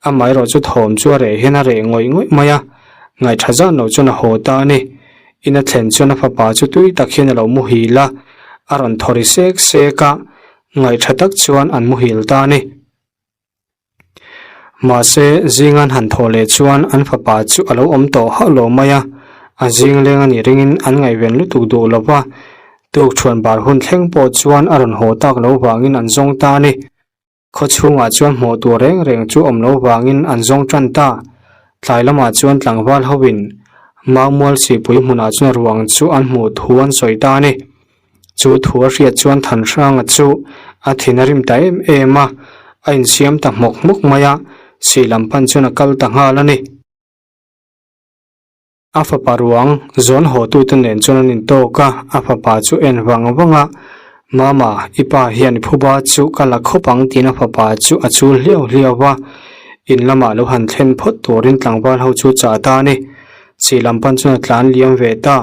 Amaherawh chu thawm chu a reh hian a reh ngawih ngawih mai a. Ngaihṭha zan lo chuan a haw ta a ni. In a thlen chuan a fapa chu tui tak hian a lo muhil a, a rawn thaw ri sek sek a, ngaihṭha tak chuan an muhil ta a ni. Mahse, zingan han thawh leh chuan an fapa chu a lo awm tawh hauh lo mai a, a zing leng a nih ringin an ngaihven lutuk duh lo va, tukṭhuan bar hun thleng pawh chuan a rawn haw tak lo vangin an zawng ta a ni. Khaw chhungah chuan hmuh tur reng reng chu awm lo vangin an zawng tan ta. Tlai lamah chuan tlangval hoin Maumual sihpui hmunah chuan ruang chu an hmuh thu an sawi ta a ni. Chu thu a hriat chuan Thanhranga chu a thin a rim ta em em a, a insiam ta hmawk hmawk mai a, sih lam pan chuan a kal ta nghal a ni. A fapa ruang zawn hawtute nen chuan an intawk a, a fapa chu en vang vang a, Mama, i pa hian i phuba chu ka la khawp ang tiin a fapa chu a chul hliau hliau va, in lamah lo han thlen phawt turin tlangval ho chu chah ta a ni. Chih lam pan chuan a tlan liam ve ta.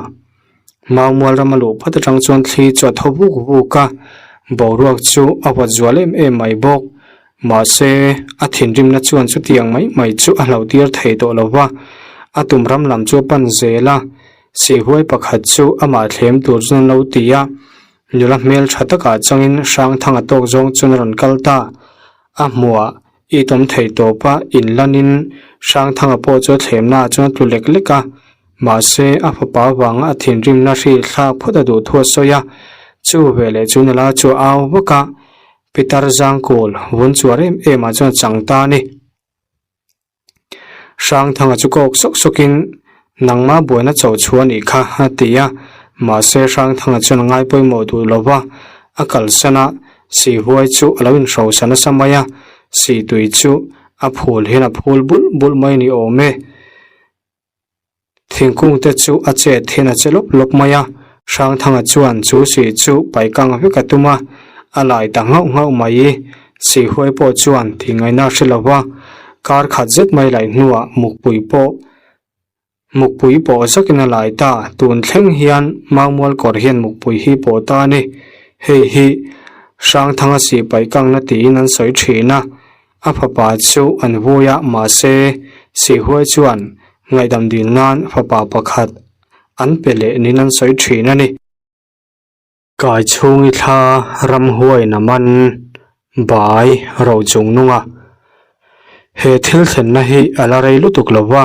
Maumual ram a luh phawt atang chuan thli chu a tho vuk vuk a, boruak chu a huat zual em em mai bawk. Mahse, a thinrimna chuan chutiang mai mai chu a hlauhtir thei tawh lo va, a tum ram lam chu a pan zel a, sihhuai pakhat chu amah thlem tur chuan an lo ti a, nula hmel tha takah changin Hrangthanga tawk zawng chuan a rawn kal ta. A hmuah i tawm thei tawp a, inlanin Hrangthanga pawh chu a thlemnaah chuan a tlu lek lek a, Mahse, a fapa avanga a thinrimna hri thlak phawt a duh thu a sawi a, chu veleh chu nula chu a au vak a, Pitar Zangkawl vun chuar em em ah chuan a chang ta a ni. Hrangthanga chu kawk sawk sawkin, Nangmah buaina chauh chhuah a nih kha, a ti a. Mahse, Hrangthanga chuan a ngai pawimawh duh lo va, a kalsan a, Sihhuai chu a lo inhrosa nasa mai a, Sihtui chu a phul hian a phul bulh bulh mai a ni awm e. Thingkung te chu a chet hian a che lawp lawp mai a, Hrangthanga chuan chu sih chu paih kang vek a tum a, a lai ta nghauh nghauh mai i, Sihhuai pawh chuan tih ngaihna a hre lo va, kar khat zet mai laih hnuah mukpui pawh mukpui pawh zakin a lai ta, tun thleng hian Maumual kawr hian mukpui hi pawh ta a ni, hei hi Hrangthanga sih paih kangna tiin an sawi thin a. A fapa chu an vui a, mahse, Sihhuai chuan ngaihdam dil nan fapa pakhat an pe leh niin an sawi thin a ni. Kai chhungi thla ramhuain a man bai ro chung nung a. He thil thlenna hi a la rei lutuk lo va,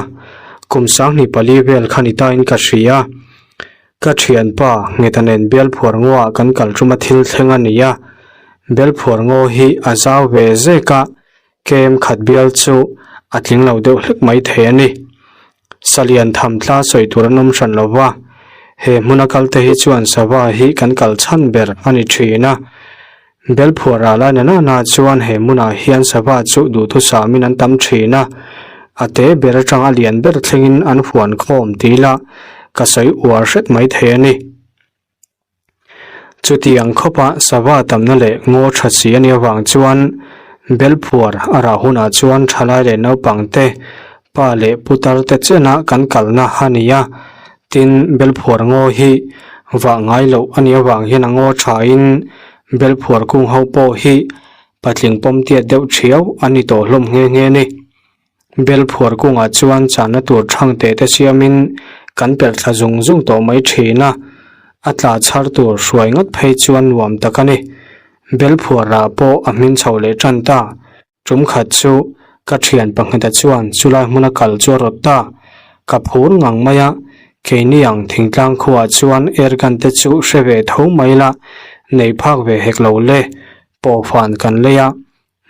kum 24 vel kha ni tain ka hria. Ka thianpa Ngheta nen Belphuar ngaw ah kan kal tum a thil thleng a ni a, Belphuar ngaw hi a zau ve zek a, kem khat bial chu a tling lo deuh hlek mai thei a ni. Salian tham tla sawi tur an awm hran lo va, he hmuna kal te hi chuan sava hi kan kal chhan ber a ni thin a. Belphuar ah lai na na chuan he hmunah hian sava chu duhthusamin an tam thin a, a te ber atang a lian ber thlengin an huan khawm ti la. ka sawi uar hret mai thei a ni. Chutiang khawpa sava tamna leh ngaw tha si a nih avang chuan Belphuar a rah hunah chuan thalai leh naupang te, pa leh putar te chena kan kalna a ni a. Tin, Belphuar ngaw hi vah ngai loh a nih avang hian a ngaw thain Belphuar kung ho pawh hi patling pawm tiat deuh thiau a ni tawh hlawm nghe nghe a ni. Bel phuar kungah chuan channa tur thang teh te siamin kan perh thla zung zung tawh mai thin a, a tla chhar tur hruai ngawt phei chuan nuam tak a ni. Bel phuar rah pawh a hmin chho leh tan ta. Tum khat chu ka thian pakhat-a chuan chulai hmuna kal chu a rawt ta. Ka phur ngang mai a, keini ang thingtlang khuaah chuan airgun te chu hre ve tho mai la, nei phak ve hek lo le, pawhfan kan lei a.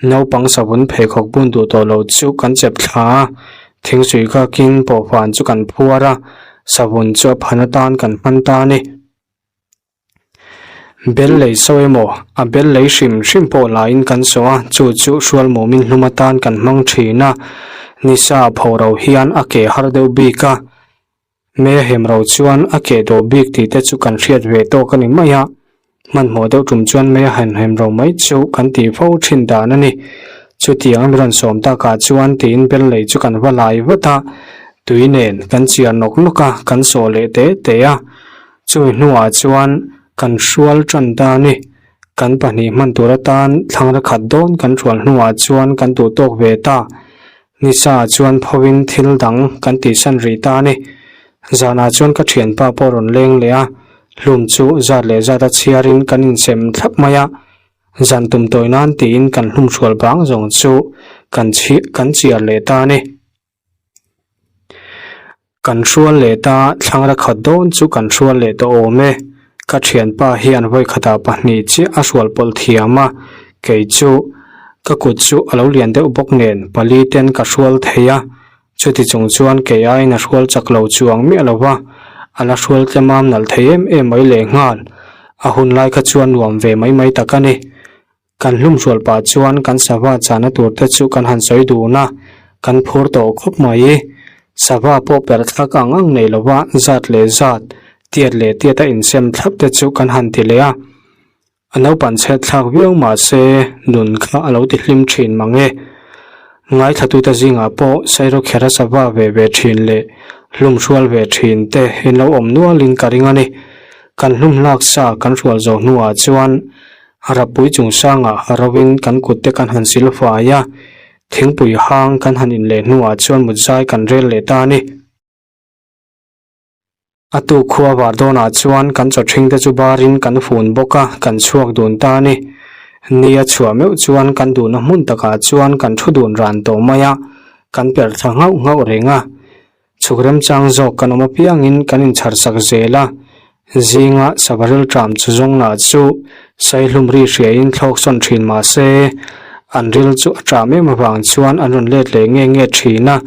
Naupang savun pheikhawk bun duh tawh lo chu kan chep thla a, thingsuih kakin pawhfan chu kan phuar a, savun chu a phan atan kan hman ta a ni. Bel lei so emaw, a bel lei hrim hrim pawh laiin kan saw a, chu chu hrual mumin hlum atan kan hmang thin a, nisa a pho ro hian a ke har deuh bik a, Me a hem ro chuan a keh dawh bik tih te chu kan hriat ve tawk a ni mai a, hmanhmawh deuh tum chuan me a han hem ro mai chu kan tih fo thin dan a ni. Chutiang a mi rawn sawm takah chuan tiin bel lei chu kan va lai vat a, tui nen kan chiar nawk nawk a, kan sawh leh te te a. Chumi hnuah chuan kan hrual tan ta a ni. Kan pahnih hman tur atan thlangra khat dawn kan hrual hnuah chuan kan duh tawk ve ta. Nisa chuan phovin thil dang kan tihsan rih ta a ni. Zanah chuan ka thianpa pawh rawn leng leh a, hlum chu zat leh zat a chhiarin kan insem thlap mai a. Zan tum tawi nan tiin kan hlum hrual bang zawng chu kan chhi kan chiar leh ta a ni. Kan hrual leh ta, thlangra khat dawn chu kan hrual leh tawh awm e. Ka thianpa hian vawikhatah pahnih chiah a hrual pawlh thiam a, kei chu ka kut chu a lo lian deuh bawk nen pali ten ka hrual thei a, chuti chung chuan kei aiin a hrual chak lo chuang miah lo va, a la hrual tlem am nalh thei em em mai lehnghal. A hun lai kha chuan nuam ve mai mai tak a ni. Kan hlumhrual pah chuan kan sava chahna tur te chu kan han sawi dun a, kan phur tawh khawp mai. Sava pawh perh thlak ang ang nei lova zat leh zat, tiat leh tiat a insem thlap te chu kan han ti leh a. A naupan chhet thlak viau mah se nun kha a lo ti hlim thin mang e. Ngaithlatute zingah pawh Sairawkherh a sava ve ve thin leh hlumhrual ve thin te in lo awm nualin ka ring a ni. Kan hlum hlak sa kan hrual zawh hnuah chuan Rapui chungchangah rovin kan kut te kan han sil fai a, thingpui hang kan han in leh hnuah chuan mutzai kan rel leh ta a ni. A tuk khua var dawnah chuan kan chawthring te chu barin kan fun bawk a, kan chhuak dun ta a ni. Ni a chhuah meuh chuan kan duhna hmun takah chuan kan thu dun ran tawh mai a, kan perh thla nghauh nghauh reng a. Chhuk remchang zawk kan awm apiangin kan inchhar sak zel a, zinga savaril ṭam chu zawng lah chu saihlum ri hriain thlawk sawn ṭhin mah se, an ril chu a ṭam em avang chuan an rawn let leh nge nge ṭhin a,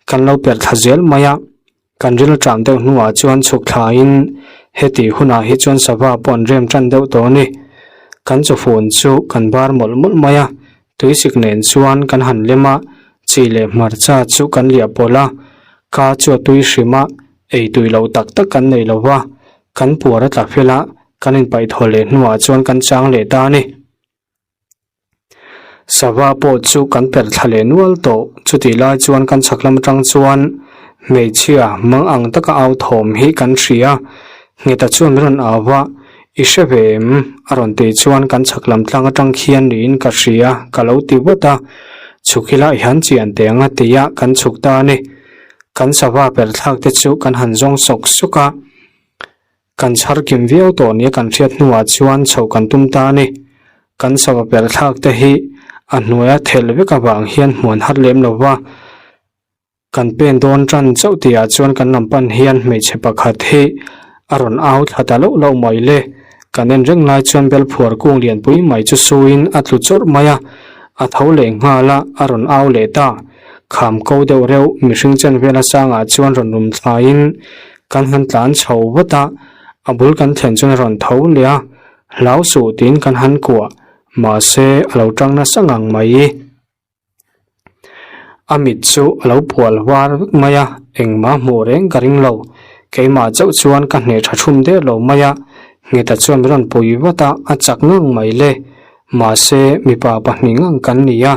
kan lo perh thla zel mai a. Kan ril ṭam deuh hnuah chuan chhuk thlain heti hunah hi chuan sava pawh an rem ṭan deuh tawh a ni. Kan chawfun chu kan bar mawlh mawlh mai a, Tuisik nen chuan kan han lem a, chi leh hmarcha chu kan liah pawlh a, ka chu a tui hrim a, ei tui loh tak tak kan nei lo va, kan puar a tla fel a, kan inpaih thaw leh hnuah chuan kan chang leh ta a ni. Sava pawh chu kan perh thla leh nual tawh, chutih lai chuan kan chhak lam atang chuan hmeichhia mang ang taka au thawm hi kan hria, Ngheta chuan min rawn au va, I hre ve em? A rawn tih chuan kan chhak lam tlang atang khian niin ka hria, ka lo ti vat a. Chhuk ila i han chian teh ang a ti a, kan chhuk ta a ni. Kan sava per thlak te chu kan han zawng sawk sawk a. Kan chhar kim viau tawh nia kan hriat hnuah chuan chhoh kan tum ta a ni. Kan sava per thlak te hi a hnuaia thelh vek avang hian hmuan har lem lo va. Kan pen dawn tan chauh tihah chuan kan lam pan hian hmeichhe pakhat hi a rawn au thla ta loh loh mai le. Kan en reng lai chuan bel phuar kung lianpui mai chu suin a tlu chawrh mai a, a tho leh nghal a, a rawn au leh ta. Kham ko deuh reuh mihring chen vela sangah chuan rawn rum thlaiin kan han tlan chho vat a, a bul kan thlen chuan a rawn tho leh a, hlau suh tiin kan han kuah, mahse a lo tang nasa ngang mai. A mit chu a lo pual var vek mai a, engmah hmuh reng ka ring lo. Keimah chauh chuan ka hneh tha thum der lo mai a, Ngheta chuan min rawn pui vat a, a chak ngang mai le. Mahse, mipa pahnih ngang kan ni a,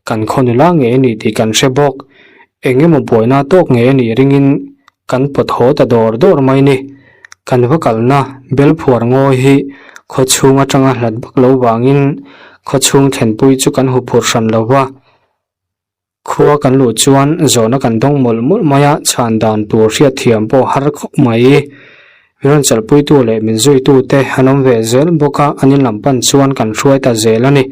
kan khaw nula ngei a ni tih kan hre bawk. Eng emaw buaina tawk ngei a nih ringin kan pawt haw ta dawr dawr mai ni. Kan va kalna Belphuar ngawi hi khaw chhung atanga hlat vak lo vangin khaw chhung thlenpui chu kan huphurh hran lo va. Khua kan luh chuan zawhna kan dawng mawlh mawlh mai a, chhan dan tur hriatthiam pawh har khawp mai. Min rawn chalhpuitu leh min zuitu te an awm ve zel bawk a, an in lam pan chuan kan hruai ta zel a ni.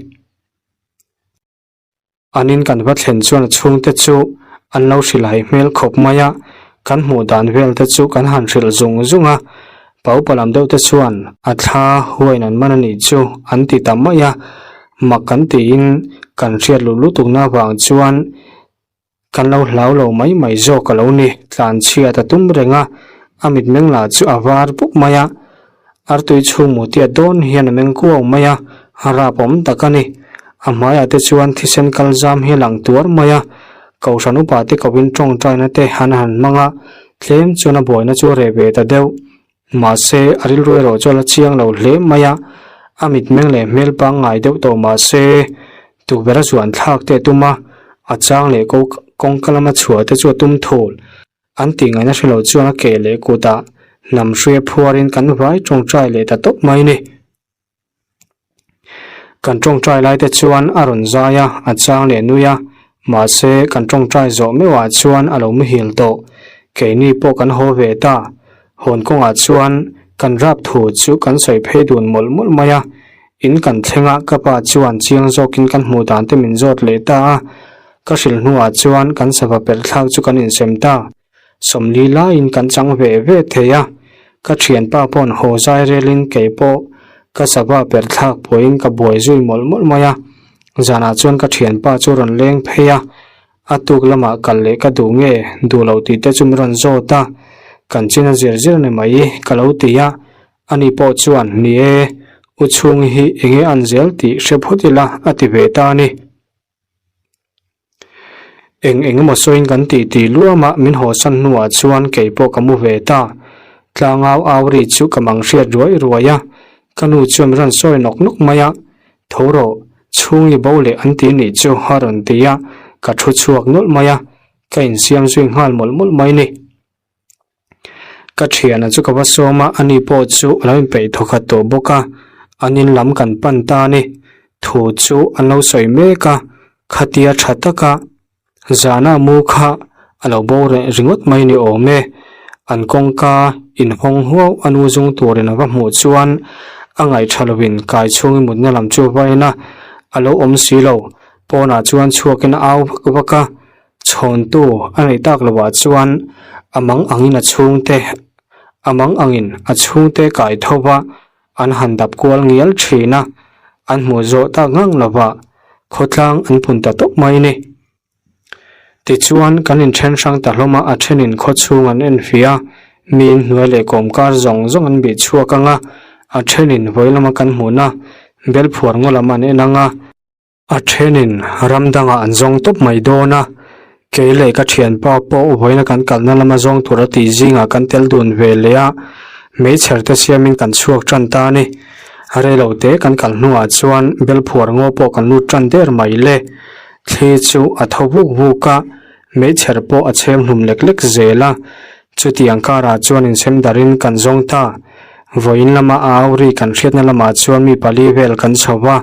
An in kan va thlen chuan a chhungte chu an lo hrilhai hmel khawp mai a, kan hmuh dan vel te chu kan han hrilh zung zung a, pa upa lam deuh te chuan a thla huain an man a nih chu an ti ta mai a, mak kan tiin kan hriat luh lutukna avang chuan Kan lo hlau lo mai mai zawk a lo ni, tlan chhiat a tum reng a, a mitmeng lah chu a var pup mai a, artui chhung mutia dawn hian a meng kuau mai a, a rap awm tak a ni. A hmaiah te chuan thisen kal zam hi a lang tuar mai a, Kohhran upa te kovin tawngtaina te an han hmang a, tlem chuan a buaina chu a reh ve ta deuh. Mahse, a rilru erawh chu a la chiang lo hle mai a, a mitmeng leh hmel pangngai deuh tawh mahse, tukverh a zuan thlak te a tum a, a chang leh ko kawngka lama chhuah te chu a tum thul. An tih ngaihna hre lo chuan a keh leh kutah hnam hruia phuarin kan vai tawngtai leh ta tawp mai ni. Kan tawngtai lai te chuan a rawn zai a, a chang leh nui a, mahse kan tawngtai zawh meuhah chuan a lo muhil tawh. Keini pawh kan haw ve ta. Hawn kawngah chuan kan rap thu chu kan sawi phei dun mawlh mawlh mai a. In kan thleng a, ka pa chuan chiang zawkin kan hmuh dan te min zawt leh ta a. Ka hrilh hnuah chuan kan sava perh thlak chu kan insem ta. Sawmli laiin kan chang ve ve thei a, ka thianpa paw'n haw zai relin kei pawh ka sava per thlak pawhin ka buai zui mawlh mawlh mai a. Zanah chuan ka thianpa chu rawn leng phei a, a tuk lamah kal leh ka duh nge duh lo tih te chu min rawn zawt a, kan chin a zir zir ni mai ka lo ti a, ani pawh chuan ni e, u chhungi hi enge an zel tih hre phawt ila a ti ve ta a ni. Eng eng emaw sawiin kan tih tih luam a, min hawsan hnuah chuan kei pawh ka mu ve ta. Tlangau au ri chu ka mang hriat ruai ruai a, ka nu chuan min rawn sawi nawk nawk mai a, Tho rawh, chhung i bo leh an ti nih chu a rawn ti a, ka thu chhuak nawlh mai a, ka insiam zui nghal mawlh mawlh mai ni. Ka thiana chu ka va sawm a, ani pawh chu a lo inpeih thawkhat tawh bawk a, an in lam kan pan ta a ni. Thu chu an lo sawi mek a, khatia tha taka zana mu kha a lo bo reh ringawt mai ni awm e. An kawngka inhawng huau a nu zung turin a va hmuh chuan a ngaihṭha lovin kai chhungin mutna lam chu a va en a, a lo awm si lo. Pawnah chuan chhuakin a au vak vak a. Chhawntu a neih tak loh ah chuan a mang angin a chhungte a mang angin a chhungte kai tho va an han dap kual ngial thin a, an hmuh zawh tak ngang lo va khawtlang an pun ta tawp mai a ni. Tichuan kan inthen hrang ta hlawm a, a thenin khawchhung an en fih a, mi inhnuai leh kawmkar zawng zawng an bih chhuak ang a, a thenin vawi lama kan hmuhna belphuar ngaw lam an en ang a, A thenin ram dangah an zawng tawp mai dawn a, kei leh ka thianpa pawh vawiina kan kalna lama zawng tur a tih zingah kan tel dun ve leh a, meichher te siamin kan chhuak tan ta a ni. Reilo te kan kal hnuah chuan belphuar ngaw pawh kan lut tan der mai le. Thli chu a tho vuk vuk a, meichher pawh a chhem hlum lek lek zel a, chutiang karah chuan insem darin kan zawng ta. Vawiin lama a au ri kan hriatna lamah chuan mi pali vel kan chho va,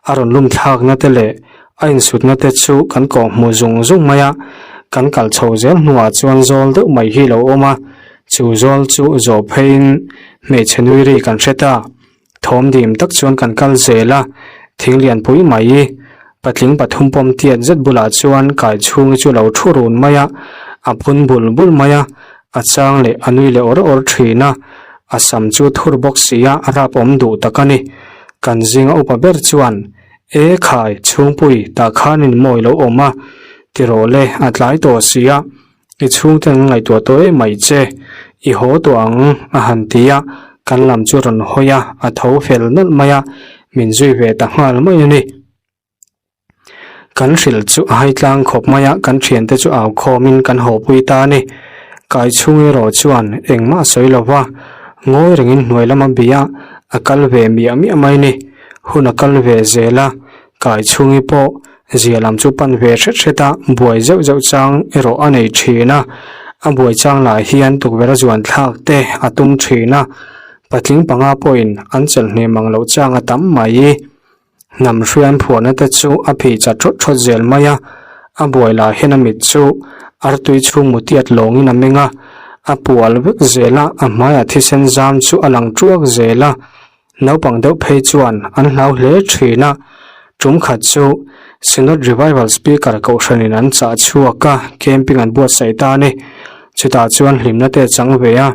a rawn lum thlakna te leh a insutna te chu kan kawh hmu zung zung mai a, kan kal chho zel hnuah chuan zawl deuh mai hi lo awm a, chu zawl chu zawh pheiin hmeichhe nui ri kan hre ta. Thawm dim tak chuan kan kal zel a, thing lian pui mai patling pathum pawm tiat zet bulah chuan kai chhungi chu lo thu run mai a, a phun bul bul mai a, a chang leh a nui leh awr awr thin a, a sam chu thur bawk si a, a rap awm duh tak a ni. Kan zinga upa ber chuan, E khai, chhungpui, tah khanin mawi lo awm a, ti rawh le, a tlai tawh si a, I chhungte an ngaihtuah tawh em mai che, i haw tawh ang, a han ti a, kan lam chu rawn hawi a, a tho fel nawlh mai a, min zui ve ta nghal mai a ni. Kan hrilh chu a hai tlang khawp mai a, kan thiante chu au khawmin kan haw pui ta a ni. Kai chhung erawh chuan engmah a sawi lo va, ngawi rengin hnuai lama bia a kal ve miah miah mai ni. Hun a kal ve zel a, Kai chhungi pawh zia lam chu pan ve hret hret a, buai zeuh zeuh chang erawh a nei thin a. A buai chang lah hian tukverh a zuan thlak te a tum thin a, patling panga pawhin an chelh hnem ang loh chang a tam mai. Hnam hrian phuahna te chu a phih chat thawt thawt zel mai a, a buai lah hian a mit chu artui chhung mutiat lawngin a meng a, a pual vek zel a, a hmaiah thisen zam chu a lang tuak zel a, naupang deuh phei chuan an hlau hle thin a, tum khat chu Synod Revival Speaker kohhranin an chah chhuak a, camping an buatsaih ta a ni, chutah chuan hlimna te a chang ve a.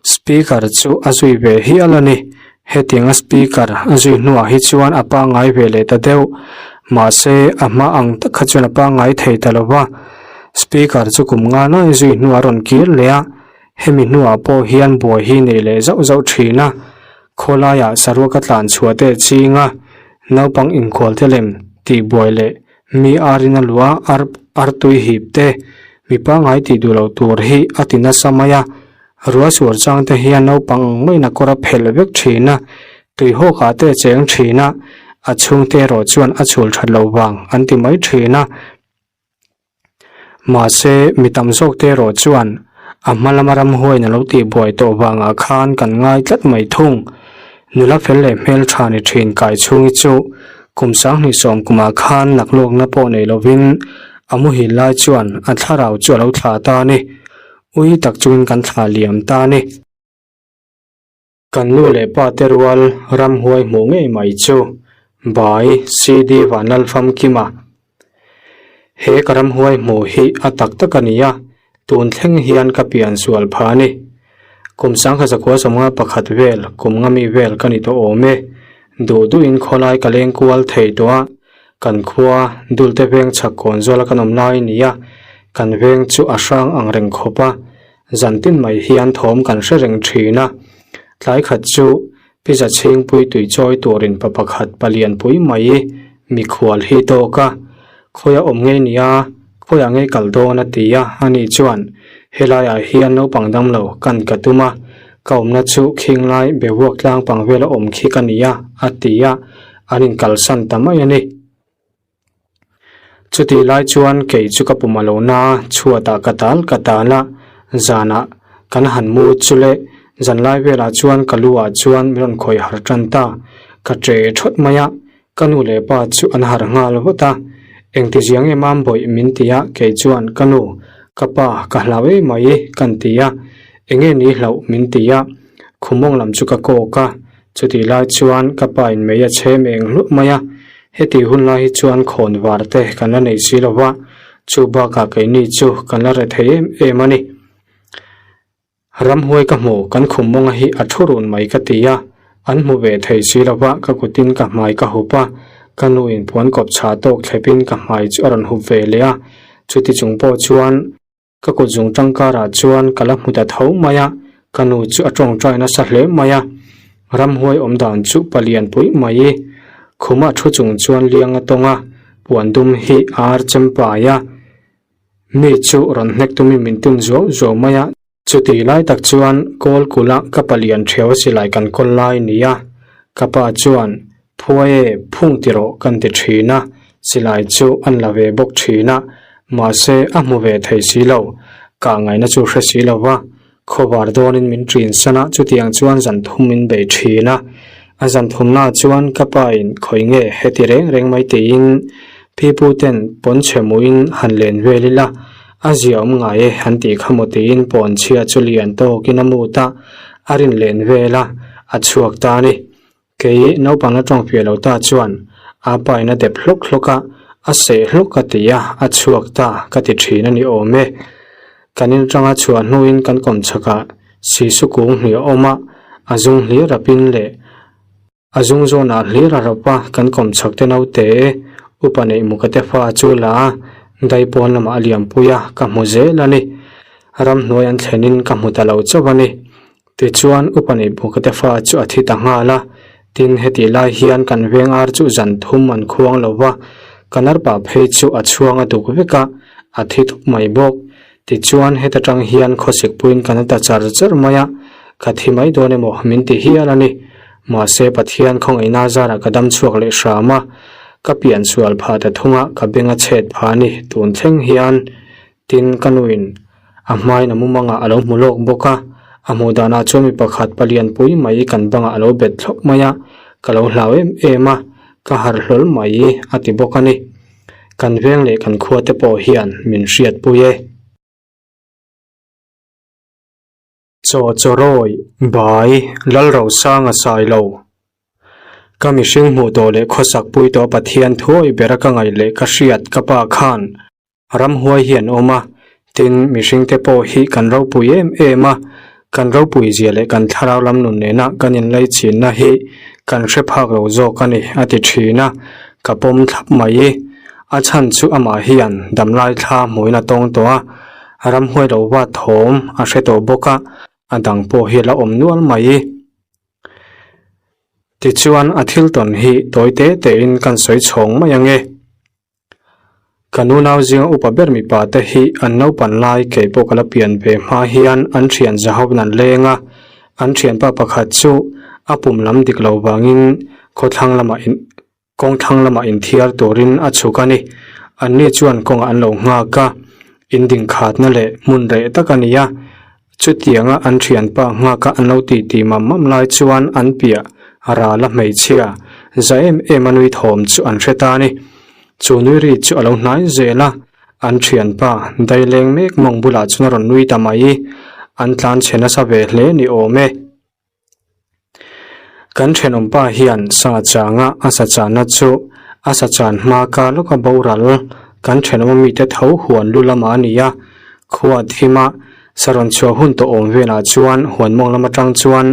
Speaker chu a zui ve hial a ni. Hetianga speaker a zui hnuah hi chuan a pangngai ve leh ta deuh. Mahse, a hma ang tak kha chuan a pangngai thei ta lo va. Speaker chu kum nga lai zui hnuah a rawn kir leh a, hemi hnuah pawh hian buai hi nei leh zauh zauh thin a. Khawlaiah saruak a tlan chhuah te ching a, naupang inkhual te lem tih buai leh Mi arin a luah ar artui hip te, mi pangngai tih duh loh tur hi a ti nasa mai a. Ruah suar chang te hian naupang ang maiin a kawr a phelh vek thin a, tuihawkah te a cheng thin a, a chhungte erawh chuan a chhul that loh vang an ti mai thin a. Mahse, mi tam zawk te erawh chuan a hma lama ramhuaiin a lo tihbuai tawh vangah khan kan ngai tlat mai thung. Nula fel leh hmeltha ni thin kai chhungi chu kum 2010 kumah khan naklawkna pawh nei lovin a muhil lai chuan a thlarau chu a lo thlah ta a ni. Ui tak chungin kan thlah liam ta a ni. Kan nu leh pa te rual ramhuai hmuh ngei mai chu Bai CD Vanlalfamkima. He ka ramhuai hmuh hi a tak tak a ni a, tun thleng hian ka pian sual pha a ni. Kum 1991 vel, kum nga mi vel ka ni tawh awm e. Duh duhin khawlai ka leng kual thei tawh a, kan khua Dulte veng chhak kawn zawla kan awm lai a ni a, kan veng chu a hrang ang reng khawp a, Zan tin mai hian thawm kan hre reng thin a, tlai khat chu pizza chhingpui tui chawi turin pa pakhat palian pui mai mikhual hi tawk a, khawiah awm ngei nia, khawiah ngei kal dawn a ti a, ani chuan helaiah hian naupang damlo kan ka tum a, ka awmna chu khinglai bevuak tlang pang vela awm khi ka nia a ti a, an inkalsan ta mai a ni. Chutih lai chuan kei chu ka pum a lo na a, chhuatah ka tal ka tal a, zanah kan han mu chu le zanlai velah chuan ka lu ah chuan min rawn khawih harh tan ta, ka che thawt mai a, ka nu leh pa chu an harh nghal vat a, engti ziang em am bawih min ti a, kei chuan ka nu, ka pa ka hlau em mai kan ti a, enge ni hlauh min ti a, khumawng lam chu ka kawk a, Chutih lai chuan ka pa in mei a chhem eng hluah mai a, hetih hun lai hi chuan khawn var te kan la nei si lo va, chu bakah keini chu kan la re thei em em a ni. Ramhuai ka hmu, kan khum mawnga hi a thu run mai ka ti a, an hmu ve thei si lo va, ka kutin ka hmai ka hup a, ka nu in puan kawp chhah tawk thlepin ka hmai chu a rawn hup ve leh a, chuti chung pawh chuan, Ka kut zung tangkarah chuan ka la hmu ta tho mai a, ka nu chu a tawngtai nasa hle mai a. Ramhuai awm dan chu palian pui mai i. Khuma thu chung chuan liang a tawng a, puan dum hi a ar chem pai a. Mi chu rawn hnek tumin min tun zuau zuau mai a. Chutih lai tak chuan kawl kulh a ka palian theu a silai kan kawl lai ni a. Ka pa chuan Phuai e, phung ti rawh kan ti thin a, silai chu an la ve bawk thin a, mahse a hmu ve thei si lo, kah ngaihna chu hre si lo va, khawvar dawnin min ṭin san a, chutiang chuan zan thum min bei thin a, a zan thumnaah chuan ka pa in khawi nge heti reng reng mai tiin pipu ten pawn chhe muin han len vel ila, a zia awm ngai e han tih kha maw tiin pawn chhia chu lian tawkin a mut a, a rin len vel a, a chhuak ta a ni. Kei naupang la tawng fiah lo ta chuan a pa in a dep hlawk hlawk a, a seh hlawk ka ti a, a chhuak ta ka ti thin a ni awm e. Kan in atanga chhuah hnuin kan kawm chhakah sisu kung hnih a awm a, a zung hlir rapin leh a zung zawnah hlir a rap a, kan kawm chhak te naute upa neih muka te fa chu la a, daipawn lamah a liampui a, ka hmu zel a ni. Ramhnuai an thlenin ka hmu ta lo chauh a ni. Tichuan, upa neih bukate fa chu a thi ta nghal a, tin hetih lai hian kan veng ar chu zan thum an khuang lo va, kan arpa phei chu a chhuang a duk vek a, a thi thup mai bawk. Tichuan heta tang hian khawsik puiin kan ta char char mai a, ka thi mai dawn emaw min ti hial a ni. Mahse Pathian khawngaihna zarah ka dam chhuak leh hram a, ka pian sual phah ta thung a, ka beng a chhet phah a ni. Tun thleng hian tin ka nuin a hmain a mumangah a lo hmu lawk bawk a, a hmuh danah chuan mi pakhat palian pui mai kan bangah a lo bet thlawp mai a, ka lo hlau em em a, ka harh hlawl mai a ti bawk a ni. Kan veng leh kan khua te pawh hian min hriatpui e. Chaw chawrawi, bai, Lalrosanga Sailo. Ka mihring hmuh tawh leh khawsak pui tawh Pathian thuawi bera ka ngaih leh ka hriat ka pa khan ramhuai hi an awm a, tin mihring te pawh hi kan ropui em em a, kan ropui zia leh kan thlarau lam nun nena kan inlaichinna hi kan hre phak lo zawk a ni a ti thin a, ka pawm thlap mai i. A chhan chu amah hian damlai thla hmuin a tawng tawh a, ramhuai lo va thawm a hre tawh bawk a, a dang pawh hi a la awm nual mai i. Tichuan a thil tawn hi tawi te tein kan sawi chhawng mai ang e. Ka nunau zinga upa ber mipa te hi an naupan lai kei pawh ka la pian ve hma hian an thian zahawin an leng a, an thianpa pakhat chu a pum lam dik lo vangin khawthlang lamah in kawngthlang lamah inthiar turin a chhuk a ni. Anni chuan kawngah an lo nghak a, in dingkhatna leh hmun reh tak a ni a, Chutianga an thianpa nghaka an lo titi mam mam lai chuan an piah ral a hmeichhia za em em a nui thawm chu an hre ta a ni. Chu nui ri chu a lo hnai zel a, an thianpa daileng mek mawng bulah chuan a rawn nui ta mai. An tlan chhe nasa ve hle ni awm e. Kan thenawmpa hian sa changa a sa channa chu a sa chan hma kar lawka boral kan thenawm a mite tho huan lu lamah a ni a, khua thima sa rawn chhuah hun tawh awm velah chuan huan mawng lam atang chuan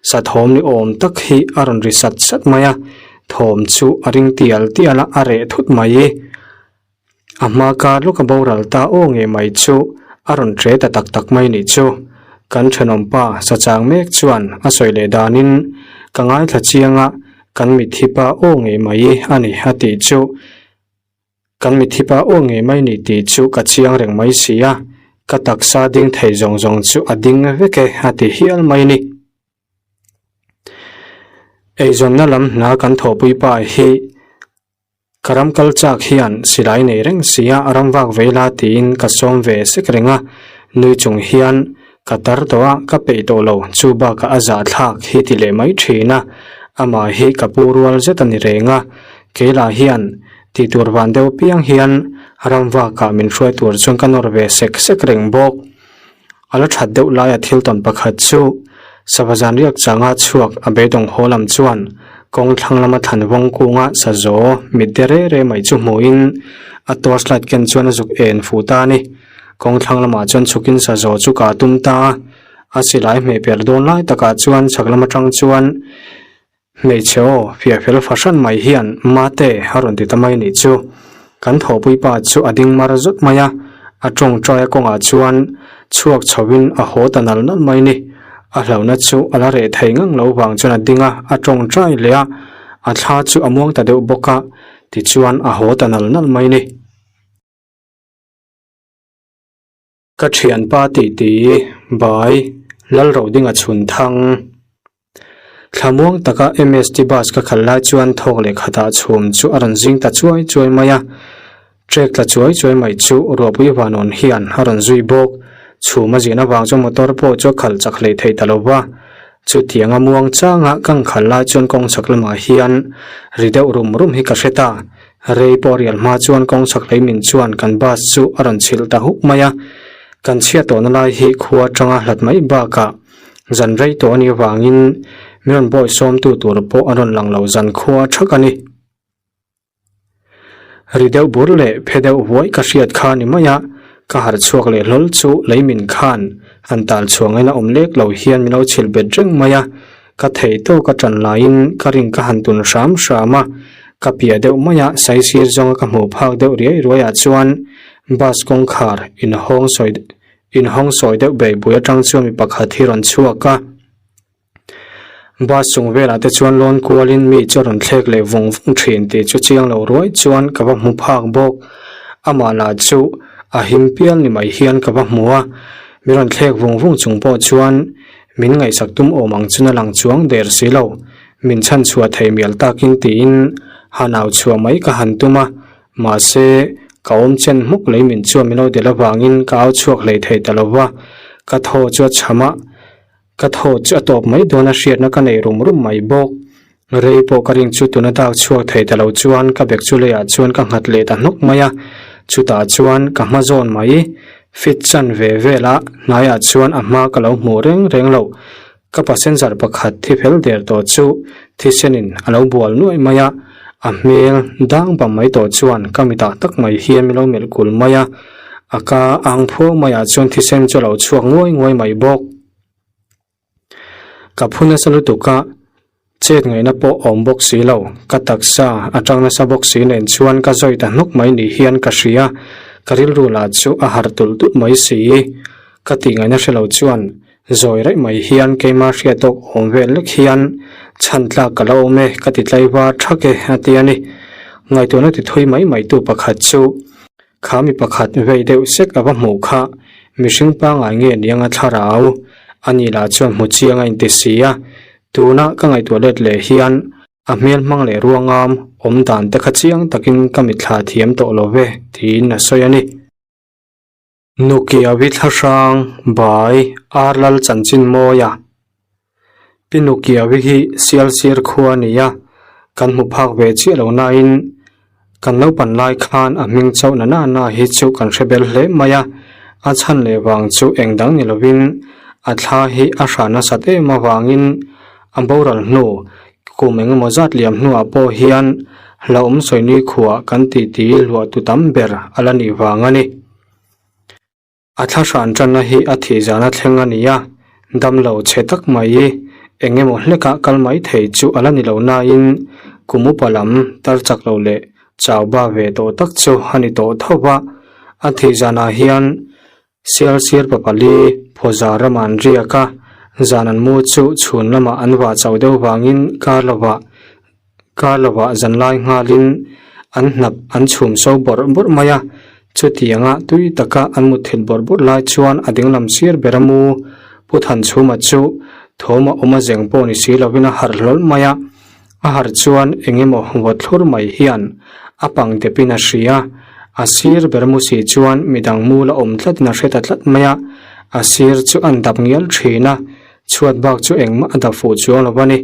sa thawm ni awm tak hi a rawn ri sat sat mai a, thawm chu a ring tial tial a, a reh thut mai. A hma kar lawka boral ta aw ngei mai chu a rawn ṭe ta tak tak mai nih chu. Kan ṭhenawmpa sachang mek chuan a sawi leh danin ka ngaithla chiang a, kan mithipa aw ngei mai a ni a tih chu. Kan mithipa aw ngei mai ni tih chu ka chiang reng mai si a, ka taksa ding thei zawng zawng chu a ding vek e a ti hial mai ni. Eizawnna lam hna kan thawhpui pa hi. Ka ram kal chak hian silai nei reng sia a ram vak vei la tiin ka sawm ve sek reng a, nui chung hian ka tar tawh a, ka peih tawh lo, chu bakah a zahthlak hi ti leh mai thin a, amah hi ka pu rual zet a ni reng a, keilah hian tih tur van deuh piang hian ram vakah min hruai tur chuan ka nawr ve sek sek reng bawk. A la that deuh laia thil tawn pakhat chu sava zan riak changa chhuak a beidawng haw lam chuan kawng thlang lama thlan vawng kunga sazaw mit de re re mai chu hmuhin a torchlight ken chuan a zuk en fuh ta a ni. Kawng thlang lamah chuan chhukin sazaw chu kah tum ta a, a silai hmeh per dawn lai takah chuan chhak lam atang chuan Hmeichhe aw, fiah fel fahran mai hian Mate a rawn ti ta mai nih chu. Kan thawhpui pa chu a ding mar zut mai a, a tawngtai a kawngah chuan chhuak chhoin a haw ta nal nal mai ni. A hlauhna chu a la reh thei ngang lo vang chuan a ding a, a tawngtai leh a, a thla chu a muang ta deuh bawk a, tichuan a haw ta nal nal mai ni. Ka thianpa titi, Bai, Lalrodinga chhun thang. Thlamuang taka MST bus ka khalh lai chuan thawk leh khatah chhum chu a rawn zing ta chuai chuai mai a. Trek tla chuai chuai mai chu ruahpui vanawn hian a rawn zui bawk. Chhum a zin avang chuan motor pawh chu a khalh chak hlei thei ta lo va. Chutianga muang changa ka khalh lai chuan kawng chhak lamah hian ri deuh rum rum hi ka hre ta. Rei pawh rial hma chuan kawng chhak lei min chuan kan bus chu a rawn chhilh ta huk mai a. Kan chhiat tawhna lai hi khua atanga hlat mai bakah zan rei tawh a nih avangin min rawn bawi sawmtu tur pawh a rawn lang lo zan khua thak a ni. Ri deuh bur leh phe deuh huai ka hriat kha ni mai a, ka harh chhuak leh hlawl chu lei min khan han tal chhuangin a awm lek lo hian min lo chhilh bet reng mai a, ka thei tawk a tan laiin ka ring ka han tun hram hram a, ka piah deuh mai a saisir zawnga ka hmuh phak deuh riai ruai ah chuan bus kawngkhar inhawng sawi Inhawng sawi deuh bei bui atang chuan mi pakhat hi rawn chhuak a, bus chung velah te chuan lawn kualin mi chu a rawn thlek leh vung vung thin tih chu chiang lo ruai chuan ka va hmu phak bawk. Amah lah chu A him pial ni mai hian ka va hmu a, mi rawn thlek vung vung chung pawh chuan min ngaihsak tum awm ang chun a lang chuang der si lo. Min chhan chhuah thei mial takin tiin han au chhuah mai ka han tum a, mahse ka awm chen hmuk lei min chuan min lo del avangin ka au chhuak hlei thei ta lo va, ka thaw chu a chham a. Ka thaw chu a tawp mai dawn a hriatna ka nei rum rum mai bawk. Rei pawh ka ring chu tuna dak chhuak thei ta lo chuan ka bag chu leiah chuan ka nghat leh ta hnawk mai a, chutah chuan ka hma zawn mai. Fit chan ve vel a, hnaiah chuan a hma ka lo hmuh reng reng lo. Ka passenger pakhat thi fel der tawh chu thisenin a lo bual nuaih mai a, a hmel dang bam mai tawh chuan ka mitah tak mai hian min lo melh kul mai a, a ka ang phuau maiah chuan thisen chu a lo chhuak nguai nguai mai bawk. Ka phu nasa lutuk a, chet ngaihna pawh awm bawk si lo, ka taksa a tang nasa bawk si nen chuan ka zawi ta hnawk mai ni hian ka hria, ka rilru lah chu a harh tulh tulh mai si. Ka tih ngaihna hre lo chuan zawi raih mai hian keima hriat tawk awm vel lek hian chhan tlak ka la awm e ka ti tlaivar thak e a ti a ni. Ngaihtuahna ti thui mai mai tu pakhat chu Kha mi pakhat vei deuh sek a va hmuh kha, mihring pangngai nge niang a thlarau? A ni lah chuan hmu chiang a inti si a, tuna ka ngaihtuah let leh hian a hmel hmang leh ruangam awm dan te kha chiang takin ka mitthla thiam tawh lo ve tiin a sawi a ni. Nukiawi thlahrang bai ar lal chanchin mawia Pi Nukiawi hi Sialsir khua a ni a, kan hmu phak ve chiah lo nain kan naupan lai khan a hming chauh na na na hi chu kan hre bel hle mai a, a chhan leh vang chu eng dang ni lovin a thla hi a hra nasat em avangin a boral hnu kum eng emaw zat liam hnuah pawh hian hlauhawm sawi khuah kan titi luahtu tam ber a la nih vang a ni. A thla hran tanna hi a thih zana thleng a ni a, damlo chhe tak mai eng emaw hlekah kal mai thei chu a la ni lo nain kum upa lam tar chak lo leh chau ba ve tawh tak chu a ni tawh tho va. A thih zanah hian Sialsir papali phawza ramah an riak a, zan an mu chu chhun lamah an vah chauh deuh vangin kar lovah Kar lovah zanlai nghalin an hnap an chhum so bawrh bawrh mai a, chutianga tui taka an mutthilh bawrh bawrh lai chuan a dinglam sir ber a mu Pu Thanchhuma chu thawm a awm a zeng pawh ni si lovin a harh hlawl mai a, a harh chuan eng emaw vawt thlur mai hian a pang depin a hria, a sir ber mu si chuan midang mu la awm tlatin a hre ta tlat mai a, a sir chu an dap ngial thin a, chhuat bak chu engmah a dap fuh chuang lo a ni.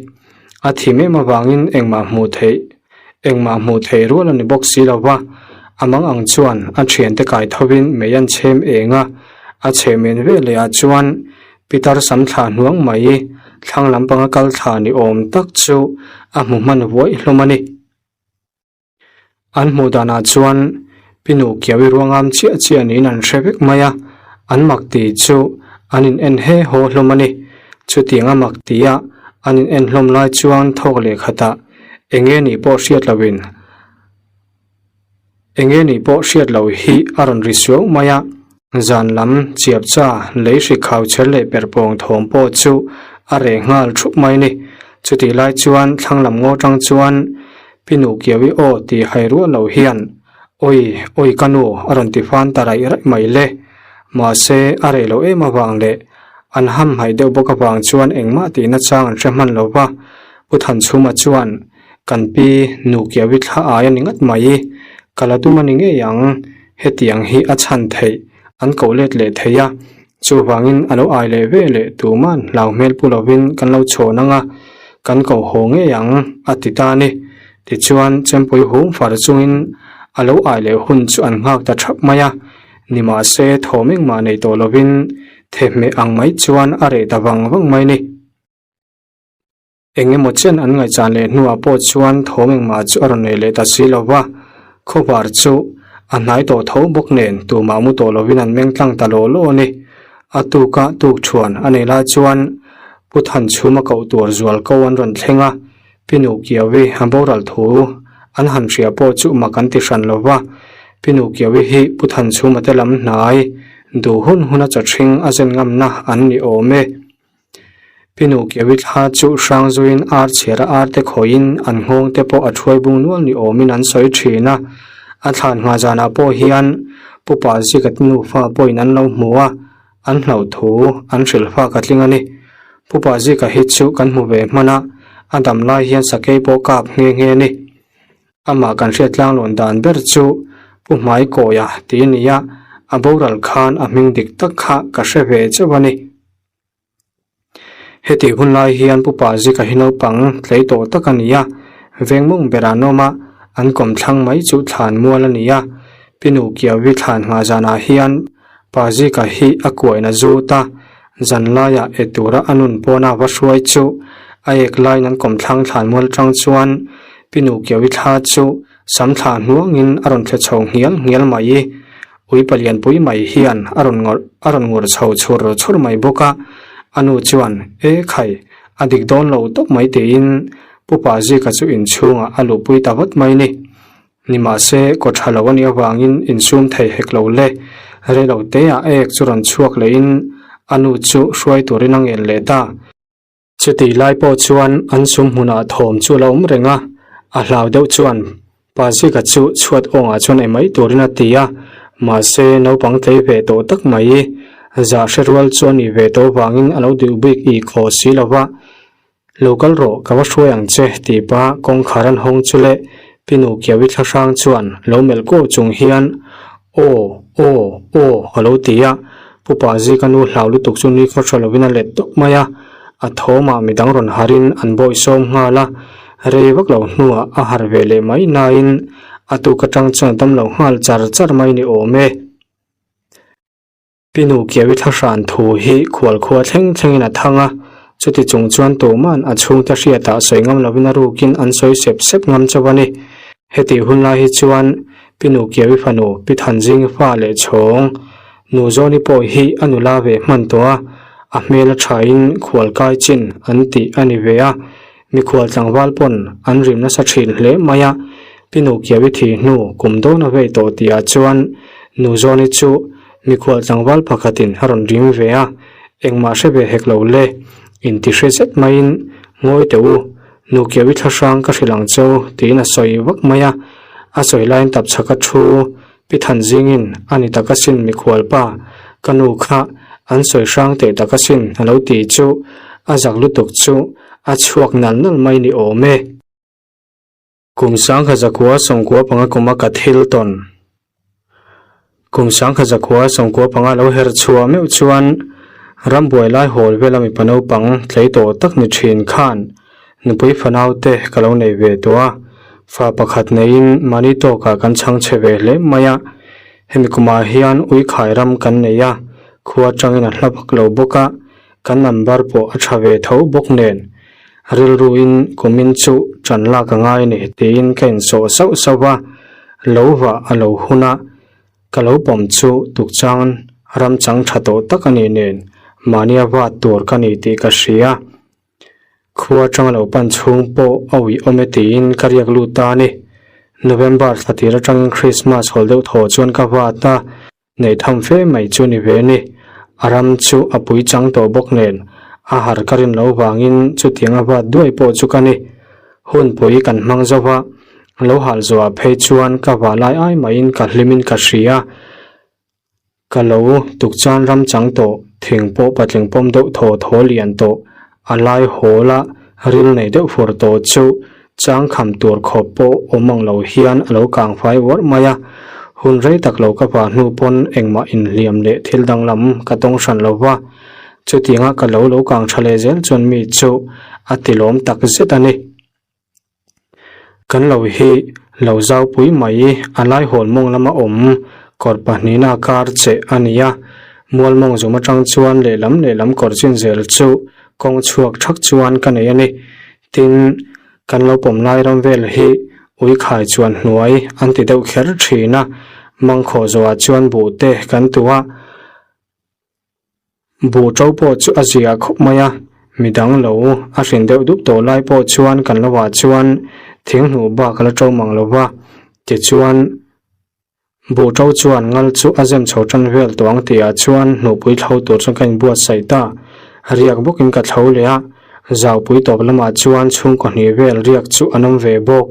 A thim em avangin engmah hmuh theih engmah hmuh theih rual a ni bawk si lo va, a mang ang chuan a thiante kai thovin mei an chhem eng a, a chhem en ve leh ah chuan pitar sam thla hnuang mai thlang lampanga kal thla ni awm tak chu a hmu hman vuaih hlawm a ni. An hmuh danah chuan Pinu Kiawi ruangam chiah chiah niin an hre vek mai a, an mak tih chu an in en he haw hlawm a ni. Chutiang a mak tih a an in en hlawm lai chuan thawk leh khatah eng nge nih pawh hriat loin eng nge nih pawh hriat loh hi a rawn ri suau mai a. Zan lam chiap cha lei hri khau chher leh per pawng thawm pawh chu a reh nghal thup mai ni. Chutih lai chuan thlang lam ngaw tang chuan Pi Nu Kiawi aw tih hai ruah lo hian Awi, awi ka nu a rawn ti fan ta raih raih mai le. Mahse a reh loh em avang leh an hamhaih deuh bawk avang chuan engmah tihna chang an hre hman lo va. Pu Thanchhuma chuan Kan pi Nu Kiawi thla ai a ni ngat mai. Ka la tum a ni ngei ang. Hetiang hi a chhan theih, an koh let leh thei a, chuvangin a lo ai leh ve leh tuman hlau hmel pu lovin kan lo chhawn ang a, kan koh haw ngei ang, a ti ta a ni. Tichuan, Chempui hum far chungin a lo ai leh hun chu an nghak ta thap mai a, nimahse thawm engmah nei tawh lovin thehmeh ang mai chuan a reh ta vang vang mai a ni. Eng emaw chen an ngaihchan leh hnuah pawh chuan thawm engmah chu a rawn nei leh ta si lo va, khawvar chu a hnai tawh tho bawk nen tumah mu tawh lovin an meng tlang ta law law a ni. A tuka tuk thuan a nei lai chuan Pu Thanchhuma koh tur zual ko an rawn thleng a, Pi Nukiawi a boral thu an han hria pawh chu mak an ti hran lo va, Pi Nukiawi hi Pu Thanchhuma te lam hnai duh hun huna chawthring a zen ngamna an ni awm e. Pinu Kiawi thla chu hrang zuiin ar chhiara ar te khawiin an nghawng te pawh a thuai bung nual ni awmin an sawi thin a. A thlan hma zanah pawh hian Pu Pazika te nufa pawhin an lo hmu a, an hlauh thu an hrilh fak a tling a ni. Pu Pazika hi chu kan hmu ve hman a, a dam lai hian sakei pawh kap nghe nghe a ni. Amah kan hriat tlanglawn dan ber chu Pu Hmaikawia tih a ni a, a boral khan a hming dik tak kha ka hre ve chauh a ni. Hetih hun lai hian Pu Pazika hi naupang tlei tawh tak a ni a, veng mawng berah an awm a, an kawmthlang mai chu thlan mual a ni a. Pi Nukiawi thlan nghah zanah hian Pazika hi a kuain a zut a, zan laiah e tura a nun pawna va hruai chu a ek laiin an kawmthlang thlan mual atang chuan Pi Nukiawi thla chu sam thla hnuangin a rawn thle chho nghial nghial mai. Ui palianpui mai hian a rawn ngawrh a rawn ngur chho chhur chhur mai bawk a, a nu chuan, E khai, a dik dawn lo tawp mai tiin Pu Pazika chu inchhungah a luhpui ta vat mai ni. Nimahse, kaw tha lo a nih avangin insum thei hek lo le. Reilo teah a ek chu rawn chhuak lehin a nu chu hruai turin a ngen leh ta. Chutih lai pawh chuan an sum hmunah thawm chu a lo awm reng a, a hlau deuh chuan Pazika chu chhuat awngah chuan ei mai turin a ti a, mahse naupang tlei ve tawh tak mai zah hre rual chu a nih ve tawh vangin a lo duh bik ih khaw si lo va, Lo kal rawh ka va hruai ang che tih pa kawngkhar an hawng chu le Pinu Kiawi thlahrang chuan lo melh kuau chung hian Aw, aw, aw a lo ti a, Pu Pazika nu hlau lutuk chu ni khaw tha lovin a let tawp mai a, a thawmah midang rawn harin an bawi sawm nghal a, rei vak lo hnuah a har ve leh mai nain a tuk atang chuan a damlo nghal char char mai ni awm e. Pi Nu Kiawi thlahran thu hi khualkhua thleng thlengin a thang a, chuti chung chuan tuman a chhungte hriatah sawi ngam lovin a rukin an sawi sep sep ngam chauh a ni. Hetih hun lai hi chuan Pi Nu Kiawi fanu Pi Thanzing fa leh chhawng Nu Zawni pawh hi a nula ve hman tawh a, a hmel a thain khual kai chin an tih a ni ve a, mikhual tlangval pawn an rim nasa thin hle mai a. Pi Nu Kiawi thi hnu kum dawn a vei tawh tihah chuan Nu Zawni chu mikhual tlangval pakhatin a rawn rim ve a, engmah hre ve hek lo le, inti hre zet maiin ngawi teh u. Nu Kiawi thlahrang ka hrilh ang cheu tiin a sawi vak mai a, a sawi laiin tapchhak a thu Pi Thanzingin a ni tak asin mikhual pa, ka nu kha an sawi hrang teh tak asin a lo ti chu a zak lutuk chu a chhuak nal nal mai ni awm e. Kum sangkha zakua 95 kuma ka thil tawn. Kum sangkha 195 lo her chhuah meuh chuan rambuai lai hawl vela mipa naupang tlei tawh tak ni thin khan nupui fanau te ka lo nei ve tawh a, fa pakhat neiin mahni tawkah kan chhang chhe ve hle mai a. Hemi kumah hian uikhai ram kan nei a, khua atangin a hla vak lo bawk a, kan number pawh a tha ve tho bawk nen rilruin kumin chu tan lak a ngai ni tiin ka insawh sauh sauh a, lo vah a lo hun a, ka lo pawm chu tukchang ram chang tha tawh tak a nih nen mahnia vat tur ka ni tih ka hria. Khua atanga lo pan chhung pawh a uih awm e tiin ka riak lut ta a ni. November thla tir atangin Christmas hawl deuh thaw chuan ka vat a. Neih tham fe mai chu ni ve ni. A ram chu a pui chang tawh bawk nen, a har ka rin lo vangin chutiang a vat duai pawh chu ka ni. Hunpui kan hmang zo va, lo hal zawhah phei chuan ka vah lai ai maiin ka hlimin ka hria. Ka lo tukchan ram chang tawh, thing pawh patling pawm deuh thaw thaw lian tawh, a lai hawl a ril nei deuh fur tawh chu Chang kham tur khawp pawh awm ang lo hian a lo kang fai uarh mai a, hun rei tak lo ka vah hnu pawn engmah inhliam leh thil danglam ka tawng hran lo va, chutianga ka lo lo kang tha leh zel chuan mi chu a ti lawm tak zet a ni. Kan lo hi lo zau pui mai a lai hawl mawng lama awm kawr pahnihna kar che a ni a, mual mawng zum atang chuan lehlam lehlam kawr chin zel chu kawng chhuak thak chuan ka nei a ni. Tin, kan lo pawm lai ram vel hi uikhai chuan hnuai an ti deuh kher thin a, mangkhawh zawhah chuan buh te kan tu a, buh to pawh chu a zia khawp mai a, midang lo a hrin deuh dup tawh lai pawh chuan kan lo ah chuan thing hnuh bak a la to mang lo va, tichuan Buh to chuan ngal chu a zem chho tan vel tawh ang tihah chuan hnuhpui thlo tur chuan ka inbuatsaih ta. Riak bawkin ka thlo leh a, zaupui tawp lamah chuan chhungkaw hnih vel riak chu an awm ve bawk.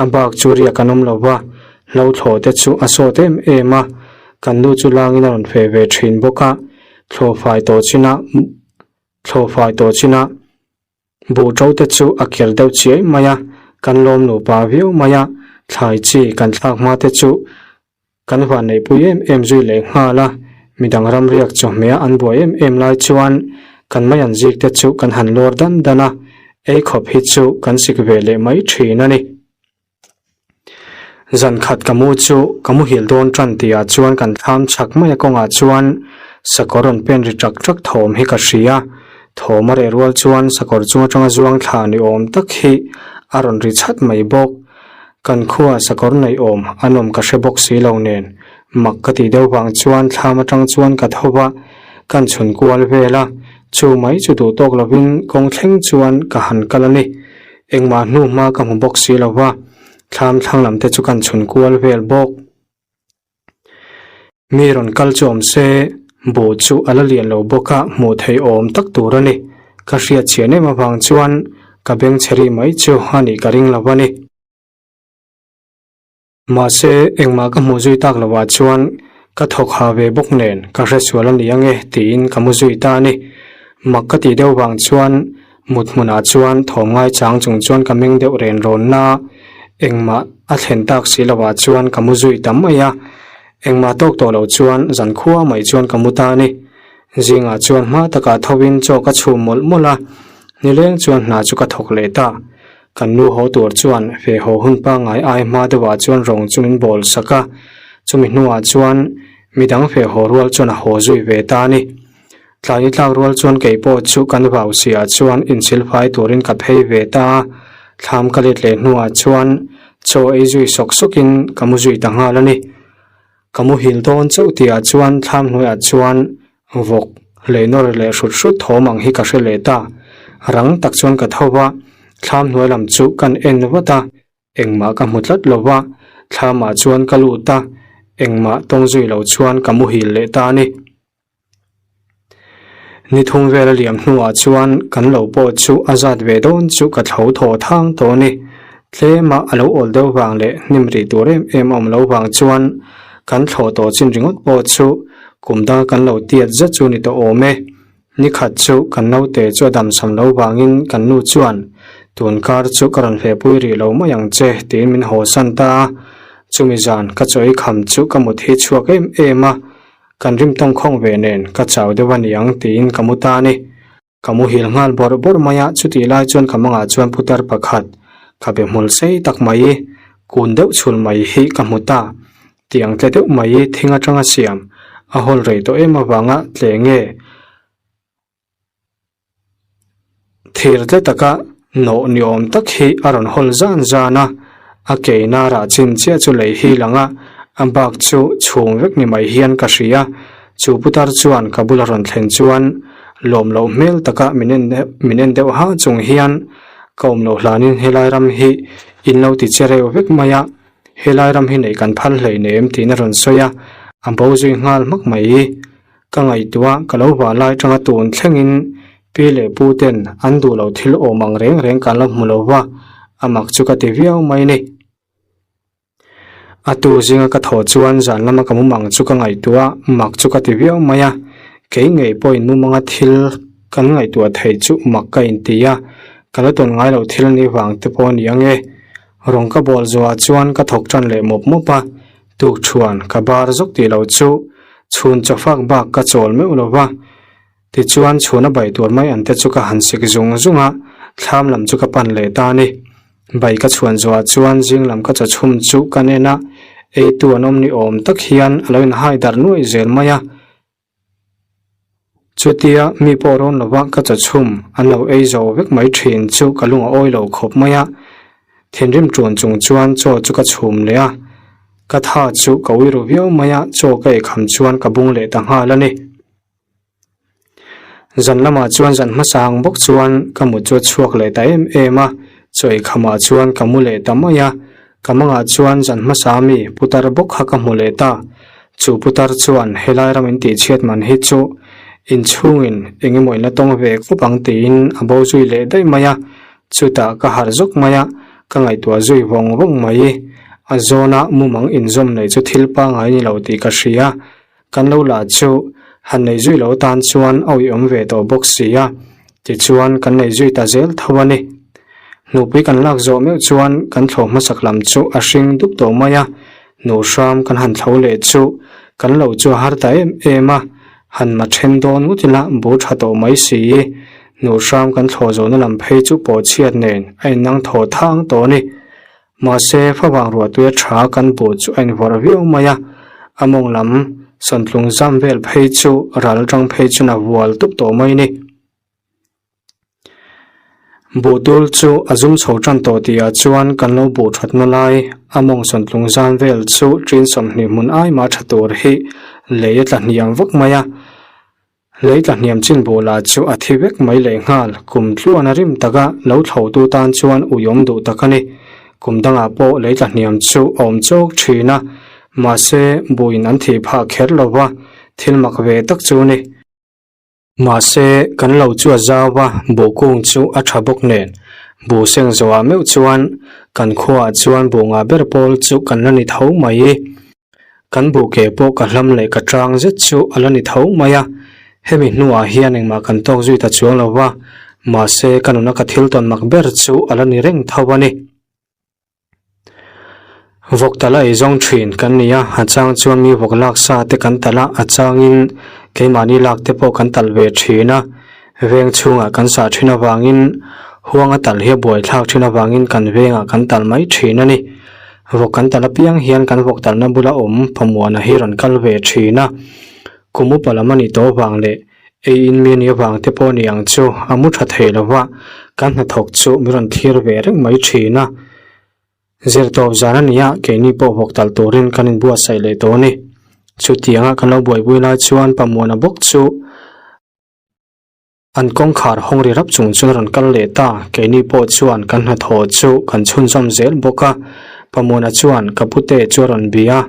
A bak chu riak an awm lo va, hlo thlawh te chu a sawt em em a. Kan nu chu langin a rawn feh ve thin bawk a, thlawhfai tawh chinah thlawhfai tawh chinah buh ṭo te chu a ker deuh chiai mai a, kan lawm nupa viau mai a, thlai chi kan thlak hma te chu Kan vanneihpui em em zui leh nghal a, midang ramriak chawhmeh an buai em em lai chuan kan mai an zik te chu kan han lawr dan dan a, ei khawp hi chu kan sik ve leh mai thin a ni. Zan khat ka mu chu ka muhil dawn tan tihah chuan kan thlam chhak mai a kawngah chuan sakawr rawn pen ri ṭak ṭak thawm hi ka hria, thawm a reh rual chuan sakawr chung aṭanga zuang thla ni awm tak hi a rawn ri chhat mai bawk. Kan khua sakawr neih awm an awm ka hre bawk si lo nen, mak ka tih deuh vang chuan thlam atang chuan ka tho va, kan chhun kual vel a, chu mai chu duh tawk lovin kawng thleng chuan ka han kal a ni. Engmah hnu hma ka hmu bawk si lo va, thlam thlang lam te chu kan chhun kual vel bawk. Mi rawn kal chu awm se, buh chu a la lian lo bawk a, hmuh theih awm tak tur a ni. Ka hriat chhian em avang chuan ka beng chhe rih mai chu a nih ka ring lo a ni. Mahse, engmah ka hmuh zui tak lovah chuan ka thawk ha ve bawk nen ka hresual a ni ange tiin ka mu zui ta a ni. Mak ka tih deuh vang chuan Mut hmunah chuan thawm ngaichang chung chuan ka meng deuh ren rawn na, engmah a thlen tak si lovah chuan ka mu zui ta mai a, engmah tawk tawh lo chuan zan khua mai chuan ka mu ta a ni. Zingah chuan hma takah thovin chaw ka chhum mawlh mawlh a, nileng chuan hna chu ka thawk leh ta. Kan nu haw tur chuan fe haw hun pangngai ai hma deuhah chuan rawng chu min bawl sak a, chumi hnuah chuan midang fe haw rual chuan a haw zui ve ta a ni. Tlai tlak rual chuan kei pawh chu kan vau siah chuan insilfai turin ka phei ve ta a, thlam ka let leh hnuah chuan chaw ei zui sawk sawkin ka mu zui ta nghal a ni. Ka muhil dawn chauh tihah chuan thlam hnuaiah chuan vawk leh nawr leh hrut hrut thawm ang hi ka hre leh ta. Rang tak chuan ka tho va, thlam hnuai lam chu kan en vat a, Engmah ka hmu tlat lo va, thlamah chuan ka lut a, engmah tawng zui lo chuan ka muhil leh ta a ni. Ni thum vel a liam hnuah chuan kan lo pawh chu a zat ve dawn chu ka thlo thaw thang tawh a ni. Tlema a lo awl deuh vang leh hnim rih tur em em a awm lo vang chuan kan thlawh tawh chin ringawt pawh chu kum danga kan lo tiat zet chu ni tawh awm e. Ni khat chu kan naute chu a damsam lo vangin kan nu chuan, Tun kar chu ka rawn hlehpui rih lo mai ang che, tiin min hawsan ta a. Chumi zan ka chaw ei kham chu ka mut hi chhuak em em a, kan rim tawng khawng ve nen ka chau deuh a niang tiin ka mu ta a ni. Ka muhil nghal bawrh bawrh mai a, chutih lai chuan ka mangah chuan putar pakhat, khabe hmul sei tak mai, kun deuh chhul mai hi ka hmu ta. Tiang tle deuh mai thing atanga siam a hawl rei tawh em avanga tle nge thir tle taka nawh ni awm tak hi a rawn hawl zan zan a, a keina rah chin chiah chu lei hi lang a, a bak chu chhung vek ni mai hian ka hria. Chu putar chuan ka bula rawn thlen chuan lawm loh hmel taka min en min en deuh ha chung hian ka awm loh hlanin helai ram hi in lo ti che reuh vek mai a. Helai ram hi neih kan phal hlei nem tiin a rawn sawi a, a bo zui nghal hmak mai. Ka ngaihtuah ka lo vah lai tanga tun thlengin pi leh pu ten an duh loh thil awm ang reng reng kan lo hmu lo va, a mak chu ka ti viau mai ni. A tu zinga ka thawh chuan zan lama ka mumang chu ka ngaihtuah mak chu ka ti viau mai a, kei ngei pawhin mumanga thil kan ngaihtuah theih chu mak ka inti a, ka la tawn ngai loh thil ni vang te pawh a ni ang e. Rawng ka bawl zuah chuan ka thawk tan leh mawp mawp a, tukṭhuan ka bar zawk tih lo chu chhun chawfak bak ka chawl meuh lo va. Tichuan chhun a bai tur mai an te chu ka han sik zung zung a, thlam lam chu ka pan leh ta a ni. Bai ka chhuan zuah chuan zing lam ka chaw chhum chu ka nen a, eitu an awm ni awm tak hian a lo inhai darh nuaih zel mai a. Chutia mi pawh rawn lova ka chaw chhum an lo ei zo vek mai thin chu ka lung a awi lo khawp mai a, thinrim ṭuan chung chuan chaw chu ka chhum leh a, ka tha chu ka ui ru viau mai a, chaw ka ei kham chuan ka bung leh ta nghal a ni. Zan lamah chuan zan hmasa ang bawk chuan ka mut chu a chhuak leh ta em em a, chaw ei khamah chuan ka mu leh ta mai a, Ka mangah chuan zan hmasa mi putar bawk kha ka hmu leh ta. Chu putar chuan helai ram in tihchhiat man hi chu inchhungin eng emaw in la tawng ve khawp ang tiin a bo zui leh daih mai a. Chutah ka harh zawk mai a, ka ngaihtuah zui vawng vawng mai. A zawna mumang inzawm nei chu thil pangngai ni lo tih ka hria. Kan lo lah chu han nei zui lo tan chuan a uiawm ve tawh bawk si a, tichuan kan nei zui ta zel tho a ni. Hnupui kan lak zawh meuh chuan kan thlawh hmasak lam chu a hring dup tawh mai a, nu hram kan han thlo leh chu kan lo chu a har ta em em a, han ma then dawn ngawt ila bu tha tawh mai si. Nu hram kan thlawh zawhna lam phei chu pawhchhiat nen a innang thaw thang tawh a ni. Mahse, favang ruahtuia tha kan buh chu a invawrh viau mai a, a mawng lam sawntlung zam vel phei chu ral atang phei chuan a vual tup tawh mai a ni. Buh tul chu a zum chho tan tawh tihah chuan kan lo buh thatna lai a mawng sawntlung zam vel chu ṭin 20 hmun ai mah tha tur hi lei a tla hniam vak mai a. Lei tla hniam chin bulah chu a thi vek mai leh nghal, kum tluan a rim taka lo thlotu tan chuan uiawm duh tak a ni. Kum dangah pawh lei tla hniam chu a awm chawk thin a, mahse buin an thih phah kher lo va, thil mak ve tak chu a ni. Mahse kan lo chu a zau va, buh kung chu a tha bawk nen, buh seng zawhah meuh chuan kan khuaah chuan buh ngah ber pawl chu kan la ni tho mai. Kan buh ke pawh ka hlam leh ka tang zet chu a la ni tho mai a, hemi hnuah hian engmah kan tawk zui ta chuang lo va, mahse ka nuna ka thil tawn mak ber chu a la ni reng tho a ni. Vawk tala ei zawng thin kan ni a, a chang chuan mi vawk lak sa te kan talh a, a changin keimahni lak te pawh kan talh ve thin a, veng chhungah kan sah thin avangin huanga talh hi a buaithlak thin avangin kan vengah kan talh mai thin a ni. Vawk kan talh apiang hian kan vawk talhna bula awm Pamuana hi rawn kal ve thin a, kum upa lam a nih tawh avang leh ei in mi a nih avang te pawh a ni ang chu a mu tha thei lo va, kan hnathawk chu min rawn thlir ve reng mai thin a. Zirtawp zan a ni a, keini pawh vawk talh turin kan inbuatsaih leh tawh a ni. Chutianga kan lo buaipui lai chuan Pamuana bawk chu An kawngkhar hawng ri rap chung chuan a rawn kal leh ta, keini pawh chuan kan hnathawh chu kan chhunzawm zel bawk a, Pamuana chuan ka pute chu a rawn bia a,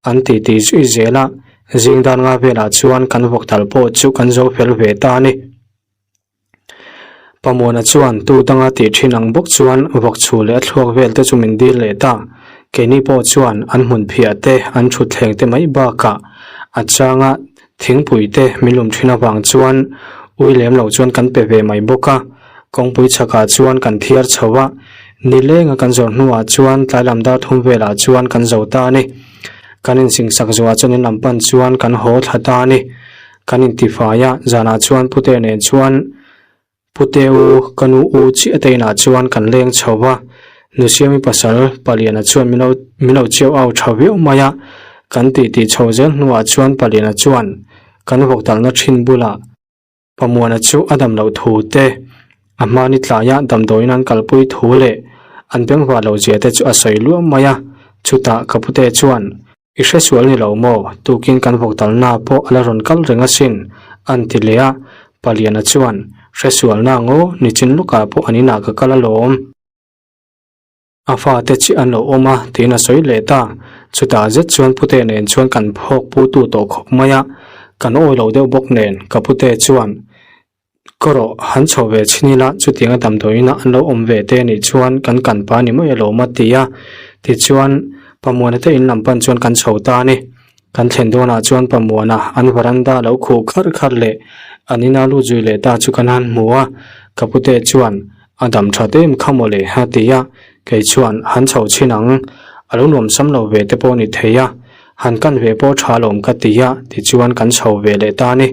an titi zui zel a, zing dan nga velah chuan kan vawk tal pawh chu kan zo fel ve ta a ni. Pamuana chuan tu danga tih thin ang bawk chuan vawk chhu leh a thluak vel te chu min dil leh ta, keini pawh chuan an hmun phiah te, an thutthleng te mai bakah a changa Thingpui te min lum thin avang chuan ui lem lo chuan kan pe ve mai bawk a, kawngpui chhakah chuan kan thiar chho a, nilenga kan zawrh hnuah chuan tlai lam dar thum velah chuan kan zo ta a ni. Kan insingsak zuah chuan in lam pan chuan kan haw thla ta a ni. Kan intifai a, zanah chuan Pute nen chuan Pute u, ka nu u chiah te inah chuan kan leng chho va, Nusiami pasal Paliana chuan min lo min lo chiau au tha viau mai a, kan tih tih chho zel hnuah chuan Paliana chuan kan vawk talna thin bulah Pamuana chu a dam loh thu te, a hmani tlaia damdawiin an kalpui thu leh an bengvar loh zia te chu a sawi luam mai a, chutah ka pute chuan I hre sual ni lo maw? Tukin kan vawk talna pawh a la rawn kal reng asin, an ti leh a. Paliana chuan, Hre sualna ngaw, nichin lawkah pawh an inah ka kal alawm. A fate chiah an lo awm a, tiin a sawi leh ta. Chutah zet chuan Pute nen chuan kan phawk putu tawh khawp mai a, kan awi lo deuh bawk nen, ka pute chuan, Ka rawh, han chho ve chhin ila, chutianga damdawiin ah an lo awm ve te anih chuan kan kan pa ni mai alawm a ti a. Tichuan, Pamuana te in lam pan chuan kan chho ta a ni. Kan thlen dawnah chuan Pamuana an varanda lo khuh kharh kharh leh an ina lut zui leh ta chu kan han hmu a. Ka pute chuan, A dam that em kha mawle a ti a. Kei chuan, Han chho chhin ang, a lo nuam sam lo ve te pawh a ni thei a, han kan ve pawh tha alawm ka ti a, tichuan kan chho ve leh ta a ni.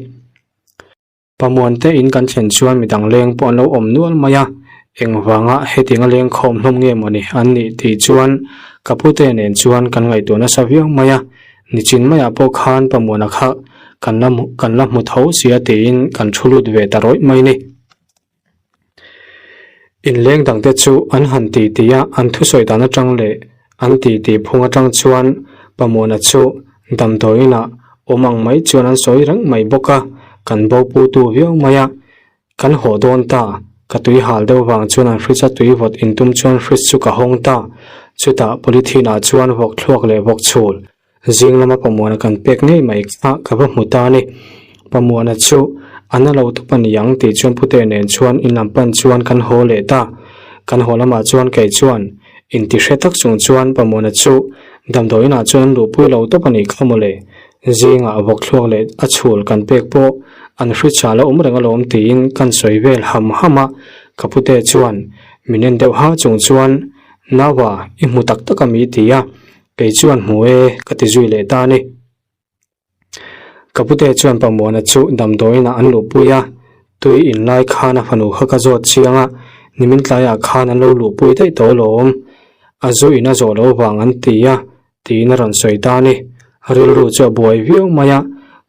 Pamuante in kan thlen chuan midang leng pawh an lo awm nual mai a, engvanga hetianga leng khawm hlawm nge mawni an nih tih chuan ka pute nen chuan kan ngaihtuah nasa viau mai a, nichin maiah pawh khan Pamuana kha kan la kan la hmu tho sia tiin kan thu lut ve ta rawih mai ni. Inleng dangte chu an han ti ti a, an thusawi dan atang leh an ti ti phung atang chuan Pamuana chu damdawiinah awm ang mai chuan an sawi reng mai bawk a, kan bo pu tu viau mai a. Kan haw dawn ta, ka tui hal deuh vang chuan an fridge a tui vawt intum chuan fridge chu ka hawng ta, chutah polythene ah chuan vawk thluak leh vawk chhul Zing lama Pamuana kan pek ngei mai kha ka va hmu ta a ni. Pamuana chu a na lo tup a ni ang tih chuan Pute nen chuan in lam pan chuan kan haw leh ta. Kan haw lamah chuan kei chuan. Intihre tak chung chuan Pamuana chu damdawiin ah chuan an luhpui lo tawp a nih kha mawle. Zingah vawk thluak leh a chhul kan pek pawh an hri chah la awm reng alawm tiin kan sawi vel ham ham a, ka pute chuan min en deuh ha chung chuan Naua i hmu tak tak a mi ti a, kei chuan hmu e ka ti zui leh ta a ni. Ka pute chuan Pamuana chu damdawiin ah an luhpui a, tui in lai khan a fanu kha ka zawt chiang a, nimin tlaiah khan an lo luhpui daih tawh alawm, a zu in a zawh loh vang an ti a, tiin a rawn sawi ta a ni. Rilru chu a buai viau mai a,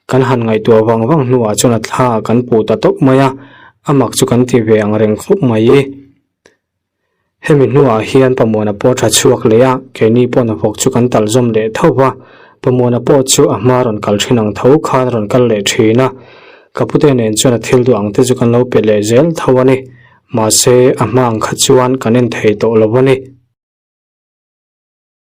kan han ngaihtuah vang vang hnuah chuan a thla ah kan puh ta tawp mai a, a mak chu kan ti ve ang reng khawp mai. Hemi hnuah hian Pamuana pawh tha chhuak leh a, keini pawh hnathawk chu kan tal zawm leh tho va, Pamuana pawh chu a hma rawn kal thin ang tho khan a rawn kal leh thin a, ka pute nen chuan a thil duh ang te chu kan lo pe leh zel tho a ni. Mahse, a hma ang kha chuan kan en thei tawh lo a ni.